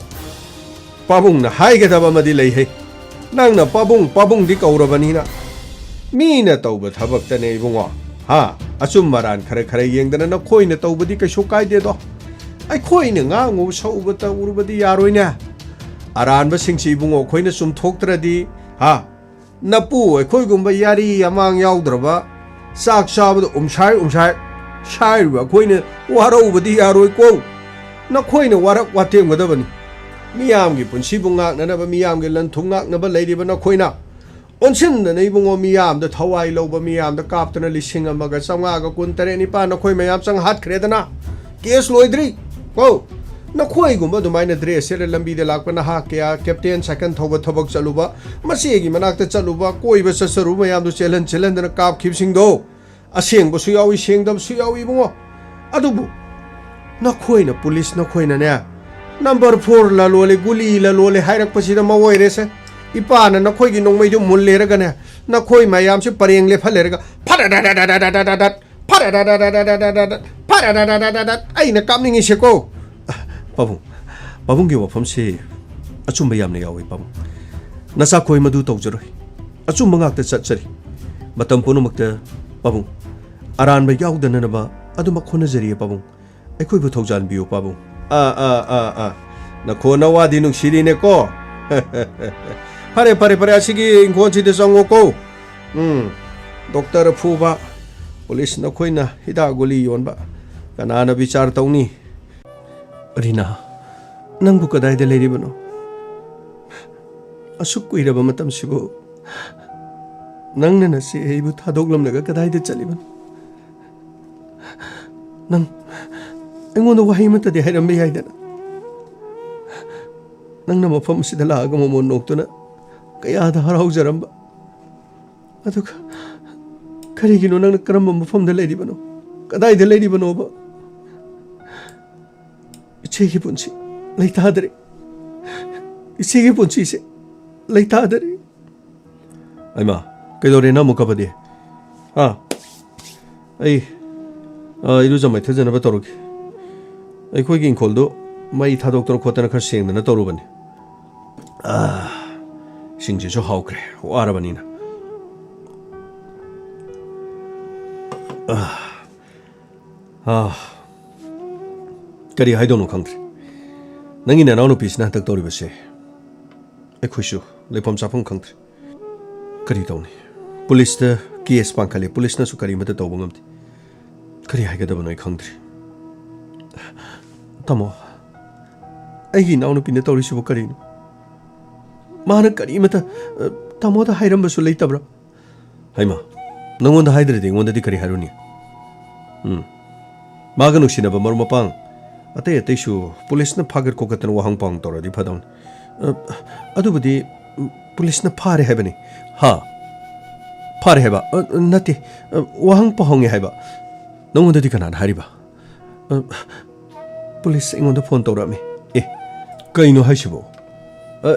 ꯄꯥꯕꯨꯡꯅ ꯍꯥꯏꯒꯗꯕ ꯑꯃꯗꯤ ꯂꯩꯍꯦ꯫ ꯅꯪꯅ ꯄꯥꯕꯨꯡ, ꯄꯥꯕꯨꯡꯗꯤ ꯀꯧꯔꯕꯅꯤꯅ꯫ ꯃꯤꯅ ꯇꯧꯕ ꯊꯕꯛꯇꯅꯦ ꯏꯕꯨꯡꯉꯣ꯫ ꯍꯥ? ꯑꯆꯨꯝ ꯑꯔꯥꯟ ꯈꯔ ꯈꯔ ꯌꯦꯡꯗꯅ ꯅꯈꯣꯏꯅ ꯇꯧꯕꯗꯤ ꯀꯩꯁꯨ ꯀꯥꯏꯗꯦꯗꯣ꯫ ꯑꯩꯈꯣꯏꯅ ꯉꯥꯡꯉꯨ ꯁꯛꯎꯕ ꯇꯧꯔꯨꯕꯗꯤ ꯌꯥꯔꯣꯏꯅꯦ꯫ ꯑꯔꯥꯟꯕꯁꯤꯡꯁꯤ ꯏꯕꯨꯡꯉꯣ ꯑꯩꯈꯣꯏꯅ ꯆꯨꯝꯊꯣꯛꯇ꯭ꯔꯗꯤ, ꯍꯥ? ꯅꯄꯨ ꯑꯩꯈꯣꯏꯒꯨꯝꯕ ꯌꯥꯔꯤ ꯌꯥꯃꯥꯡ ꯌꯥꯎꯗ꯭ꯔꯕ, ꯆꯥꯛ ꯆꯥꯕꯗ ꯎꯝꯁꯥꯏ ꯎꯝꯁꯥꯏ ꯁꯥꯏꯔꯤꯕ ꯑꯩꯈꯣꯏꯅ ꯋꯥꯔꯧꯕꯗꯤ ꯌꯥꯔꯣꯏꯀꯣ꯫ ꯅꯈꯣꯏꯅ ꯋꯥꯔꯛ ꯋꯥꯇꯦꯝꯒꯗꯕꯅꯤ꯫ ꯃꯤꯌꯥꯝꯒꯤ ꯄꯨꯟꯁꯤꯕꯨ ꯉꯥꯛꯅꯅꯕ, ꯃꯤꯌꯥꯝꯒꯤ ꯂꯟ ꯊꯨꯝ ꯉꯥꯛꯅꯕ ꯂꯩꯔꯤꯕ ꯅꯈꯣꯏꯅ ꯑꯣꯟꯁꯤꯟꯗꯅ ꯏꯕꯨꯡꯉꯣ, ꯃꯤꯌꯥꯝꯗ ꯊꯋꯥꯏ ꯂꯧꯕ, ꯃꯤꯌꯥꯝꯗ ꯀꯥꯞꯇꯅ ꯂꯤꯁꯤꯡ ꯑꯃꯒ ꯆꯥꯝꯃꯉꯥꯒ ꯀꯨꯟ ꯇꯔꯦꯠ ꯅꯤꯄꯥꯟ ꯅꯈꯣꯏ ꯃꯌꯥꯝ ꯆꯪ ꯍꯥꯠꯈ꯭ꯔꯦꯗꯅ꯫ ꯀꯦꯁ ꯂꯣꯏꯗ꯭ꯔꯤ꯫ ꯀꯣ, ꯅꯈꯣꯏꯒꯨꯝꯕ ꯑꯗꯨꯃꯥꯏꯅ ꯗ꯭ꯔꯦꯁ ꯁꯦꯠꯂ ꯂꯝꯕꯤꯗ ꯂꯥꯛꯄ ꯅꯍꯥ ꯀꯌꯥ, ꯀꯦꯞꯇꯦꯟ ꯁꯥꯏꯀꯜ ꯊꯧꯕ ꯊꯕꯛ ꯆꯠꯂꯨꯕ, ꯃꯆꯦꯒꯤ ꯃꯅꯥꯛꯇ ꯆꯠꯂꯨꯕ, ꯀꯣꯏꯕ ꯆꯠꯆꯔꯨꯕ ꯃꯌꯥꯝꯗꯨ ꯆꯦꯜꯍꯟ ꯆꯦꯜꯍꯟꯗꯅ ꯀꯥꯞꯈꯤꯕꯁꯤꯡꯗꯣ, ꯑꯁꯦꯡꯕꯁꯨ ꯌꯥꯎꯏ, ꯁꯦꯡꯗꯕꯁꯨ ꯌꯥꯎꯏ ꯏꯕꯨꯡꯉꯣ꯫ ꯑꯗꯨꯕꯨ ꯅꯈꯣꯏꯅ ꯄꯨꯂꯤꯁ, ꯅꯈꯣꯏꯅꯅꯦ, "Number four ꯂꯂꯣꯜꯂꯦ, ꯒꯨꯂꯤ ꯂꯂꯣꯜꯂꯦ" ꯍꯥꯏꯔꯛꯄꯁꯤꯗ ꯃꯑꯣꯏꯔꯦꯁꯦ꯫ ꯏꯄꯥꯅ ꯅꯈꯣꯏꯒꯤ ꯅꯣꯡꯃꯩꯗꯨ ꯃꯨꯜꯂꯦꯔꯒꯅꯦ, ꯅꯈꯣꯏ ꯃꯌꯥꯝꯁꯤ ꯄꯔꯦꯡ ꯂꯦꯞꯍꯜꯂꯦꯔꯒ ꯐꯔꯗꯗꯗꯗꯗꯗꯗꯗ, ꯐꯔꯗꯗꯗꯗꯗꯗ, ꯐꯔꯗꯗꯗꯗꯗ, ꯑꯩꯅ ꯀꯥꯞꯅꯤꯡꯉꯤꯁꯦꯀꯣ꯫ ꯄꯥꯕꯨꯡ, ꯄꯥꯕꯨꯡꯒꯤ ꯋꯥꯐꯝꯁꯤ ꯑꯆꯨꯝꯕ ꯌꯥꯝꯅ ꯌꯥꯎꯏ, ꯄꯥꯕꯨꯡ꯫ ꯅꯆꯥꯈꯣꯏ ꯃꯗꯨ ꯇꯧꯖꯔꯣꯏ꯫ ꯑꯆꯨꯝꯕ ꯉꯥꯛꯇ ꯆꯠꯆꯔꯤ꯫ ꯃꯇꯝ ꯄꯨꯝꯅꯃꯛꯇ, ꯄꯥꯕꯨꯡ, ꯑꯔꯥꯟꯕ ꯌꯥꯎꯗꯅꯅꯕ ꯑꯗꯨꯃꯛ ꯍꯣꯠꯅꯖꯔꯤꯌꯦ, ꯄꯥꯕꯨꯡ꯫ ꯑꯩꯈꯣꯏꯕꯨ ꯊꯧꯖꯥꯟꯕꯤꯌꯨ, ꯄꯥꯕꯨꯡ꯫ ꯑꯥ, ꯑꯥ, ꯑꯥ, ꯑꯥ꯫ ꯅꯈꯣꯟ ꯅꯋꯥꯗꯤ ꯅꯨꯡꯁꯤꯔꯤꯅꯦꯀꯣ꯫ ꯐꯔꯦ, ꯐꯔꯦ, ꯐꯔꯦ, ꯑꯁꯤꯒꯤ ꯏꯪꯈꯣꯜꯁꯤꯗ ꯆꯪꯉꯣꯀꯣ꯫ ꯎꯝ, ꯗꯣꯛꯇꯔ ꯐꯨꯕ, ꯄꯨꯂꯤꯁ ꯅꯈꯣꯏꯅ ꯍꯤꯗꯥꯛ ꯒꯨꯂꯤ ꯌꯣꯟꯕ, ꯀꯅꯥꯅ ꯕꯤꯆꯥꯔ ꯇꯧꯅꯤ? ꯔꯤꯅꯥ, ꯅꯪꯕꯨ ꯀꯗꯥꯏꯗ ꯂꯩꯔꯤꯕꯅꯣ? ꯑꯁꯨꯛ ꯀꯨꯏꯔꯕ ꯃꯇꯝꯁꯤꯕꯨ ꯅꯪꯅ ꯅꯆꯦ ꯑꯩꯕꯨ ꯊꯥꯗꯣꯛꯂꯝꯂꯒ ꯀꯗꯥꯏꯗ ꯆꯠꯂꯤꯕꯅꯣ? ꯅꯪ ꯑꯩꯉꯣꯟꯗ ꯋꯥꯍꯩ ꯑꯃꯠꯇꯗꯤ ꯍꯥꯏꯔꯝꯕ ꯌꯥꯏꯗꯅ꯫ ꯅꯪꯅ ꯃꯐꯝ ꯑꯁꯤꯗ ꯂꯥꯛꯑꯒ ꯃꯃꯣꯟ ꯅꯣꯛꯇꯨꯅ ꯀꯌꯥꯗ ꯍꯔꯥꯎꯖꯔꯝꯕ꯫ ꯑꯗꯨꯒ ꯀꯔꯤꯒꯤꯅꯣ ꯅꯪꯅ ꯀꯔꯝꯕ ꯃꯐꯝꯗ ꯂꯩꯔꯤꯕꯅꯣ? ꯀꯗꯥꯏꯗ ꯂꯩꯔꯤꯕꯅꯣꯕ? ꯏꯆꯦꯒꯤ ꯄꯨꯟꯁꯤ ꯂꯩꯇꯥꯗ꯭ꯔꯦ꯫ ꯏꯆꯦꯒꯤ ꯄꯨꯟꯁꯤꯁꯦ ꯂꯩꯇꯥꯗ꯭ꯔꯦ꯫ ꯑꯩꯃ, ꯀꯩꯗꯧꯔꯦ ꯅꯪ ꯑꯃꯨꯛ ꯀꯞꯄꯗꯤ? ꯍꯥ? ꯑꯩ, ꯑ, ꯏꯔꯨꯖ ꯃꯥꯏꯊꯖꯅꯕ ꯇꯧꯔꯒꯦ꯫ ꯑꯩꯈꯣꯏꯒꯤ ꯏꯪꯈꯣꯜꯗꯣ ꯃꯩ ꯊꯥꯗꯣꯛꯇꯅ ꯈꯣꯠꯇꯅ ꯈꯔ ꯁꯦꯡꯗꯅ ꯇꯧꯔꯨꯕꯅꯤ꯫ ꯑ, ꯏꯁꯤꯡꯁꯤꯁꯨ ꯍꯥꯎꯈ꯭ꯔꯦ, ꯋꯥꯔꯕꯅꯤꯅ꯫ ꯑ, ꯑ, ꯀꯔꯤ ꯍꯥꯏꯗꯧꯅꯣ ꯈꯪꯗ꯭ꯔꯦ꯫ ꯅꯪꯒꯤ ꯅꯅꯥꯎꯅꯨꯄꯤꯁꯤꯅ ꯍꯟꯗꯛ ꯇꯧꯔꯤꯕꯁꯦ, ꯑꯩꯈꯣꯏꯁꯨ ꯂꯩꯐꯝ ꯆꯥꯐꯝ ꯈꯪꯗ꯭ꯔꯦ꯫ ꯀꯔꯤ ꯇꯧꯅꯤ? ꯄꯨꯂꯤꯁꯇ ꯀꯦꯁ ꯄꯥꯡꯈꯠꯂꯦ, ꯄꯨꯂꯤꯁꯅꯁꯨ ꯀꯔꯤꯃꯠꯇ ꯇꯧꯕ ꯉꯝꯗꯦ꯫ ꯀꯔꯤ ꯍꯥꯏꯒꯗꯕꯅꯣ ꯑꯩ ꯈꯪꯗ꯭ꯔꯦ꯫ ꯇꯥꯃꯣ, ꯑꯩꯒꯤ ꯏꯅꯥꯎꯅꯨꯄꯤꯅ ꯇꯧꯔꯤꯁꯤꯕꯨ ꯀꯔꯤꯅꯣ? ꯃꯥꯅ ꯀꯔꯤꯃꯠꯇ, ꯑ, ꯇꯥꯃꯣꯗ ꯍꯥꯏꯔꯝꯕꯁꯨ ꯂꯩꯇꯕ꯭ꯔꯥ? ꯍꯩꯃꯥ, ꯅꯪꯉꯣꯟꯗ ꯍꯥꯏꯗ꯭ꯔꯗꯤ ꯑꯩꯉꯣꯟꯗꯗꯤ ꯀꯔꯤ ꯍꯥꯏꯔꯨꯅꯤ? ꯎꯝ꯫ ꯃꯥꯒ ꯅꯨꯡꯁꯤꯅꯕ ꯃꯔꯨꯞ ꯃꯄꯥꯡ ꯑꯇꯩ ꯑꯇꯩꯁꯨ ꯄꯨꯂꯤꯁꯅ ꯐꯥꯒꯠ ꯈꯣꯀꯠꯇꯅ ꯋꯥꯍꯪ ꯄꯥꯎꯍꯪ ꯇꯧꯔꯗꯤ ꯐꯗꯧꯅꯤ꯫ ꯑ, ꯑꯗꯨꯕꯨꯗꯤ, ꯎꯝ, ꯄꯨꯂꯤꯁꯅ ꯐꯥꯔꯦ ꯍꯥꯏꯕꯅꯤ꯫ ꯍꯥ? ꯐꯥꯔꯦ ꯍꯥꯏꯕ? ꯑ, ꯅꯠꯇꯦ, ꯑ, ꯋꯥꯍꯪ ꯄꯥꯎꯍꯪꯉꯦ ꯍꯥꯏꯕ꯫ ꯅꯪꯉꯣꯟꯗꯗꯤ ꯀꯅꯥꯅ ꯍꯥꯏꯔꯤꯕ? ꯑ, ꯄꯨꯂꯤꯁ ꯑꯩꯉꯣꯟꯗ ꯐꯣꯟ ꯇꯧꯔꯛꯑꯝꯃꯤ꯫ ꯑꯦ, ꯀꯩꯅꯣ ꯍꯥꯏꯁꯤꯕꯣ? ꯑ,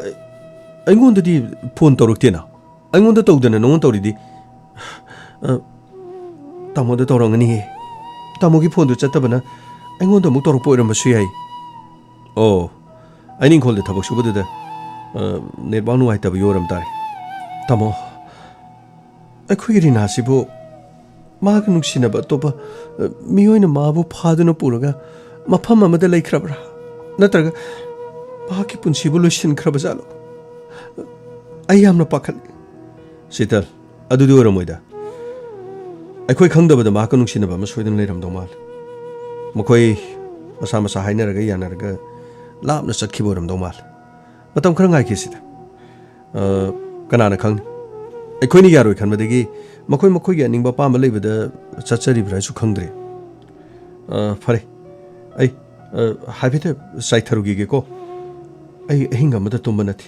ꯑꯩꯉꯣꯟꯗꯗꯤ ꯐꯣꯟ ꯇꯧꯔꯛꯇꯦꯅ꯫ ꯑꯩꯉꯣꯟꯗ ꯇꯧꯗꯅ ꯅꯉꯣꯟꯗ ꯇꯧꯔꯤꯗꯤ? ꯑ, ꯇꯥꯃꯣꯗ ꯇꯧꯔꯝꯒꯅꯤꯍꯦ꯫ ꯇꯥꯃꯣꯒꯤ ꯐꯣꯟꯗꯨ ꯆꯠꯇꯕꯅ ꯑꯩꯉꯣꯟꯗ ꯑꯃꯨꯛ ꯇꯧꯔꯛꯄ ꯑꯣꯏꯔꯝꯕꯁꯨ ꯌꯥꯏ꯫ ꯑꯣ, ꯑꯩꯅ ꯏꯪꯈꯣꯜꯗ ꯊꯕꯛ ꯁꯨꯕꯗꯨꯗ, ꯑ, ꯅꯦꯠꯋꯥꯛ ꯅꯨꯡꯉꯥꯏꯇꯕꯒꯤ ꯑꯣꯏꯔꯝ ꯇꯥꯔꯦ꯫ ꯇꯥꯃꯣ, ꯑꯩꯈꯣꯏꯒꯤ ꯔꯤꯅꯥꯁꯤꯕꯨ ꯃꯥꯒ ꯅꯨꯡꯁꯤꯅꯕ ꯑꯇꯣꯞꯄ, ꯑ, ꯃꯤꯑꯣꯏꯅ ꯃꯥꯕꯨ ꯐꯥꯗꯨꯅ ꯄꯨꯔꯒ ꯃꯐꯝ ꯑꯃꯗ ꯂꯩꯈ꯭ꯔꯕ꯭ꯔꯥ? ꯅꯠꯇ꯭ꯔꯒ ꯃꯍꯥꯛꯀꯤ ꯄꯨꯟꯁꯤꯕꯨ ꯂꯣꯏꯁꯤꯟꯈ꯭ꯔꯕ ꯖꯥꯠꯂꯣ? ꯑꯩ ꯌꯥꯝꯅ ꯄꯥꯈꯠꯂꯤ꯫ ꯁꯤꯇꯜ, ꯑꯗꯨꯗꯤ ꯑꯣꯏꯔꯝꯃꯣꯏꯗ꯫ ꯑꯩꯈꯣꯏ ꯈꯪꯗꯕꯗ ꯃꯍꯥꯛꯀ ꯅꯨꯡꯁꯤꯅꯕ ꯑꯃ ꯁꯣꯏꯗꯅ ꯂꯩꯔꯝꯗꯧ ꯃꯥꯜꯂꯦ꯫ ꯃꯈꯣꯏ ꯃꯁꯥ ꯃꯁꯥ ꯍꯥꯏꯅꯔꯒ ꯌꯥꯅꯔꯒ ꯂꯥꯞꯅ ꯆꯠꯈꯤꯕ ꯑꯣꯏꯔꯝꯗꯧ ꯃꯥꯜꯂꯦ꯫ ꯃꯇꯝ ꯈꯔ ꯉꯥꯏꯈꯤꯁꯤꯗ꯫ ꯑ, ꯀꯅꯥꯅ ꯈꯪꯅꯤ? ꯑꯩꯈꯣꯏꯅ ꯌꯥꯔꯣꯏ ꯈꯟꯕꯗꯒꯤ ꯃꯈꯣꯏ ꯃꯈꯣꯏꯒꯤ ꯑꯅꯤꯡꯕ ꯑꯄꯥꯝꯕ ꯂꯩꯕꯗ ꯆꯠꯆꯔꯤꯕ꯭ꯔꯥ ꯍꯥꯏꯁꯨ ꯈꯪꯗ꯭ꯔꯦ꯫ ꯑ, ꯐꯔꯦ꯫ ꯑꯩ, ꯑ, ꯍꯥꯏꯐꯦꯠ ꯆꯥꯏꯊꯔꯨꯈꯤꯒꯦꯀꯣ꯫ ꯑꯩ ꯑꯍꯤꯡ ꯑꯃꯗ ꯇꯨꯝꯕ ꯅꯠꯇꯦ꯫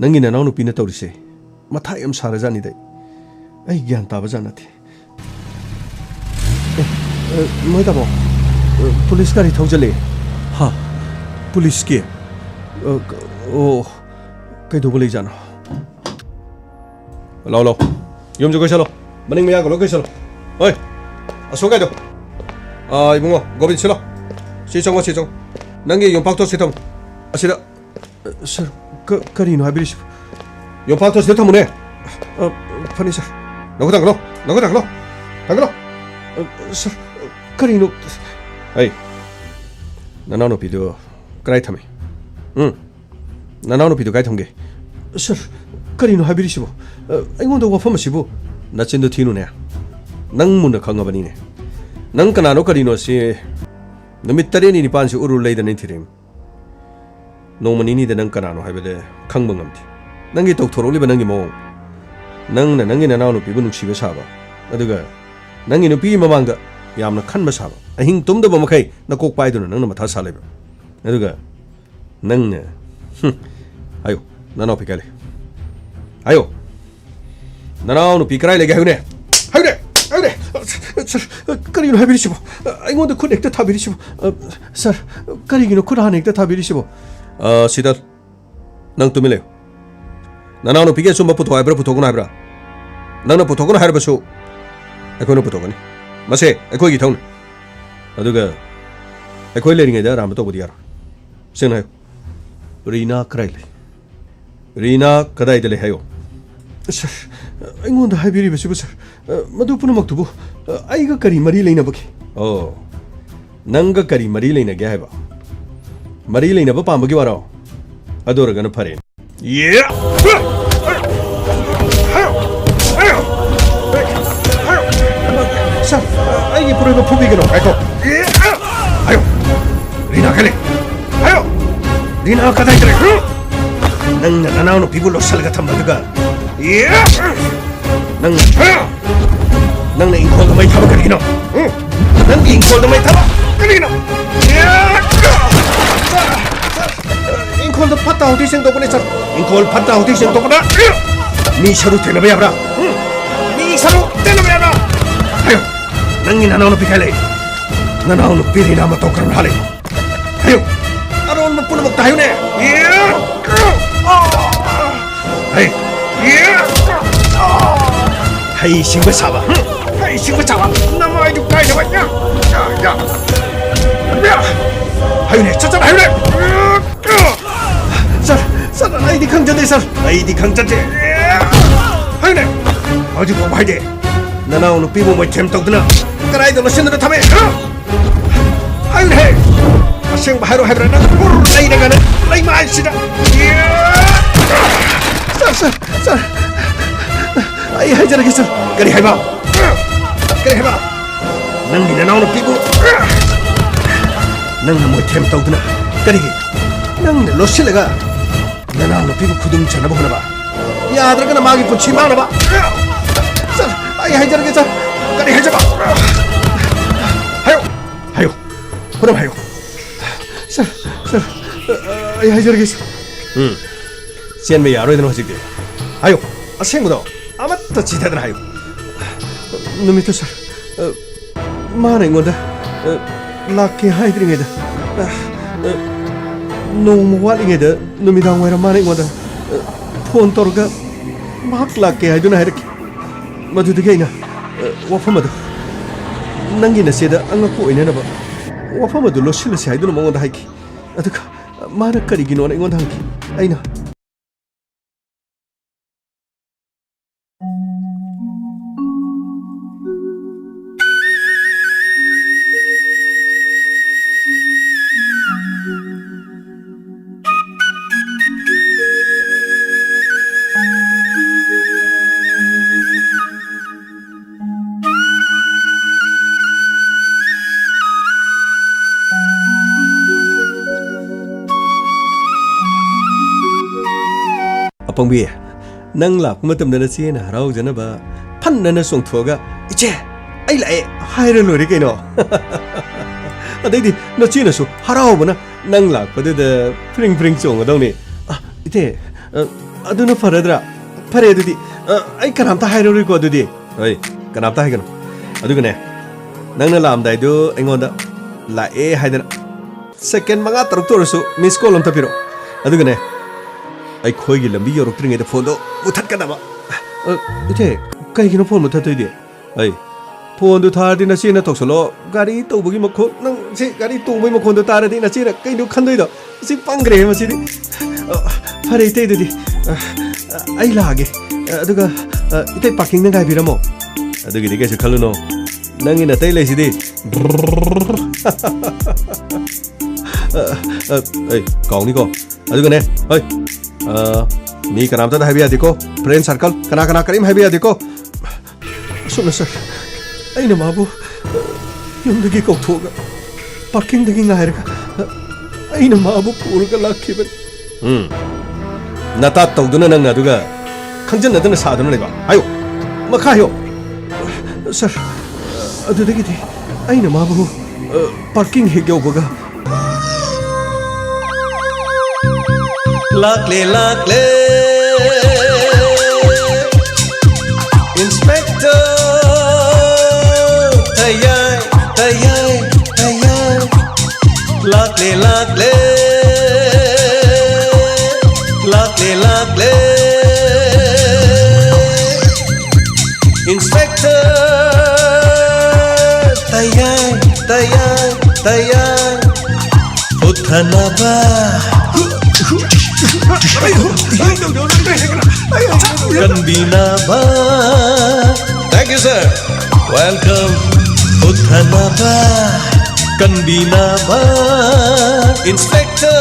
ꯅꯪꯒꯤ ꯅꯅꯥꯎꯅꯨꯄꯤꯅ ꯇꯧꯔꯤꯁꯦ ꯃꯊꯥ ꯌꯥꯝ ꯁꯥꯔꯖꯥꯠꯅꯤꯗ꯫ ꯑꯩ ꯒ꯭ꯌꯥꯟ ꯇꯥꯕ ꯖꯥꯠ ꯅꯠꯇꯦ꯫ ꯑꯦ, ꯑꯦ, ꯃꯣꯏ ꯇꯥꯃꯣ, ꯑꯦ, ꯄꯨꯂꯤꯁ ꯒꯥꯔꯤ ꯊꯧꯖꯜꯂꯛꯑꯦ꯫ ꯍꯥ? ꯄꯨꯂꯤꯁꯀꯤ? ꯑꯦ, ꯀ-, ꯑꯣ, ꯀꯩꯗꯧꯕ ꯂꯩꯖꯥꯠꯅꯣ? ꯂꯥꯎ, ꯂꯥꯎ꯫ ꯌꯨꯝꯁꯨ ꯀꯣꯏꯁꯜꯂꯣ꯫ ꯃꯅꯤꯡ ꯃꯌꯥꯒ ꯂꯣꯏ ꯀꯣꯏꯁꯜꯂꯣ꯫ ꯍꯣꯏ꯫ ꯑꯁꯣꯛ ꯀꯥꯏꯗꯣ꯫ ꯑꯥ, ꯏꯕꯨꯡꯉꯣ, ꯒꯣꯕꯤꯟ, ꯁꯤꯜꯂꯣ꯫ ꯁꯤ ꯆꯪꯉꯣ, ꯁꯤ ꯆꯪꯉꯣ꯫ ꯅꯪꯒꯤ ꯌꯣꯝꯄꯥꯛꯇꯣ ꯁꯤ ꯊꯝꯃꯣ꯫ ꯑꯁꯤꯗ꯫ ꯁꯔ, ꯀ-, ꯀꯔꯤꯅꯣ ꯍꯥꯏꯕꯤꯔꯤꯁꯤꯕꯣ? ꯌꯣꯝꯄꯥꯛꯇꯣ ꯁꯤꯗ ꯊꯝꯃꯨꯅꯦ꯫ ꯑ, ꯐꯅꯤ, ꯁꯔ꯫ ꯅꯈꯨꯠ ꯊꯥꯡꯒꯠꯂꯣ, ꯅꯈꯨꯠ ꯊꯥꯡꯒꯠꯂꯣ, ꯊꯥꯡꯒꯠꯂꯣ꯫ ꯑ, ꯁꯔ, ꯀꯔꯤꯅꯣ? ꯑꯩ, ꯅꯅꯥꯎꯅꯨꯄꯤꯗꯨ ꯀꯗꯥꯏ ꯊꯝꯃꯤ? ꯎꯝ? ꯅꯅꯥꯎꯅꯨꯄꯤꯗꯨ ꯀꯗꯥꯏ ꯊꯝꯒꯦ? ꯁꯔ, ꯀꯔꯤꯅꯣ ꯍꯥꯏꯕꯤꯔꯤꯁꯤꯕꯣ? ꯑ, ꯑꯩꯉꯣꯟꯗ ꯋꯥꯐꯝ ꯑꯁꯤꯕꯨ? ꯅꯆꯤꯟꯗꯨ ꯊꯤꯅꯨꯅꯦ꯫ ꯅꯪ ꯃꯨꯟꯅ ꯈꯪꯉꯕꯅꯤꯅꯦ꯫ ꯅꯪ ꯀꯅꯥꯅꯣ ꯀꯔꯤꯅꯣ ꯑꯁꯤ ꯅꯨꯃꯤꯠ ꯇꯔꯦꯠꯅꯤ ꯅꯤꯄꯥꯟꯁꯤ ꯎꯔꯨ ꯂꯩꯗꯅ ꯊꯤꯔꯤꯝ꯫ ꯅꯣꯡꯃ ꯅꯤꯅꯤꯗ ꯅꯪ ꯀꯅꯥꯅꯣ ꯍꯥꯏꯕꯗꯤ ꯈꯪꯕ ꯉꯝꯗꯦ꯫ ꯅꯪꯒꯤ ꯇꯧꯊꯣꯔꯛꯂꯤꯕ ꯅꯪꯒꯤ ꯃꯑꯣꯡ, ꯅꯪꯅ ꯅꯪꯒꯤ ꯅꯅꯥꯎꯅꯨꯄꯤꯕꯨ ꯅꯨꯡꯁꯤꯕ ꯁꯥꯕ, ꯑꯗꯨꯒ ꯅꯪꯒꯤ ꯅꯨꯄꯤꯒꯤ ꯃꯃꯥꯡꯗ ꯌꯥꯝꯅ ꯈꯟꯕ ꯁꯥꯕ, ꯑꯍꯤꯡ ꯇꯨꯝꯗꯕ ꯃꯈꯩ ꯅꯀꯣꯛ ꯄꯥꯏꯗꯨꯅ ꯅꯪꯅ ꯃꯊꯥ ꯁꯥ ꯂꯩꯕ, ꯑꯗꯨꯒ ꯅꯪꯅ, ꯍꯨꯝ, ꯍꯥꯏꯌꯣ, ꯅꯅꯥꯎꯄꯤ ꯀꯥꯏ ꯂꯩ? ꯍꯥꯏꯌꯣ, ꯅꯅꯥꯎꯅꯨꯄꯤ ꯀꯗꯥꯏ ꯂꯩꯒꯦ ꯍꯥꯏꯌꯨꯅꯦ? ꯍꯥꯏꯌꯨꯅꯦ! ꯍꯥꯏꯌꯨꯅꯦ! ꯁꯥꯔ, ꯀꯔꯤꯅꯣ ꯍꯥꯏꯕꯤꯔꯤꯁꯤꯕꯣ? ꯑꯩꯉꯣꯟꯗ ꯈꯨꯠ ꯍꯦꯛꯇ ꯊꯥꯕꯤꯔꯤꯁꯤꯕꯣ? ꯑ, ꯁꯥꯔ, ꯀꯔꯤꯒꯤꯅꯣ ꯈꯨꯠ ꯍꯥꯟꯅ ꯍꯦꯛꯇ ꯊꯥꯕꯤꯔꯤꯁꯤꯕꯣ? ꯑ, ꯁꯤꯗ, ꯅꯪ ꯇꯨꯃꯤꯟ ꯂꯩꯌꯨ꯫ ꯅꯅꯥꯎꯅꯨꯄꯤꯒꯤ ꯑꯆꯨꯝꯕ ꯄꯨꯊꯣꯛ ꯍꯥꯏꯕ꯭ꯔꯥ, ꯄꯨꯊꯣꯛꯀꯅꯨ ꯍꯥꯏꯕ꯭ꯔꯥ? ꯅꯪꯅ ꯄꯨꯊꯣꯛꯀꯅꯨ ꯍꯥꯏꯔꯕꯁꯨ, ꯑꯩꯈꯣꯏꯅ ꯄꯨꯊꯣꯛꯀꯅꯤ꯫ ꯃꯁꯦ ꯑꯩꯈꯣꯏꯒꯤ ꯏꯊꯧꯅꯤ꯫ ꯑꯗꯨꯒ ꯑꯩꯈꯣꯏ ꯂꯩꯔꯤꯉꯩꯗ ꯑꯔꯥꯟꯕ ꯇꯧꯕꯗꯤ ꯌꯥꯔꯣꯏ꯫ ꯁꯦꯡꯅ ꯍꯥꯏꯌꯨ꯫ ꯔꯤꯅꯥ ꯀꯗꯥꯏ ꯂꯩ? ꯔꯤꯅꯥ ꯀꯗꯥꯏꯗ ꯂꯩ ꯍꯥꯏꯌꯣ꯫ ꯁꯥꯔ, ꯑꯩꯉꯣꯟꯗ ꯍꯥꯏꯕꯤꯔꯤꯕꯁꯤꯕꯨ, ꯁꯥꯔ, ꯃꯗꯨ ꯄꯨꯝꯅꯃꯛꯇꯨꯕꯨ ꯑꯩꯒ ꯀꯔꯤ ꯃꯔꯤ ꯂꯩꯅꯕꯒꯦ? ꯑꯣ, ꯅꯪꯒ ꯀꯔꯤ ꯃꯔꯤ ꯂꯩꯅꯒꯦ ꯍꯥꯏꯕ? ꯃꯔꯤ ꯂꯩꯅꯕ ꯄꯥꯝꯕꯒꯤ ꯋꯥꯔꯣ? ꯑꯗꯨ ꯑꯣꯏꯔꯒꯅ ꯐꯔꯦ꯫ ꯌꯦ! ꯁꯥꯔ, ꯑꯩꯒꯤ ꯄꯨꯔꯣꯏꯕ ꯐꯨꯕꯤꯒꯅꯨ꯫ ꯉꯥꯏꯈꯣ꯫ ꯌꯦ! ꯍꯥꯏꯌꯣ꯫ ꯔꯤꯅꯥ ꯀꯥꯏ ꯂꯩ? ꯍꯥꯏꯌꯣ꯫ ꯔꯤꯅꯥ ꯀꯗꯥꯏꯗ ꯂꯩ? ꯅꯪꯅ ꯅꯅꯥꯎꯅꯨꯄꯤꯕꯨ ꯂꯣꯠꯁꯤꯜꯂꯒ ꯊꯝꯕꯗꯨꯒ꯫ ꯌꯦ! ꯅꯪ, ꯅꯪꯅ ꯏꯪꯈꯣꯜꯗ ꯃꯩ ꯊꯥꯕ ꯀꯔꯤꯒꯤꯅꯣ? ꯎꯝ? ꯅꯪꯒꯤ ꯏꯪꯈꯣꯜꯗ ꯃꯩ ꯊꯥꯕ ꯀꯔꯤꯒꯤꯅꯣ? ꯏꯪꯈꯣꯜꯗ ꯐꯠꯇ ꯍꯥꯎꯊꯤ ꯁꯦꯡꯗꯣꯛꯄꯅꯦ, ꯁꯥꯔ꯫ ꯏꯪꯈꯣꯜ ꯐꯠꯇ ꯍꯥꯎꯊꯤ ꯁꯦꯡꯗꯣꯛꯄꯗ ꯃꯤ ꯁꯔꯨ ꯊꯦꯡꯅꯕ ꯌꯥꯕ꯭ꯔꯥ? ꯎꯝ? ꯃꯤ ꯁꯔꯨ ꯊꯦꯡꯅꯕ ꯌꯥꯕ꯭ꯔꯥ? ꯍꯥꯏꯌꯣ, ꯅꯪꯒꯤ ꯅꯅꯥꯎꯅꯨꯄꯤ ꯀꯥꯏ ꯂꯩ? ꯅꯅꯥꯎꯅꯨꯄꯤ ꯔꯤꯅꯥ ꯃꯇꯧ ꯀꯔꯝꯅ ꯍꯥꯠꯂꯤ? ꯍꯥꯏꯌꯨ꯫ ꯑꯔꯣꯟꯕ ꯄꯨꯝꯅꯃꯛꯇ ꯍꯥꯏꯌꯨꯅꯦ꯫ ꯍꯩ꯫ ꯍꯩ ꯁꯤꯡꯕ ꯁꯥꯕ꯫ ꯍꯩ ꯁꯤꯡꯕ ꯁꯥꯕ꯫ ꯅꯃꯥꯏꯗꯨ ꯀꯥꯏꯅꯕ꯫ ꯌꯥ, ꯌꯥ, ꯌꯥ꯫ ꯍꯥꯏꯌꯨꯅꯦ, ꯁꯠ ꯁꯠ ꯍꯥꯏꯌꯨꯅꯦ꯫ ꯁꯥꯔ, ꯁꯥꯔ, ꯑꯩꯗꯤ ꯈꯪꯖꯗꯦ, ꯁꯥꯔ꯫ ꯑꯩꯗꯤ ꯈꯪꯖꯗꯦ꯫ ꯍꯥꯏꯌꯨꯅꯦ꯫ ꯍꯧꯖꯤꯛ ꯐꯥꯎꯕ ꯍꯥꯏꯗꯦ꯫ ꯅꯅꯥꯎ ꯅꯨꯄꯤꯕꯨ ꯃꯣꯏꯊꯦꯝ ꯇꯧꯗꯨꯅ ꯀꯗꯥꯏꯗ ꯂꯣꯠꯁꯤꯟꯗꯨꯅ ꯊꯝꯃꯦ? ꯍꯥꯏꯌꯨꯅꯦꯍꯦ! ꯑꯁꯦꯡꯕ ꯍꯥꯏꯔꯣ ꯍꯥꯏꯕ꯭ꯔꯥ ꯅꯪ? ꯎꯔ ꯂꯩꯔꯒꯅ ꯂꯩꯃꯥꯏꯁꯤꯗ! ꯁꯥꯔ, ꯁꯥꯔ, ꯁꯥꯔ! ꯑꯩ ꯍꯥꯏꯖꯔꯒꯦ, ꯁꯥꯔ꯫ ꯀꯔꯤ ꯍꯥꯏꯕ? ꯀꯔꯤ ꯍꯥꯏꯕ? ꯅꯪꯒꯤ ꯅꯅꯥꯎꯅꯨꯄꯤꯕꯨ ꯅꯪꯅ ꯃꯣꯏꯊꯦꯝ ꯇꯧꯗꯨꯅ ꯀꯔꯤꯒꯤ? ꯅꯪꯅ ꯂꯣꯠꯁꯤꯜꯂꯒ ꯅꯅꯥꯎꯅꯨꯄꯤꯕꯨ ꯈꯨꯗꯨꯝ ꯆꯟꯅꯕ ꯍꯣꯠꯅꯕ꯫ ꯌꯥꯗ꯭ꯔꯒꯅ ꯃꯥꯒꯤ ꯄꯨꯟꯁꯤ ꯃꯥꯡꯅꯕ꯫ ꯁꯥꯔ, ꯑꯩ ꯍꯥꯏꯖꯔꯒꯦ, ꯁꯥꯔ꯫ ꯀꯔꯤ ꯍꯥꯏꯖꯕ? ꯍꯥꯏꯌꯨ, ꯍꯥꯏꯌꯨ, ꯄꯨꯝꯅꯃꯛ ꯍꯥꯏꯌꯨ꯫ ꯁꯥꯔ, ꯁꯥꯔ, ꯑꯩ ꯍꯥꯏꯖꯔꯒꯦ, ꯁꯥꯔ꯫ ꯎꯝ꯫ ꯆꯦꯟꯕ ꯌꯥꯔꯣꯏꯗꯅ ꯍꯧꯖꯤꯛꯇꯤ꯫ ꯍꯥꯏꯌꯨ, ꯑꯁꯦꯡꯕꯗꯣ ꯑꯃꯠꯇ ꯆꯤꯊꯗꯅ ꯍꯥꯏꯌꯨ꯫ ꯅꯨꯃꯤꯠꯇꯨ, ꯁꯥꯔ, ꯃꯥꯅ ꯑꯩꯉꯣꯟꯗ, ꯑ, ꯂꯥꯛꯀꯦ ꯍꯥꯏꯗ꯭ꯔꯤꯉꯩꯗ, ꯑ, ꯑ, ꯅꯣꯡꯃ ꯋꯥꯠꯂꯤꯉꯩꯗ ꯅꯨꯃꯤꯗꯥꯡ ꯋꯥꯏꯔꯝ ꯃꯥꯅ ꯑꯩꯉꯣꯟꯗ, ꯑ, ꯐꯣꯟ ꯇꯧꯔꯒ ꯃꯍꯥꯛ ꯂꯥꯛꯀꯦ ꯍꯥꯏꯗꯨꯅ ꯍꯥꯏꯔꯛꯈꯤ꯫ ꯃꯗꯨꯗꯒꯤ ꯑꯩꯅ, ꯑ, ꯋꯥꯐꯝ ꯑꯗꯨ ꯅꯪꯒꯤ ꯅꯆꯦꯗ ꯑꯉꯛꯄ ꯑꯣꯏꯅꯅꯕ ꯋꯥꯐꯝ ꯑꯗꯨ ꯂꯣꯠꯁꯤꯜꯂꯁꯤ ꯍꯥꯏꯗꯨꯅ ꯃꯉꯣꯟꯗ ꯍꯥꯏꯈꯤ꯫ ꯑꯗꯨꯒ ꯃꯥꯅ ꯀꯔꯤꯒꯤꯅꯣꯅ ꯑꯩꯉꯣꯟꯗ ꯍꯪꯈꯤ꯫ ꯑꯩꯅ ꯑꯄꯪꯕꯤ, ꯅꯪ ꯂꯥꯛꯄ ꯃꯇꯝꯗ ꯅꯆꯦꯅ ꯍꯔꯥꯎꯖꯅꯕ ꯐꯟꯅꯅ ꯆꯣꯡꯊꯣꯛꯑꯒ, "ꯏꯆꯦ, ꯑꯩ ꯂꯥꯛꯑꯦ" ꯍꯥꯏꯔ ꯂꯣꯏꯔꯦ ꯀꯩꯅꯣ꯫ ꯑꯗꯩꯗꯤ ꯅꯆꯦꯅꯁꯨ ꯍꯔꯥꯎꯕꯅ ꯅꯪ ꯂꯥꯛꯄꯗꯨꯗ ꯐ꯭ꯔꯤꯡ ꯐ꯭ꯔꯤꯡ ꯆꯣꯡꯒꯗꯧꯅꯤ꯫ ꯑ, ꯏꯆꯦ, ꯑ, ꯑꯗꯨꯅ ꯐꯔꯗ꯭ꯔꯥ? ꯐꯔꯦ ꯑꯗꯨꯗꯤ, ꯑ, ꯑꯩ ꯀꯅꯥꯝꯇ ꯍꯥꯏꯔꯔꯣꯏꯀꯣ ꯑꯗꯨꯗꯤ꯫ ꯍꯣꯏ, ꯀꯅꯥꯝꯇ ꯍꯥꯏꯒꯅꯨ꯫ ꯑꯗꯨꯒꯅꯦ, ꯅꯪꯅ ꯂꯥꯛꯑꯝꯗꯥꯏꯗꯨ ꯑꯩꯉꯣꯟꯗ ꯂꯥꯛꯑꯦ ꯍꯥꯏꯗꯅ ꯁꯦꯀꯦꯟ ꯃꯉꯥ ꯇꯔꯨꯛꯇ ꯑꯣꯏꯔꯁꯨ ꯃꯤꯁ ꯀꯣꯜ ꯑꯝꯇ ꯄꯤꯔꯛꯑꯣ꯫ ꯑꯗꯨꯒꯅꯦ, ꯑꯩꯈꯣꯏꯒꯤ ꯂꯝꯕꯤ ꯌꯧꯔꯛꯇ꯭ꯔꯤꯉꯩꯗ ꯐꯣꯟꯗꯣ ꯃꯨꯊꯠꯀꯗꯕ꯫ ꯑ, ꯏꯆꯦ, ꯀꯩꯒꯤꯅꯣ ꯐꯣꯟ ꯃꯨꯊꯠꯇꯣꯏꯗꯤ? ꯑꯩ, ꯐꯣꯟꯗꯨ ꯊꯥꯔꯗꯤ ꯅꯆꯦꯅ ꯇꯧꯁꯜꯂꯣ꯫ ꯒꯥꯔꯤ ꯇꯧꯕꯒꯤ ꯃꯈꯣꯟ, ꯅꯪ ꯁꯤ ꯒꯥꯔꯤ ꯇꯣꯡꯕꯒꯤ ꯃꯈꯣꯟꯗꯣ ꯇꯥꯔꯗꯤ ꯅꯆꯦꯅ ꯀꯩꯅꯣ ꯈꯟꯗꯣꯏꯗꯣ? ꯁꯤ ꯄꯪꯈ꯭ꯔꯦ ꯃꯁꯤꯗꯤ꯫ ꯑ, ꯐꯔꯦ, ꯏꯇꯩ, ꯑꯗꯨꯗꯤ, ꯑ, ꯑꯩ ꯂꯥꯛꯑꯒꯦ꯫ ꯑ, ꯑꯗꯨꯒ, ꯑ, ꯏꯇꯩ ꯄꯥꯔꯀꯤꯡꯗ ꯉꯥꯏꯕꯤꯔꯝꯃꯣ꯫ ꯑꯗꯨꯒꯤꯗꯤ ꯀꯩꯁꯨ ꯈꯜꯂꯨꯅꯣ꯫ ꯅꯪꯒꯤ ꯅꯇꯩ ꯂꯩꯁꯤꯗꯤ꯫ ꯑ, ꯑ, ꯑꯩ, ꯀꯥꯎꯅꯤꯀꯣ꯫ ꯑꯗꯨꯒꯅꯦ, ꯍꯣꯏ, ꯑ, ꯃꯤ ꯀꯅꯥꯝꯇꯗ ꯍꯥꯏꯕ ꯌꯥꯗꯦꯀꯣ꯫ ꯐ꯭ꯔꯦꯟ ꯁꯥꯔꯀꯜ, ꯀꯅꯥ ꯀꯅꯥ ꯀꯔꯤꯝ ꯍꯥꯏꯕ ꯌꯥꯗꯦꯀꯣ꯫ ꯑꯁꯨꯝꯅ ꯁꯥꯔ, ꯑꯩꯅ ꯃꯥꯕꯨ ꯌꯨꯝꯗꯒꯤ ꯀꯧꯊꯣꯛꯑꯒ ꯄꯥꯔꯀꯤꯡꯗꯒꯤ ꯉꯥꯏꯔꯒ ꯑꯩꯅ ꯃꯥꯕꯨ ꯄꯨꯔꯒ ꯂꯥꯛꯈꯤꯕꯅꯤ꯫ ꯎꯝ꯫ ꯅꯇꯥ ꯇꯧꯗꯨꯅ ꯅꯪꯅ ꯑꯗꯨꯒ ꯈꯪꯖꯟꯅꯗꯅ ꯁꯥꯗꯨꯅ ꯂꯩꯕ? ꯍꯥꯏꯌꯣ꯫ ꯃꯈꯥ ꯍꯥꯏꯌꯣ꯫ ꯁꯥꯔ, ꯑꯗꯨꯗꯒꯤꯗꯤ ꯑꯩꯅ ꯃꯥꯕꯨ, ꯑ, ꯄꯥꯔꯀꯤꯡ ꯍꯦꯛ ꯌꯧꯕꯒ ꯂꯥꯛꯂꯦ, ꯂꯥꯛꯂꯦ, ꯏꯟꯁꯄꯦꯛꯇꯔ ꯊꯌꯥꯏ꯫ ꯇꯌꯥꯏ, ꯇꯌꯥꯏ, ꯂꯥꯛꯂꯦ, ꯂꯥꯛꯂꯦ, ꯂꯥꯛꯂꯦ, ꯂꯥꯛꯂꯦ꯫ Inspector Tayai, Tayai, ꯇꯌꯥꯏ, ꯄꯨꯊꯅꯕ꯫ ꯀꯟꯕꯤꯅꯕ꯫ Thank you, sir. Welcome. ꯄꯨꯊꯅꯕ, ꯀꯟꯕꯤꯅꯕ꯫ Inspector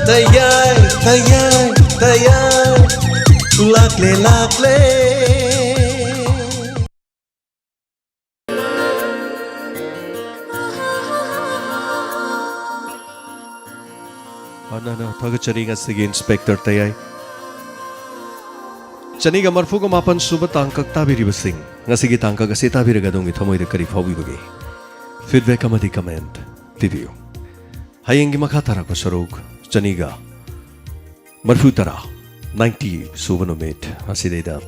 Tayai, Tayai, ꯇꯌꯥꯏ, ꯂꯥꯛꯂꯦ, ꯂꯥꯛꯂꯦ꯫ ꯍꯥꯟꯅ ꯊꯥꯒꯠꯆꯔꯤ ꯉꯁꯤꯒꯤ Inspector ꯇꯌꯥꯏ꯫ ꯆꯅꯤꯒ ꯃꯔꯐꯨꯒ ꯃꯥꯄꯟ ꯁꯨꯕ ꯇꯥꯡꯀꯛ ꯇꯥꯕꯤꯔꯤꯕꯁꯤꯡ, ꯉꯁꯤꯒꯤ ꯇꯥꯡꯀꯛ ꯑꯁꯤ ꯇꯥꯕꯤꯔꯒ ꯑꯗꯣꯝꯒꯤ ꯊꯃꯣꯏꯗ ꯀꯔꯤ ꯐꯥꯎꯕꯤꯕꯒꯦ? Feedback ꯑꯃꯗꯤ comment ꯄꯤꯕꯤꯌꯨ꯫ ꯍꯌꯦꯡꯒꯤ ꯃꯈꯥ ꯇꯥꯔꯛꯄ ꯁꯔꯨꯛ, ꯆꯅꯤꯒ ꯃꯔꯐꯨ ꯇꯔꯥ, ninety ꯁꯨꯕ ꯅꯨꯃꯤꯠ ꯑꯁꯤꯗꯩꯗ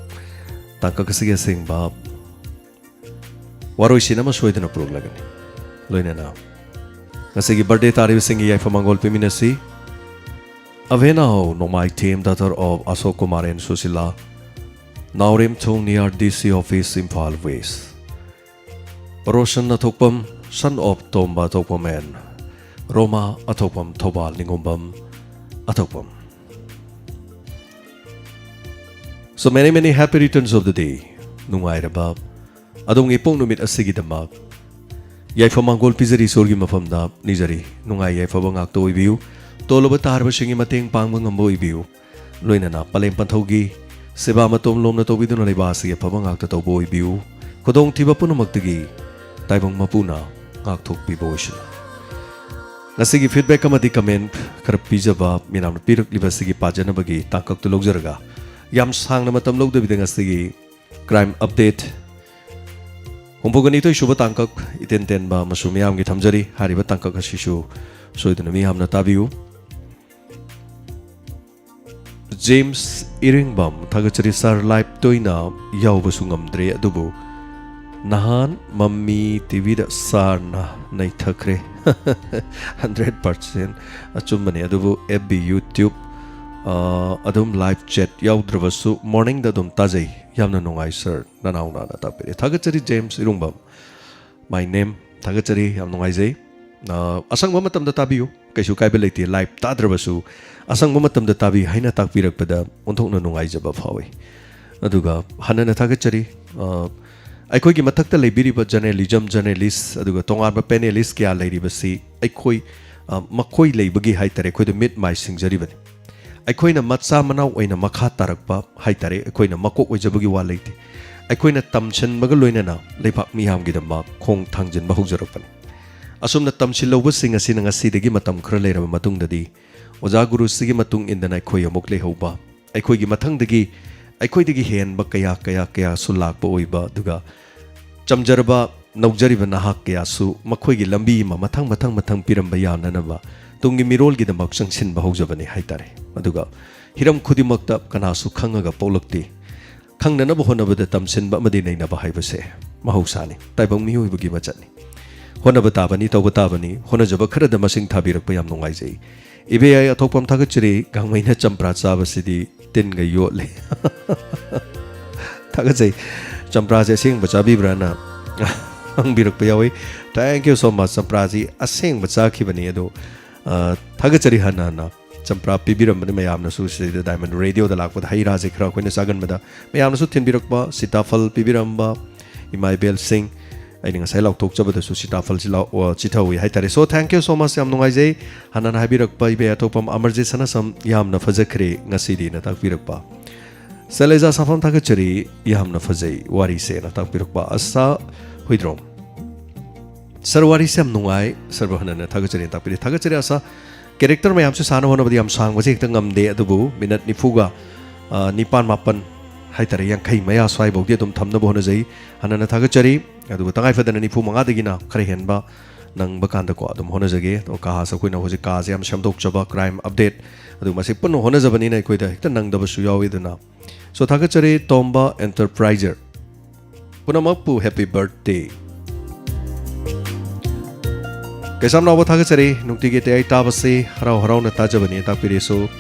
ꯇꯥꯡꯀꯛ ꯑꯁꯤꯒꯤ ꯑꯁꯦꯡꯕ ꯋꯥꯔꯣꯏꯁꯤꯟ ꯑꯃ ꯁꯣꯏꯗꯅ ꯄꯨꯔꯛꯂꯒꯅꯤ꯫ ꯂꯣꯏꯅꯅ ꯉꯁꯤꯒꯤ birthday ꯇꯥꯔꯤꯕꯁꯤꯡꯒꯤ ꯌꯥꯏꯐ ꯃꯪꯒꯣꯜ ꯄꯤꯃꯤꯟꯅꯁꯤ꯫ ꯑꯚꯦꯅꯥꯎ ꯅꯣꯡꯃꯥꯏꯊꯦꯝ, daughter of Ashok Kumar and Sushila, Naoremthong near D C office, Imphal West. Roshan Athokpam, son of Tomba Athokpam and Roma Athokpam, Thoubal Ningombam Athokpam. So many, many happy returns of the day. ꯅꯨꯡꯉꯥꯏꯔꯕ ꯑꯗꯣꯝꯒꯤ ꯏꯄꯣꯛ ꯅꯨꯃꯤꯠ ꯑꯁꯤꯒꯤꯗꯃꯛ ꯌꯥꯏꯐ ꯃꯪꯒꯣꯜ ꯄꯤꯖꯔꯤ, ꯏꯁꯣꯔꯒꯤ ꯃꯐꯝꯗ ꯅꯤꯖꯔꯤ꯫ ꯅꯨꯡꯉꯥꯏ ꯌꯥꯏꯐꯕ ꯉꯥꯛꯇ ꯑꯣꯏꯕꯤꯌꯨ꯫ ꯇꯣꯜꯂꯕ ꯇꯥꯔꯕꯁꯤꯡꯒꯤ ꯃꯇꯦꯡ ꯄꯥꯡꯕ ꯉꯝꯕ ꯑꯣꯏꯕꯤꯌꯨ꯫ ꯂꯣꯏꯅꯅ ꯄꯂꯦꯝ ꯄꯟꯊꯧꯒꯤ ꯁꯦꯕꯥ ꯃꯇꯣꯝ ꯂꯣꯝꯅ ꯇꯧꯕꯤꯗꯨꯅ ꯂꯩꯕꯥꯛ ꯑꯁꯤꯒꯤ ꯑꯐꯕ ꯉꯥꯛꯇ ꯇꯧꯕ ꯑꯣꯏꯕꯤꯌꯨ꯫ ꯈꯨꯗꯣꯡꯊꯤꯕ ꯄꯨꯝꯅꯃꯛꯇꯒꯤ ꯇꯥꯏꯕꯪ ꯃꯄꯨꯅ ꯉꯥꯛꯊꯣꯛꯄꯤꯕ ꯑꯣꯏꯁꯅꯨ꯫ ꯉꯁꯤꯒꯤ feedback ꯑꯃꯗꯤ comment ꯈꯔ ꯄꯤꯖꯕ ꯃꯤꯌꯥꯝꯅ ꯄꯤꯔꯛꯂꯤꯕ ꯑꯁꯤꯒꯤ ꯄꯥꯖꯅꯕꯒꯤ ꯇꯥꯡꯀꯛꯇꯨ ꯂꯧꯖꯔꯒ, ꯌꯥꯝ ꯁꯥꯡꯅ ꯃꯇꯝ ꯂꯧꯗꯕꯤꯗ ꯉꯁꯤꯒꯤ crime update ꯍꯨꯝꯐꯨꯒ ꯅꯤꯊꯣꯏ ꯁꯨꯕ ꯇꯥꯡꯀꯛ ꯏꯇꯦꯟ ꯇꯦꯟꯕ ꯑꯃꯁꯨ ꯃꯤꯌꯥꯝꯒꯤ ꯊꯝꯖꯔꯤ꯫ ꯍꯥꯏꯔꯤꯕ ꯇꯥꯡꯀꯛ ꯑꯁꯤꯁꯨ ꯁꯣꯏꯗꯅ ꯃꯤꯌꯥꯝꯅ ꯇꯥꯕꯤꯌꯨ꯫ ꯖꯦꯝꯁ ꯏꯔꯦꯡꯕꯝ, ꯊꯥꯒꯠꯆꯔꯤ sir, live ꯇꯣꯏꯅ ꯌꯥꯎꯕꯁꯨ ꯉꯝꯗ꯭ꯔꯦ, ꯑꯗꯨꯕꯨ ꯅꯍꯥꯟ ꯃꯝꯃꯤ ꯇꯤꯚꯤꯗ ꯁꯥꯔꯅ ꯅꯩꯊꯈ꯭ꯔꯦ꯫ Hundred percent ꯑꯆꯨꯝꯕꯅꯤ꯫ ꯑꯗꯨꯕꯨ ꯑꯦꯐ ꯕꯤ, ꯌꯨꯇ꯭ꯌꯨꯕ, ꯑ, ꯑꯗꯨꯝ ꯂꯥꯏꯚ ꯆꯦꯠ ꯌꯥꯎꯗ꯭ꯔꯕꯁꯨ ꯃꯣꯔꯅꯤꯡꯗ ꯑꯗꯨꯝ ꯇꯥꯖꯩ꯫ ꯌꯥꯝꯅ ꯅꯨꯡꯉꯥꯏ ꯁꯥꯔ, ꯅꯅꯥꯎꯅꯥꯅ ꯇꯥꯛꯄꯤꯔꯦ꯫ ꯊꯥꯒꯠꯆꯔꯤ ꯖꯦꯝꯁ ꯏꯔꯨꯡꯕꯝ꯫ My name꯫ ꯊꯥꯒꯠꯆꯔꯤ, ꯌꯥꯝ ꯅꯨꯡꯉꯥꯏꯖꯩ꯫ ꯑ, ꯑꯁꯪꯕ ꯃꯇꯝꯗ ꯇꯥꯕꯤꯌꯨ, ꯀꯩꯁꯨ ꯀꯥꯏꯕ ꯂꯩꯇꯦ꯫ ꯂꯥꯏꯚ ꯇꯥꯗ꯭ꯔꯕꯁꯨ ꯑꯁꯪꯕ ꯃꯇꯝꯗ ꯇꯥꯕꯤ ꯍꯥꯏꯅ ꯇꯥꯛꯄꯤꯔꯛꯄꯗ ꯑꯣꯟꯊꯣꯛꯅ ꯅꯨꯡꯉꯥꯏꯖꯕ ꯐꯥꯎꯏ꯫ ꯑꯗꯨꯒ ꯍꯟꯅꯅ ꯊꯥꯒꯠꯆꯔꯤ꯫ ꯑ, ꯑꯩꯈꯣꯏꯒꯤ ꯃꯊꯛꯇ ꯂꯩꯕꯤꯔꯤꯕ ꯖꯔꯅꯦꯂꯤꯖꯝ ꯖꯔꯅꯦꯂꯤꯁ ꯑꯗꯨꯒ ꯇꯣꯉꯥꯟꯕ ꯄꯦꯅꯦꯂꯤꯁ ꯀꯌꯥ ꯂꯩꯔꯤꯕꯁꯤ ꯑꯩꯈꯣꯏ, ꯑ, ꯃꯈꯣꯏ ꯂꯩꯕꯒꯤ ꯍꯥꯏꯇꯥꯔꯦ, ꯑꯩꯈꯣꯏꯗ ꯃꯤꯠ ꯃꯥꯏ ꯁꯤꯡꯖꯔꯤꯕꯅꯤ꯫ ꯑꯩꯈꯣꯏꯅ ꯃꯆꯥ ꯃꯅꯥꯎ ꯑꯣꯏꯅ ꯃꯈꯥ ꯇꯥꯔꯛꯄ ꯍꯥꯏꯇꯥꯔꯦ, ꯑꯩꯈꯣꯏꯅ ꯃꯀꯣꯛ ꯑꯣꯏꯖꯕꯒꯤ ꯋꯥ ꯂꯩꯇꯦ꯫ ꯑꯩꯈꯣꯏꯅ ꯇꯝꯁꯤꯟꯕꯒ ꯂꯣꯏꯅꯅ ꯂꯩꯕꯥꯛ ꯃꯤꯌꯥꯝꯒꯤꯗꯃꯛ ꯈꯣꯡ ꯊꯥꯡꯖꯤꯟꯕ ꯍꯧꯖꯔꯛꯄꯅꯤ꯫ ꯑꯁꯨꯝꯅ ꯇꯝꯁꯤꯜꯍꯧꯕꯁꯤꯡ ꯑꯁꯤꯅ ꯉꯁꯤꯗꯒꯤ ꯃꯇꯝ ꯈꯔ ꯂꯩꯔꯕ ꯃꯇꯨꯡꯗꯗꯤ ꯑꯣꯖꯥ ꯒꯨꯔꯨꯁꯤꯒꯤ ꯃꯇꯨꯡ ꯏꯟꯗꯅ ꯑꯩꯈꯣꯏ ꯑꯃꯨꯛ ꯂꯩꯍꯧꯕ, ꯑꯩꯈꯣꯏꯒꯤ ꯃꯊꯪꯗꯒꯤ ꯑꯩꯈꯣꯏꯗꯒꯤ ꯍꯦꯟꯕ ꯀꯌꯥ, ꯀꯌꯥ, ꯀꯌꯥꯁꯨ ꯂꯥꯛꯄ ꯑꯣꯏꯕ, ꯑꯗꯨꯒ ꯆꯝꯖꯔꯕ, ꯅꯧꯖꯔꯤꯕ ꯅꯍꯥ ꯀꯌꯥꯁꯨ ꯃꯈꯣꯏꯒꯤ ꯂꯝꯕꯤ ꯑꯃ ꯃꯊꯪ, ꯃꯊꯪ, ꯃꯊꯪ ꯄꯤꯔꯝꯕ ꯌꯥꯅꯅꯕ ꯇꯨꯡꯒꯤ ꯃꯤꯔꯣꯜꯒꯤꯗꯃꯛ ꯆꯪꯁꯤꯟꯕ ꯍꯧꯖꯕꯅꯤ ꯍꯥꯏꯇꯥꯔꯦ꯫ ꯑꯗꯨꯒ ꯍꯤꯔꯝ ꯈꯨꯗꯤꯡꯃꯛꯇ ꯀꯅꯥꯁꯨ ꯈꯪꯉꯒ ꯄꯣꯛꯂꯛꯇꯦ꯫ ꯈꯪꯅꯅꯕ ꯍꯣꯠꯅꯕꯗ ꯇꯝꯁꯤꯟꯕ ꯑꯃꯗꯤ ꯅꯩꯅꯕ ꯍꯥꯏꯕꯁꯦ ꯃꯍꯧꯁꯥꯅꯤ, ꯇꯥꯏꯕꯪ ꯃꯤꯑꯣꯏꯕꯒꯤ ꯃꯆꯠꯅꯤ꯫ ꯍꯣꯠꯅꯕ ꯇꯥꯕꯅꯤ, ꯇꯧꯕ ꯇꯥꯕꯅꯤ, ꯍꯣꯠꯅꯖꯕ ꯈꯔꯗ ꯃꯁꯤꯡ ꯊꯥꯕꯤꯔꯛꯄ ꯌꯥꯝ ꯅꯨꯡꯉꯥꯏꯖꯩ꯫ ꯏꯕꯦꯌꯥꯏ ꯑꯊꯣꯛꯄꯝ ꯊꯥꯒꯠꯆꯔꯤ, ꯒꯥꯡꯃꯩꯅ ꯆꯝꯄ꯭ꯔꯥ ꯆꯥꯕꯁꯤꯗꯤ ꯇꯤꯟꯒ ꯌꯣꯠꯂꯦ꯫ ꯊꯥꯒꯠꯆꯩ꯫ ꯆꯝꯄ꯭ꯔꯥꯁꯦ ꯑꯁꯦꯡꯕ ꯆꯥꯕꯤꯕ꯭ꯔꯥꯅ ꯍꯪꯕꯤꯔꯛꯄ ꯌꯥꯎꯏ꯫ Thank you so much꯫ ꯆꯝꯄ꯭ꯔꯥꯁꯤ ꯑꯁꯦꯡꯕ ꯆꯥꯈꯤꯕꯅꯤ꯫ ꯑꯗꯣ, ꯑ, ꯊꯥꯒꯠꯆꯔꯤ ꯍꯟꯅ ꯍꯟꯅ꯫ ꯆꯝꯄ꯭ꯔꯥ ꯄꯤꯕꯤꯔꯝꯕꯅꯤ ꯃꯌꯥꯝꯅꯁꯨ, ꯁꯤꯗꯩꯗ ꯗꯥꯏꯃꯟ ꯔꯦꯗꯤꯑꯣꯗ ꯂꯥꯛꯄꯗ ꯍꯩ ꯔꯥꯁꯦ ꯈꯔ ꯑꯩꯈꯣꯏꯅ ꯆꯥꯒꯟꯕꯗ ꯃꯌꯥꯝꯅꯁꯨ ꯊꯤꯟꯕꯤꯔꯛꯄ, ꯁꯤꯇꯥꯐꯜ ꯄꯤꯕꯤꯔꯝꯕ, ꯏꯃꯥ ꯏꯕꯦꯜ ꯁꯤꯡ, ꯑꯩꯅ ꯉꯁꯥꯏ ꯂꯥꯎꯊꯣꯛꯆꯕꯗꯁꯨ ꯁꯤꯇꯥꯐꯜꯁꯤ ꯂꯥꯎ-, ꯑꯣ, ꯆꯤꯊꯍꯧꯏ ꯍꯥꯏꯇꯥꯔꯦ꯫ So, thank you so much, ꯌꯥꯝ ꯅꯨꯡꯉꯥꯏꯖꯩ꯫ ꯍꯥꯟꯅꯅ ꯍꯥꯏꯕꯤꯔꯛꯄ ꯏꯕꯦ ꯑꯇꯣꯞꯄ ꯑꯃꯔꯖꯤꯠ ꯁꯅꯥꯁꯝ, ꯌꯥꯝꯅ ꯐꯖꯈ꯭ꯔꯦ ꯉꯁꯤꯗꯤꯅ ꯇꯥꯛꯄꯤꯔꯛꯄ꯫ ꯁꯦꯂꯦꯖꯥ ꯁꯥꯐꯝ ꯊꯥꯒꯠꯆꯔꯤ, ꯌꯥꯝꯅ ꯐꯖꯩ ꯋꯥꯔꯤꯁꯦꯅ ꯇꯥꯛꯄꯤꯔꯛꯄ꯫ ꯑꯁꯥ ꯍꯨꯏꯗ꯭ꯔꯣꯝ, ꯁꯥꯔ, ꯋꯥꯔꯤꯁꯦ ꯌꯥꯝ ꯅꯨꯡꯉꯥꯏ, ꯁꯥꯔꯕꯨ ꯍꯟꯅ ꯍꯟꯅ ꯊꯥꯒꯠꯆꯔꯤ ꯇꯥꯛꯄꯤꯔꯤ꯫ ꯊꯥꯒꯠꯆꯔꯤ ꯑꯁꯥ꯫ ꯀꯦꯔꯦꯛꯇꯔ ꯃꯌꯥꯝꯁꯦ ꯁꯥꯟꯅ ꯍꯣꯠꯅꯕꯗ ꯌꯥꯝ ꯁꯥꯡꯕꯁꯦ ꯍꯦꯛꯇ ꯉꯝꯗꯦ, ꯑꯗꯨꯕꯨ ꯃꯤꯅꯠ ꯅꯤꯐꯨꯒ, ꯑ, ꯅꯤꯄꯥꯟ, ꯃꯥꯄꯟ ꯍꯥꯏꯇꯥꯔꯦ, ꯌꯥꯡꯈꯩ ꯃꯌꯥ ꯁ꯭ꯋꯥꯏꯐꯥꯎꯗꯤ ꯑꯗꯨꯝ ꯊꯝꯅꯕ ꯍꯣꯠꯅꯖꯩ꯫ ꯍꯟꯅ ꯍꯟꯅ ꯊꯥꯒꯠꯆꯔꯤ꯫ ꯑꯗꯨꯒ ꯇꯉꯥꯏ ꯐꯗꯅ ꯅꯤꯐꯨ ꯃꯉꯥꯗꯒꯤꯅ ꯈꯔ ꯍꯦꯟꯕ ꯅꯪꯕ ꯀꯥꯟꯗꯀꯣ ꯑꯗꯨꯝ ꯍꯣꯠꯅꯖꯒꯦ꯫ ꯑꯗꯣ ꯀꯥꯁꯦ ꯑꯩꯈꯣꯏꯅ ꯍꯧꯖꯤꯛ ꯀꯥꯁꯦ ꯌꯥꯝ ꯁꯦꯝꯗꯣꯛꯆꯕ, ꯀ꯭ꯔꯥꯏꯝ ꯑꯞꯗꯦꯠ, ꯑꯗꯨ ꯃꯁꯤ ꯄꯨꯟꯅ ꯍꯣꯠꯅꯖꯕꯅꯤꯅ ꯑꯩꯈꯣꯏꯗ ꯍꯦꯛꯇ ꯅꯪꯗꯕꯁꯨ ꯌꯥꯎꯏ꯫ ꯑꯗꯨꯅ, so, ꯊꯥꯒꯠꯆꯔꯤ ꯇꯣꯝꯕ ꯑꯦꯟꯇꯔꯄ꯭ꯔꯥꯏꯖꯔ꯫ ꯄꯨꯝꯅꯃꯛꯄꯨ happy birthday꯫ ꯀꯩꯁꯥꯝ ꯅꯥꯎꯕ ꯊꯥꯒꯠꯆꯔꯤ, ꯅꯨꯡꯇꯤꯒꯤ ꯇꯌꯥꯏ ꯇꯥꯕꯁꯤ ꯍꯔꯥꯎ ꯍꯔꯥꯎꯅ ꯇꯥꯖꯕꯅꯤ ꯇꯥꯛꯄꯤꯔꯤꯁꯨ꯫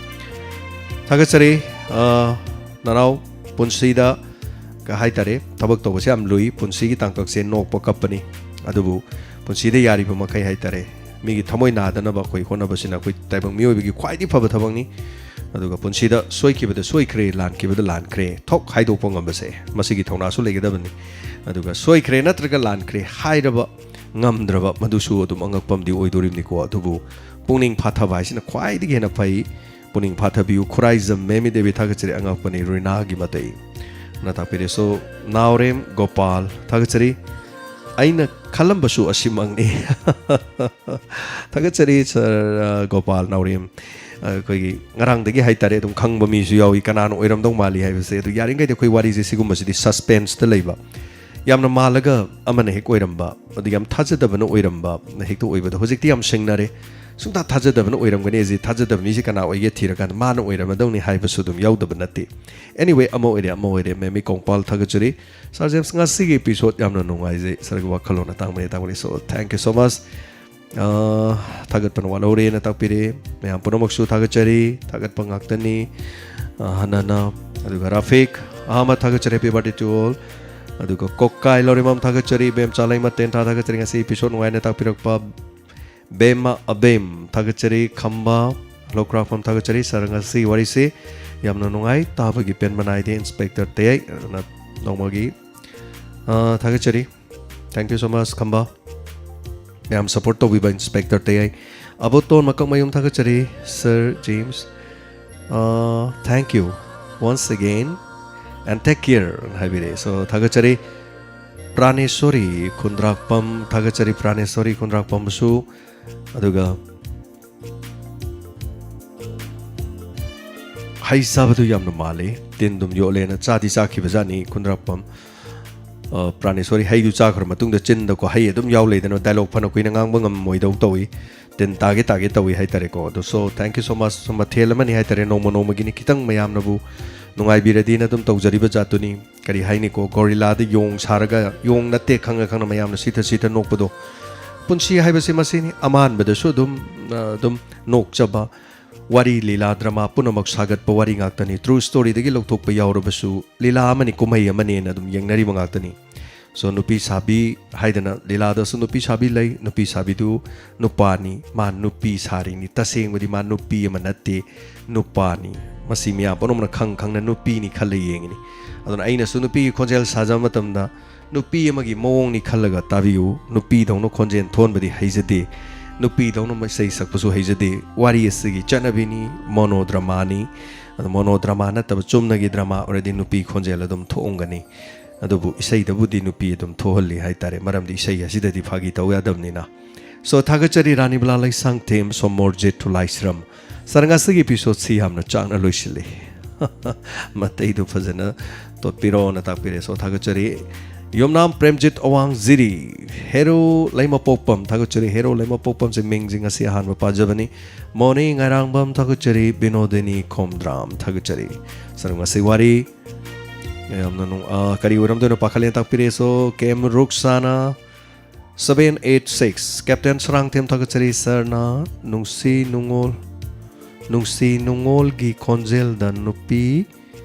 ꯊꯥꯒꯠꯆꯔꯤ꯫ ꯑ, ꯅꯅꯥꯎ, ꯄꯨꯟꯁꯤꯗ ꯀ-, ꯍꯥꯏꯇꯥꯔꯦ, ꯊꯕꯛ ꯇꯧꯕꯁꯦ ꯌꯥꯝ ꯂꯨꯏ꯫ ꯄꯨꯟꯁꯤꯒꯤ ꯇꯥꯡꯀꯛꯁꯦ ꯅꯣꯛꯄ ꯀꯞꯄꯅꯤ꯫ ꯑꯗꯨꯕꯨ ꯄꯨꯟꯁꯤꯗ ꯌꯥꯔꯤꯕ ꯃꯈꯩ ꯍꯥꯏꯇꯥꯔꯦ, ꯃꯤꯒꯤ ꯊꯃꯣꯏ ꯅꯥꯗꯅꯕ ꯑꯩꯈꯣꯏ ꯍꯣꯠꯅꯕꯁꯤꯅ ꯑꯩꯈꯣꯏ ꯇꯥꯏꯕꯪ ꯃꯤꯑꯣꯏꯕꯒꯤ ꯈ꯭ꯋꯥꯏꯗꯒꯤ ꯐꯕ ꯊꯕꯛꯅꯤ꯫ ꯑꯗꯨꯒ ꯄꯨꯟꯁꯤꯗ ꯁꯣꯏꯈꯤꯕꯗ ꯁꯣꯏꯈ꯭ꯔꯦ, ꯂꯥꯟꯈꯤꯕꯗ ꯂꯥꯟꯈ꯭ꯔꯦ, ꯊꯣꯛ ꯍꯥꯏꯗꯣꯛꯄ ꯉꯝꯕꯁꯦ, ꯃꯁꯤꯒꯤ ꯊꯧꯅꯥꯁꯨ ꯂꯩꯒꯗꯕꯅꯤ꯫ ꯑꯗꯨꯒ ꯁꯣꯏꯈ꯭ꯔꯦ ꯅꯠꯇ꯭ꯔꯒ ꯂꯥꯟꯈ꯭ꯔꯦ ꯍꯥꯏꯔꯕ ꯉꯝꯗ꯭ꯔꯕ, ꯃꯗꯨꯁꯨ ꯑꯗꯨꯝ ꯑꯉꯛꯄ ꯑꯃꯗꯤ ꯑꯣꯏꯗꯣꯔꯤꯕꯅꯤꯀꯣ꯫ ꯑꯗꯨꯕꯨ ꯄꯨꯛꯅꯤꯡ ꯐꯥꯊꯕ ꯍꯥꯏꯁꯤꯅ ꯈ꯭ꯋꯥꯏꯗꯒꯤ ꯍꯦꯟꯅ ꯐꯩ꯫ ꯄꯨꯛꯅꯤꯡ ꯐꯥꯊꯕꯤꯌꯨ꯫ ꯈꯨꯔꯥꯏꯖꯝ ꯃꯦꯃꯤ ꯗꯦꯕꯤ ꯊꯥꯒꯠꯆꯔꯤ, ꯑꯉꯛꯄꯅꯤ ꯔꯤꯅꯥꯒꯤ ꯃꯇꯩ꯫ ꯅ ꯇꯥꯛꯄꯤꯔꯦ꯫ So, ꯅꯥꯎꯔꯦꯝ ꯒꯣꯄꯥꯜ ꯊꯥꯒꯠꯆꯔꯤ꯫ ꯑꯩꯅ ꯈꯜꯂꯝꯕꯁꯨ ꯑꯁꯤꯃꯛꯅꯤ꯫ ꯊꯥꯒꯠꯆꯔꯤ ꯁꯥꯔ, ꯑ, ꯒꯣꯄꯥꯜ ꯅꯥꯎꯔꯦꯝ꯫ ꯑ, ꯑꯩꯈꯣꯏꯒꯤ ꯉꯔꯥꯡꯗꯒꯤ ꯍꯥꯏꯇꯥꯔꯦ, ꯑꯗꯨꯝ ꯈꯪꯕ ꯃꯤꯁꯨ ꯌꯥꯎꯏ ꯀꯅꯥꯅ ꯑꯣꯏꯔꯝꯗꯧ ꯃꯥꯜꯂꯤ ꯍꯥꯏꯕꯁꯦ꯫ ꯑꯗꯨ ꯌꯥꯔꯤꯈꯩꯗꯤ ꯑꯩꯈꯣꯏ ꯋꯥꯔꯤꯁꯦ ꯁꯤꯒꯨꯝꯕꯁꯤꯗꯤ ꯁꯁꯄꯦꯟꯁꯇ ꯂꯩꯕ, ꯌꯥꯝꯅ ꯃꯥꯜꯂꯒ ꯑꯃꯅ ꯍꯦꯛ ꯑꯣꯏꯔꯝꯕ, ꯑꯗꯨ ꯌꯥꯝ ꯊꯥꯖꯗꯕꯅ ꯑꯣꯏꯔꯝꯕ ꯍꯦꯛꯇ ꯑꯣꯏꯕꯗꯣ ꯍꯧꯖꯤꯛꯇꯤ ꯌꯥꯝ ꯁꯤꯡꯅꯔꯦ꯫ ꯁꯨꯡꯊꯥ ꯊꯥꯖꯗꯕꯅ ꯑꯣꯏꯔꯝꯒꯅꯤ ꯑꯁꯤ, ꯊꯥꯖꯗꯕ ꯃꯤꯁꯦ ꯀꯅꯥ ꯑꯣꯏꯒꯦ ꯊꯤꯔꯀꯥꯟꯗ ꯃꯥꯅ ꯑꯣꯏꯔꯝꯃꯗꯧꯅꯤ ꯍꯥꯏꯕꯁꯨ ꯑꯗꯨꯝ ꯌꯥꯎꯗꯕ ꯅꯠꯇꯦ꯫ Anyway, ꯑꯃ ꯑꯣꯏꯔꯦ ꯑꯃ ꯑꯣꯏꯔꯦ, ꯃꯦꯃꯤ ꯀꯣꯡꯄꯥꯜ ꯊꯥꯒꯠꯆꯔꯤ꯫ ꯁꯥꯔ ꯖꯦꯝꯁ, ꯉꯁꯤꯒꯤ episode ꯌꯥꯝꯅ ꯅꯨꯡꯉꯥꯏꯖꯩ, ꯁꯥꯔꯒꯤ ꯋꯥꯈꯜꯂꯣꯟ ꯑꯇꯥꯡꯕꯅꯤ ꯑꯇꯥꯡꯕꯅꯤ꯫ So, thank you so much꯫ ꯑ, ꯊꯥꯒꯠꯄꯅ ꯋꯥꯠꯍꯧꯔꯦꯅ ꯇꯥꯛꯄꯤꯔꯦ꯫ ꯃꯌꯥꯝ ꯄꯨꯝꯅꯃꯛꯁꯨ ꯊꯥꯒꯠꯆꯔꯤ, ꯊꯥꯒꯠꯄ ꯉꯥꯛꯇꯅꯤ꯫ ꯑ, ꯍꯟꯅ ꯍꯟꯅ꯫ ꯑꯗꯨꯒ ꯔꯥꯐꯤꯛ ꯑꯍꯃꯗ ꯊꯥꯒꯠꯆꯔꯤ, happy birthday to all꯫ ꯑꯗꯨꯒ ꯀꯣꯛꯀꯥꯏ ꯂꯧꯔꯤꯃꯝ ꯊꯥꯒꯠꯆꯔꯤ, ꯕꯦꯝ ꯆꯥꯂꯩꯃ ꯇꯦꯟꯊꯥ ꯊꯥꯒꯠꯆꯔꯤ, ꯉꯁꯤ episode ꯅꯨꯡꯉꯥꯏꯅ ꯇꯥꯛꯄꯤꯔꯛꯄ꯫ ꯕꯦꯝꯃ ꯑꯕꯦꯝ ꯊꯥꯒꯠꯆꯔꯤ, ꯈꯝꯕ ꯂꯧꯀ꯭ꯔꯥꯛꯐꯝ ꯊꯥꯒꯠꯆꯔꯤ꯫ ꯁꯥꯔ, ꯉꯁꯤ ꯋꯥꯔꯤꯁꯤ ꯌꯥꯝꯅ ꯅꯨꯡꯉꯥꯏ, ꯇꯥꯕꯒꯤ ꯄꯦꯟꯕ ꯅꯥꯏꯗꯦ꯫ ꯏꯟꯁꯄꯦꯛꯇꯔ ꯇꯌꯥꯏ, ꯑꯗꯨꯅ ꯅꯣꯡꯃꯒꯤ, ꯑ, ꯊꯥꯒꯠꯆꯔꯤ꯫ Thank you so much, ꯈꯝꯕ꯫ ꯃꯌꯥꯝ support ꯇꯧꯕꯤꯕ ꯏꯟꯁꯄꯦꯛꯇꯔ ꯇꯌꯥꯏ꯫ ꯑꯕꯣꯇꯣꯟ ꯃꯀꯛꯃꯌꯨꯝ ꯊꯥꯒꯠꯆꯔꯤ, ꯁꯥꯔ ꯖꯦꯝꯁ꯫ ꯑ, thank you once again and take care ꯍꯥꯏꯕꯤꯔꯛꯑꯦ꯫ So, ꯊꯥꯒꯠꯆꯔꯤ꯫ ꯄ꯭ꯔꯥꯅꯦꯁꯣꯔꯤ ꯈꯨꯟꯗ꯭ꯔꯥꯛꯄꯝ ꯊꯥꯒꯠꯆꯔꯤ, ꯄ꯭ꯔꯥꯅꯦꯁꯣꯔꯤ ꯈꯨꯟꯗ꯭ꯔꯥꯛꯄꯝꯕꯨꯁꯨ꯫ ꯑꯗꯨꯒ ꯍꯩ ꯆꯥꯕꯗꯨ ꯌꯥꯝꯅ ꯃꯥꯜꯂꯤ, ꯇꯤꯟ ꯑꯗꯨꯝ ꯌꯣꯠꯂꯦꯅ ꯆꯥꯗꯤ ꯆꯥꯈꯤꯕꯖꯥꯠꯅꯤ ꯈꯨꯟꯗ꯭ꯔꯥꯛꯄꯝ꯫ ꯑ, ꯄ꯭ꯔꯥꯅꯦꯁꯣꯔꯤ ꯍꯩꯗꯨ ꯆꯥꯈ꯭ꯔ ꯃꯇꯨꯡꯗ ꯆꯤꯟꯗꯀꯣ ꯍꯩ ꯑꯗꯨꯝ ꯌꯥꯎ ꯂꯩꯗꯅ dialogue ꯐꯅ ꯀꯨꯏꯅ ꯉꯥꯡꯕ ꯉꯝꯃꯣꯏꯗꯧ ꯇꯧꯏ꯫ ꯇꯤꯟ ꯇꯥꯒꯦ ꯇꯥꯒꯦ ꯇꯧꯏ ꯍꯥꯏꯇꯥꯔꯦꯀꯣ꯫ ꯑꯗꯣ, so, thank you so much꯫ ꯃꯊꯦꯜ ꯑꯃꯅꯤ ꯍꯥꯏꯇꯥꯔꯦ, ꯅꯣꯡꯃ ꯅꯣꯡꯃꯒꯤꯅꯤ꯫ ꯈꯤꯇꯪ ꯃꯌꯥꯝꯅꯕꯨ ꯅꯨꯡꯉꯥꯏꯕꯤꯔꯗꯤꯅ ꯑꯗꯨꯝ ꯇꯧꯖꯔꯤꯕ ꯖꯥꯠꯇꯨꯅꯤ꯫ ꯀꯔꯤ ꯍꯥꯏꯅꯤꯀꯣ, ꯒꯣꯔꯤꯂꯥꯗ ꯌꯣꯡ ꯁꯥꯔꯒ, ꯌꯣꯡ ꯅꯠꯇꯦ ꯈꯪꯉ ꯈꯪꯅ ꯃꯌꯥꯝꯅ ꯁꯤꯊ ꯁꯤꯊ ꯅꯣꯛꯄꯗꯣ꯫ ꯄꯨꯟꯁꯤ ꯍꯥꯏꯕꯁꯤ ꯃꯁꯤꯅꯤ꯫ ꯑꯃꯥꯟꯕꯗꯁꯨ ꯑꯗꯨꯝ, ꯑ, ꯑꯗꯨꯝ ꯅꯣꯛꯆꯕ, ꯋꯥꯔꯤ, ꯂꯤꯂꯥ, ꯗ꯭ꯔꯃꯥ ꯄꯨꯝꯅꯃꯛ ꯁꯥꯒꯠꯄ ꯋꯥꯔꯤ ꯉꯥꯛꯇꯅꯤ꯫ ꯇ꯭ꯔꯨ ꯁ꯭ꯇꯣꯔꯤꯗꯒꯤ ꯂꯧꯊꯣꯛꯄ ꯌꯥꯎꯔꯕꯁꯨ ꯂꯤꯂꯥ ꯑꯃꯅꯤ, ꯀꯨꯝꯍꯩ ꯑꯃꯅꯦꯅ ꯑꯗꯨꯝ ꯌꯦꯡꯅꯔꯤꯕ ꯉꯥꯛꯇꯅꯤ꯫ ꯁꯣ, ꯅꯨꯄꯤ ꯁꯥꯕꯤ ꯍꯥꯏꯗꯅ ꯂꯤꯂꯥꯗꯁꯨ ꯅꯨꯄꯤ ꯁꯥꯕꯤ ꯂꯩ꯫ ꯅꯨꯄꯤ ꯁꯥꯕꯤꯗꯨ ꯅꯨꯄꯥꯅꯤ, ꯃꯥ ꯅꯨꯄꯤ ꯁꯥꯔꯤꯅꯤ꯫ ꯇꯁꯦꯡꯕꯗꯤ ꯃꯥ ꯅꯨꯄꯤ ꯑꯃ ꯅꯠꯇꯦ, ꯅꯨꯄꯥꯅꯤ꯫ ꯃꯁꯤ ꯃꯤꯌꯥꯝ ꯄꯨꯝꯅꯃꯛꯅ ꯈꯪ ꯈꯪꯅ ꯅꯨꯄꯤꯅꯤ ꯈꯜꯂ ꯌꯦꯡꯉꯤꯅꯤ꯫ ꯑꯗꯨꯅ ꯑꯩꯅꯁꯨ ꯅꯨꯄꯤꯒꯤ ꯈꯣꯟꯖꯦꯜ ꯁꯥꯖꯕ ꯃꯇꯝꯗ ꯅꯨꯄꯤ ꯑꯃꯒꯤ ꯃꯑꯣꯡꯅꯤ ꯈꯜꯂꯒ ꯇꯥꯕꯤꯌꯨ꯫ ꯅꯨꯄꯤꯗꯧꯅ ꯈꯣꯟꯖꯦꯜ ꯊꯣꯟꯕꯗꯤ ꯍꯩꯖꯗꯦ, ꯅꯨꯄꯤꯗꯧꯅ ꯏꯁꯩ ꯁꯛꯄꯁꯨ ꯍꯩꯖꯗꯦ꯫ ꯋꯥꯔꯤ ꯑꯁꯤꯒꯤ ꯆꯠꯅꯕꯤꯅꯤ, ꯃꯣꯅꯣ ꯗ꯭ꯔꯃꯥꯅꯤ꯫ ꯑꯗꯣ ꯃꯣꯅꯣ ꯗ꯭ꯔꯃꯥ ꯅꯠꯇꯕ ꯆꯨꯝꯅꯒꯤ ꯗ꯭ꯔꯃꯥ ꯑꯣꯏꯔꯗꯤ ꯅꯨꯄꯤ ꯈꯣꯟꯖꯦꯜ ꯑꯗꯨꯝ ꯊꯣꯛꯑꯝꯒꯅꯤ꯫ ꯑꯗꯨꯕꯨ ꯏꯁꯩꯗꯕꯨꯗꯤ ꯅꯨꯄꯤ ꯑꯗꯨꯝ ꯊꯣꯛꯍꯜꯂꯤ ꯍꯥꯏꯇꯥꯔꯦ, ꯃꯔꯝꯗꯤ ꯏꯁꯩ ꯑꯁꯤꯗꯗꯤ ꯐꯥꯒꯤ ꯇꯧ ꯌꯥꯗꯕꯅꯤꯅ꯫ ꯁꯣ, ꯊꯥꯒꯠꯆꯔꯤ ꯔꯥꯅꯤꯕꯂꯥ ꯂꯩꯁꯥꯡꯊꯦꯝ, ꯁꯣꯃꯣꯔꯖꯤꯠ ꯊꯨꯂꯥꯏꯁ꯭ꯔꯝ꯫ ꯁꯥꯔ, ꯉꯁꯤꯒꯤ ꯏꯄꯤꯁꯣꯗꯁꯤ ꯌꯥꯝꯅ ꯆꯥꯛꯅ ꯂꯣꯏꯁꯤꯜꯂꯤ꯫ ꯃꯇꯩꯗꯨ ꯐꯖꯅ ꯇꯣꯠꯄꯤꯔꯣꯅ ꯇꯥꯛꯄꯤꯔꯦ꯫ ꯁꯣ, ꯊꯥꯒꯠꯆꯔꯤ꯫ ꯌꯨꯝꯅꯥꯝ ꯄ꯭ꯔꯦꯝꯖꯤꯠ ꯑꯋꯥꯡ ꯖꯤꯔꯤ, ꯍꯦꯔꯣ ꯂꯩꯃꯄꯣꯛꯄꯝ, ꯊꯥꯒꯠꯆꯔꯤ꯫ ꯍꯦꯔꯣ ꯂꯩꯃꯄꯣꯛꯄꯝꯁꯦ ꯃꯤꯡꯁꯦ ꯉꯁꯤ ꯑꯍꯥꯟꯕ ꯄꯥꯖꯕꯅꯤ꯫ ꯃꯣꯅꯤ ꯉꯥꯏꯔꯥꯡꯕꯝ, ꯊꯥꯒꯠꯆꯔꯤ꯫ ꯕꯤꯅꯣꯗꯤꯅꯤ ꯈꯣꯝꯗ꯭ꯔꯥꯝ, ꯊꯥꯒꯠꯆꯔꯤ꯫ ꯁꯥꯔ, ꯉꯁꯤ ꯋꯥꯔꯤ ꯌꯥꯝꯅ ꯅꯨꯡ-, ꯑ, ꯀꯔꯤ ꯑꯣꯏꯔꯝꯗꯣꯏꯅꯣ ꯄꯥꯈꯠꯂꯦꯅ ꯇꯥꯛꯄꯤꯔꯦ꯫ So, K M Ruksana, seven eight six. Captain Sarangthem, ꯊꯥꯒꯠꯆꯔꯤ꯫ ꯁꯥꯔꯅ ꯅꯨꯡꯁꯤ ꯅꯨꯡꯉꯣꯜ, ꯅꯨꯡꯁꯤ ꯅꯨꯡꯉꯣꯜꯒꯤ ꯈꯣꯟꯖꯦꯜꯗ ꯅꯨꯄꯤ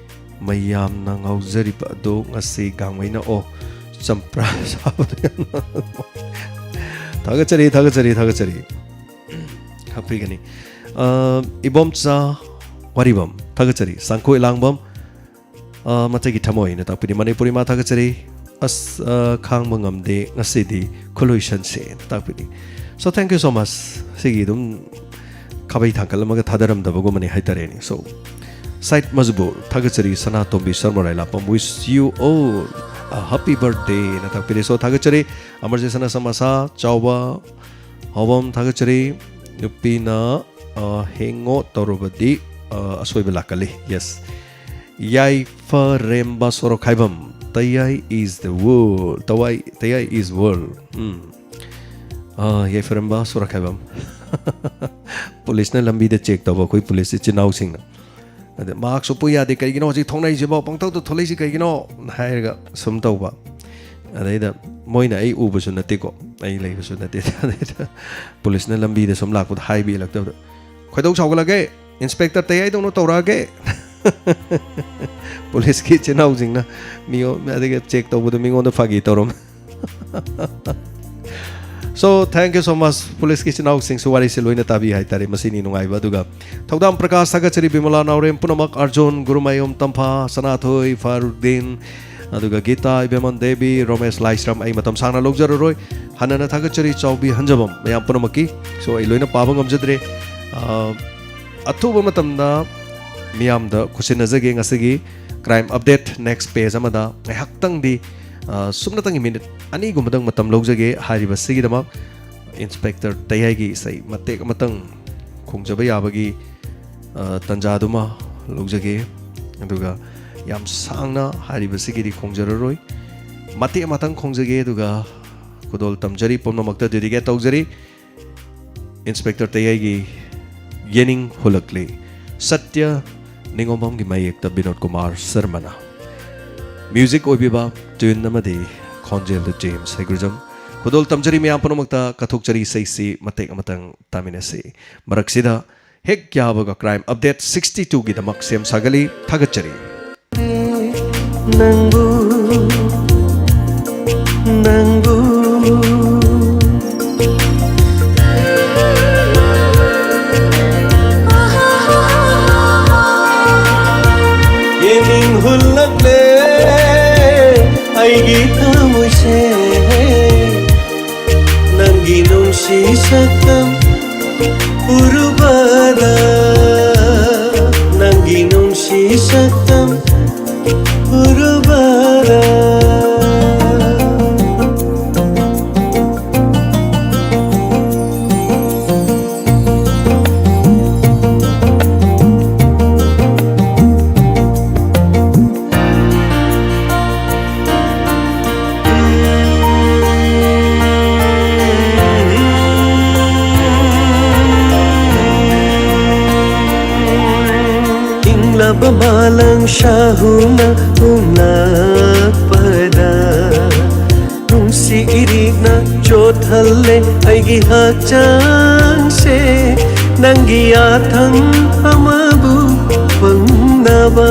ꯃꯌꯥꯝꯅ ꯉꯥꯎꯖꯔꯤꯕ ꯑꯗꯨ ꯉꯁꯤ ꯒꯥꯡꯃꯩꯅ, ꯑꯣ, ꯆꯝꯄ꯭ꯔꯥ ꯁꯥꯕꯗ ꯌꯥꯝꯅ ꯊꯥꯒꯠꯆꯔꯤ, ꯊꯥꯒꯠꯆꯔꯤ, ꯊꯥꯒꯠꯆꯔꯤ꯫ ꯍꯥꯞꯄꯤꯒꯅꯤ꯫ ꯑ, ꯏꯕꯣꯝꯆꯥ ꯋꯥꯔꯤꯕꯝ, ꯊꯥꯒꯠꯆꯔꯤ꯫ ꯁꯥꯡꯈꯣꯏ ꯂꯥꯡꯕꯝ, ꯑ, ꯃꯇꯩꯒꯤ ꯊꯃꯣꯏꯅ ꯇꯥꯛꯄꯤꯔꯤ꯫ ꯃꯅꯤꯄꯨꯔꯤ ꯃꯥ, ꯊꯥꯒꯠꯆꯔꯤ꯫ ꯑꯁ, ꯑ, ꯈꯥꯡꯕ ꯉꯝꯗꯦ ꯉꯁꯤꯗꯤ ꯈꯨꯂꯣꯏ ꯁꯟꯁꯦꯅ ꯇꯥꯛꯄꯤꯔꯤ꯫ So, thank you so much꯫ ꯁꯤꯒꯤ ꯑꯗꯨꯝ ꯈꯥꯕꯩ ꯊꯥꯡꯀꯠꯂꯝꯃꯒ ꯊꯥꯗꯔꯝꯗꯕꯒꯨꯝꯕꯅꯤ ꯍꯥꯏꯇꯥꯔꯦꯅꯦ꯫ So, ꯁꯥꯏꯠ ꯃꯖꯕꯨꯔ, ꯊꯥꯒꯠꯆꯔꯤ꯫ ꯁꯅꯥꯇꯣꯝꯕꯤ ꯁꯔꯃꯔꯥꯏ ꯂꯥꯛꯄꯝ, wish you all a happy birthday ꯅ ꯇꯥꯛꯄꯤꯔꯤ꯫ So, ꯊꯥꯒꯠꯆꯔꯤ꯫ ꯑꯃꯔꯖꯤꯠ ꯁꯅꯥ ꯁꯃꯥꯁꯥ ꯆꯥꯎꯕ ꯍꯥꯎꯕꯝ, ꯊꯥꯒꯠꯆꯔꯤ꯫ ꯅꯨꯄꯤꯅ, ꯑ, ꯍꯦꯡꯉꯣ ꯇꯧꯔꯕꯗꯤ, ꯑ, ꯑꯁꯣꯏꯕ ꯂꯥꯛꯀꯜꯂꯤ꯫ Yes꯫ Yaipharemba Sorokhaibam, ꯇꯌꯥꯏ is the world꯫ ꯇꯋꯥꯏ, ꯇꯌꯥꯏ is world꯫ ꯎꯝ꯫ ꯑ, ꯌꯥꯏꯐꯔꯦꯝꯕ ꯁꯣꯔꯣꯛꯈꯥꯏꯕꯝ꯫ ꯄꯨꯂꯤꯁꯅ ꯂꯝꯕꯤꯗ ꯆꯦꯛ ꯇꯧꯕ ꯑꯩꯈꯣꯏ ꯄꯨꯂꯤꯁ ꯏꯆꯤꯟ ꯏꯅꯥꯎꯁꯤꯡꯅ꯫ ꯑꯗ ꯃꯥꯛꯁ ꯎꯞꯄꯨ ꯌꯥꯗꯦ, ꯀꯩꯒꯤꯅꯣ ꯍꯧꯖꯤꯛ ꯊꯣꯛꯅꯔꯤꯁꯤꯕꯣ, ꯄꯪꯊꯧꯗ ꯊꯣꯛꯂꯛꯏꯁꯤ ꯀꯩꯒꯤꯅꯣ ꯍꯥꯏꯔꯒ ꯁꯨꯝ ꯇꯧꯕ꯫ ꯑꯗꯩꯗ ꯃꯣꯏꯅ ꯑꯩ ꯎꯕꯁꯨ ꯅꯠꯇꯦꯀꯣ, ꯑꯩ ꯂꯩꯕꯁꯨ ꯅꯠꯇꯦ꯫ ꯑꯗꯩꯗ ꯄꯨꯂꯤꯁꯅ ꯂꯝꯕꯤꯗ ꯁꯨꯝ ꯂꯥꯛꯄꯗ ꯍꯥꯏꯕ ꯏꯜꯂꯛꯇꯕꯗ, "ꯈꯣꯏꯗꯧ ꯁꯥꯎꯒꯠꯂꯒꯦ, ꯏꯟꯁꯄꯦꯛꯇꯔ ꯇꯌꯥꯏꯗꯧꯅ ꯇꯧꯔꯛꯑꯒꯦ"꯫ ꯄꯨꯂꯤꯁꯀꯤ ꯏꯆꯤꯟ ꯏꯅꯥꯎꯁꯤꯡꯅ ꯃꯤꯉꯣꯟ, ꯑꯗꯒꯤ ꯆꯦꯛ ꯇꯧꯕꯗ ꯃꯤꯉꯣꯟꯗ ꯐꯥꯒꯤ ꯇꯧꯔꯝꯃꯦ꯫ So, thank you so much꯫ ꯄꯨꯂꯤꯁꯀꯤ ꯏꯆꯤꯟ ꯏꯅꯥꯎꯁꯤꯡꯁꯨ ꯋꯥꯔꯤꯁꯦ ꯂꯣꯏꯅ ꯇꯥꯕꯤ ꯍꯥꯏꯇꯥꯔꯦ, ꯃꯁꯤꯅꯤ ꯅꯨꯡꯉꯥꯏꯕ꯫ ꯑꯗꯨꯒ ꯊꯧꯗꯥꯝ ꯄ꯭ꯔꯀꯥꯁ ꯊꯥꯒꯠꯆꯔꯤ, ꯕꯤꯃꯂꯥ ꯅꯥꯎꯔꯦꯝ ꯄꯨꯝꯅꯃꯛ, ꯑꯔꯖꯨꯟ, ꯒꯨꯔꯨꯃꯌꯨꯝ ꯇꯝꯐꯥ, ꯁꯅꯥꯊꯣꯏ, ꯐꯥꯔꯨꯗꯤꯟ, ꯑꯗꯨꯒ ꯒꯤꯇꯥ, ꯏꯕꯦꯝꯃꯟ ꯗꯦꯕꯤ, ꯔꯣꯃꯦꯁ ꯂꯥꯏꯁ꯭ꯔꯝ, ꯑꯩ ꯃꯇꯝ ꯁꯥꯡꯅ ꯂꯧꯖꯔꯔꯣꯏ꯫ ꯍꯟꯅꯅ ꯊꯥꯒꯠꯆꯔꯤ, ꯆꯥꯎꯕꯤ ꯍꯟꯖꯕꯝ ꯃꯌꯥꯝ ꯄꯨꯝꯅꯃꯛꯀꯤ꯫ So, ꯑꯩ ꯂꯣꯏꯅ ꯄꯥꯕ ꯉꯝꯖꯗ꯭ꯔꯦ꯫ ꯑ, ꯑꯊꯨꯕ ꯃꯇꯝꯗ ꯃꯤꯌꯥꯝꯗ ꯈꯨꯠꯁꯤꯟꯅꯖꯒꯦ꯫ ꯉꯁꯤꯒꯤ crime update next page ꯑꯃꯗ ꯉꯥꯏꯍꯥꯛꯇꯪꯗꯤ, ꯑ, ꯁꯨꯞꯅꯇꯪꯒꯤ ꯃꯤꯅꯤꯠ ꯑꯅꯤꯒꯨꯝꯕꯗꯪ ꯃꯇꯝ ꯂꯧꯖꯒꯦ꯫ ꯍꯥꯏꯔꯤꯕꯁꯤꯒꯤꯗꯃꯛ ꯏꯟꯁꯄꯦꯛꯇꯔ ꯇꯌꯥꯏꯒꯤ ꯏꯁꯩ ꯃꯇꯦꯛ ꯑꯃꯇꯪ ꯈꯣꯡꯖꯕ ꯌꯥꯕꯒꯤ, ꯑ, ꯇꯥꯟꯖꯥꯗꯨꯃ ꯂꯧꯖꯒꯦ꯫ ꯑꯗꯨꯒ ꯌꯥꯝ ꯁꯥꯡꯅ ꯍꯥꯏꯔꯤꯕꯁꯤꯒꯤꯗꯤ ꯈꯣꯡꯖꯔꯔꯣꯏ, ꯃꯇꯦꯛ ꯑꯃꯇꯪ ꯈꯣꯡꯖꯒꯦ꯫ ꯑꯗꯨꯒ ꯈꯨꯗꯣꯜ ꯇꯝꯖꯔꯤ, ꯄꯨꯝꯅꯃꯛꯇ dedicate ꯇꯧꯖꯔꯤ꯫ Inspector ꯇꯌꯥꯏꯒꯤ ꯌꯦꯅꯤꯡ ꯍꯨꯜꯂꯛꯂꯤ, Satya ꯅꯤꯉꯣꯝꯕꯝꯒꯤ ꯃꯌꯦꯛꯇ Vinod Kumar ꯁꯔꯃꯅ꯫ Music ꯑꯣꯏꯕꯤꯕ tune ꯑꯃꯗꯤ ꯈꯣꯟꯖꯦꯜꯗꯨ ꯖꯦꯝꯁ ꯍꯩꯒ꯭ꯔꯨꯖꯝ꯫ ꯈꯨꯗꯣꯜ ꯇꯝꯖꯔꯤ ꯃꯌꯥꯝ ꯄꯨꯝꯅꯃꯛꯇ, ꯀꯠꯊꯣꯛꯆꯔꯤ ꯏꯁꯩꯁꯤ ꯃꯇꯦꯛ ꯑꯃꯇꯪ ꯇꯥꯃꯤꯟꯅꯁꯤ꯫ ꯃꯔꯛꯁꯤꯗ ꯍꯦꯛ ꯌꯥꯕꯒ crime update sixty two ꯒꯤꯗꯃꯛ ꯁꯦꯝ ꯁꯥꯒꯠꯂꯤ꯫ ꯊꯥꯒꯠꯆꯔꯤ꯫ ꯅꯪꯕꯨ, ꯅꯪꯕꯨ ꯌꯦꯡꯅꯤꯡ ꯍꯨꯜꯂꯛꯂꯦ ꯑꯩꯒꯤ ꯊꯃꯣꯏꯁꯦ, ꯅꯪꯒꯤ ꯅꯨꯡꯁꯤ ꯁꯛꯇꯝ ꯎꯔꯨꯕꯗ, ꯅꯪꯒꯤ ꯅꯨꯡꯁꯤ ꯁꯛꯇꯝ ꯎꯔꯨꯕꯗ꯫ ꯂꯕ ꯃꯥꯂꯪ ꯁꯥꯍꯨꯅ ꯍꯨꯝꯂꯛꯄꯗ ꯅꯨꯡꯁꯤ ꯏꯔꯤꯛꯅ ꯆꯣꯠꯍꯜꯂꯦ ꯑꯩꯒꯤ ꯍꯛꯆꯥꯡꯁꯦ ꯅꯪꯒꯤ ꯌꯥꯊꯪ ꯑꯃꯕꯨ ꯐꯪꯅꯕ꯫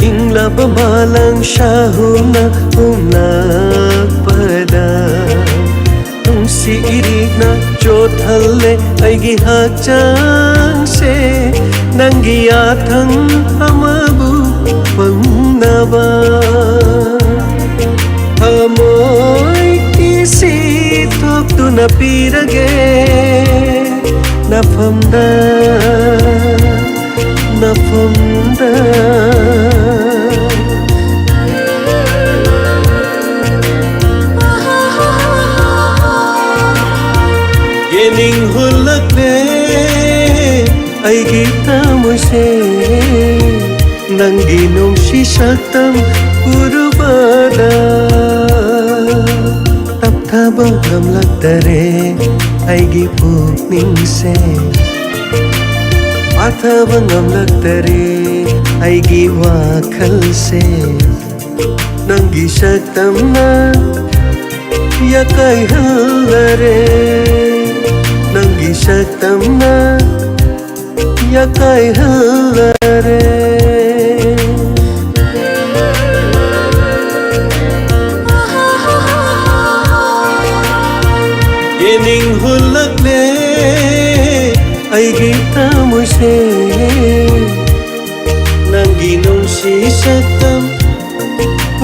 ꯏꯪꯂꯕ ꯃꯥꯂꯪ ꯁꯥꯍꯨꯅ ꯍꯨꯝꯂꯛꯄꯗ ꯅꯨꯡꯁꯤ ꯏꯔꯤꯛꯅ ꯆꯣꯠꯍꯜꯂꯦ ꯑꯩꯒꯤ ꯍꯛꯆꯥꯡꯁꯦ ꯅꯪꯒꯤ ꯌꯥꯊꯪ ꯑꯃꯕꯨ ꯐꯪꯅꯕ꯫ ꯊꯃꯣꯏ ꯏꯁꯤ ꯊꯣꯛꯇꯨꯅ ꯄꯤꯔꯒꯦ ꯅꯐꯝꯗ, ꯅꯐꯝꯗ꯫ ꯌꯦꯅꯤꯡ ꯍꯨꯜꯂꯛꯂꯦ ꯑꯩꯒꯤ ꯊꯃꯣꯏꯁꯦ ꯅꯪꯒꯤ ꯅꯨꯡꯁꯤ ꯁꯛꯇꯝ ꯎꯔꯨꯕꯗ ꯇꯞꯊꯕ ꯉꯝꯂꯛꯇꯔꯦ ꯑꯩꯒꯤ ꯄꯨꯛꯅꯤꯡꯁꯦ ꯐꯥꯊꯕ ꯉꯝꯂꯛꯇꯔꯦ ꯑꯩꯒꯤ ꯋꯥꯈꯜꯁꯦ ꯅꯪꯒꯤ ꯁꯛꯇꯝꯅ ꯌꯥꯀꯥꯏꯍꯜꯂꯔꯦ ꯅꯪꯒꯤ ꯁꯛꯇꯝꯅ ꯌꯥꯀꯥꯏꯍꯜꯂꯔꯦ ꯌꯦꯅꯤꯡ ꯍꯨꯜꯂꯛꯂꯦ ꯑꯩꯒꯤ ꯊꯃꯣꯏꯁꯦ ꯅꯪꯒꯤ ꯅꯨꯡꯁꯤ ꯁꯛꯇꯝ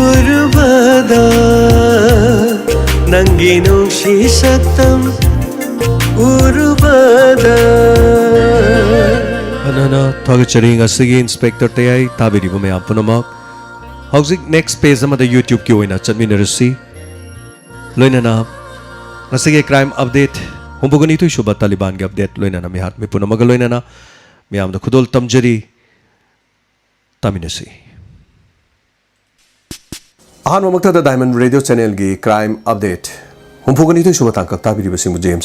ꯎꯔꯨꯕꯗ ꯅꯪꯒꯤ ꯅꯨꯡꯁꯤ ꯁꯛꯇꯝ ꯎꯔꯨꯕꯗ꯫ ꯍꯟꯅ ꯍꯟꯅ ꯊꯥꯒꯠꯆꯔꯤ ꯉꯁꯤꯒꯤ ꯏꯟꯁꯄꯦꯛꯇꯔ ꯇꯌꯥꯏ ꯇꯥꯕꯤꯔꯤꯕ ꯃꯌꯥꯝ ꯄꯨꯝꯅꯃꯛ꯫ ꯍꯧꯖꯤꯛ ꯅꯦꯛꯁ ꯄꯦꯖ ꯑꯃꯗ ꯌꯨꯇ꯭ꯌꯨꯕꯀꯤ ꯑꯣꯏꯅ ꯆꯠꯃꯤꯟꯅꯔꯁꯤ꯫ ꯂꯣꯏꯅꯅ ꯉꯁꯤꯒꯤ ꯀ꯭ꯔꯥꯏꯝ ꯑꯞꯗꯦꯠ ꯍꯨꯝꯐꯨꯒ ꯅꯤꯊꯣꯏ ꯁꯨꯕ ꯇꯥꯂꯤꯕꯥꯟꯒꯤ ꯑꯞꯗꯦꯠ ꯂꯣꯏꯅꯅ ꯃꯤꯍꯥꯠ ꯃꯤꯄꯨꯝ ꯑꯃꯒ ꯂꯣꯏꯅꯅ ꯃꯤꯌꯥꯝꯗ ꯈꯨꯗꯣꯜ ꯇꯝꯖꯔꯤ꯫ ꯇꯥꯃꯤꯟꯅꯁꯤ꯫ ꯑꯍꯥꯟꯕꯃꯛꯇꯗ ꯗꯥꯏꯃꯟ ꯔꯦꯗꯤꯑꯣ ꯆꯦꯅꯦꯜꯒꯤ ꯀ꯭ꯔꯥꯏꯝ ꯑꯞꯗꯦꯠ꯫ ꯍꯨꯝꯐꯨꯒ ꯅꯤꯊꯣꯏ ꯁꯨꯕ ꯇꯥꯡꯀꯛ ꯇꯥꯕꯤꯔꯤꯕꯁꯤꯡꯕꯨ ꯖꯦ ꯑꯦꯝ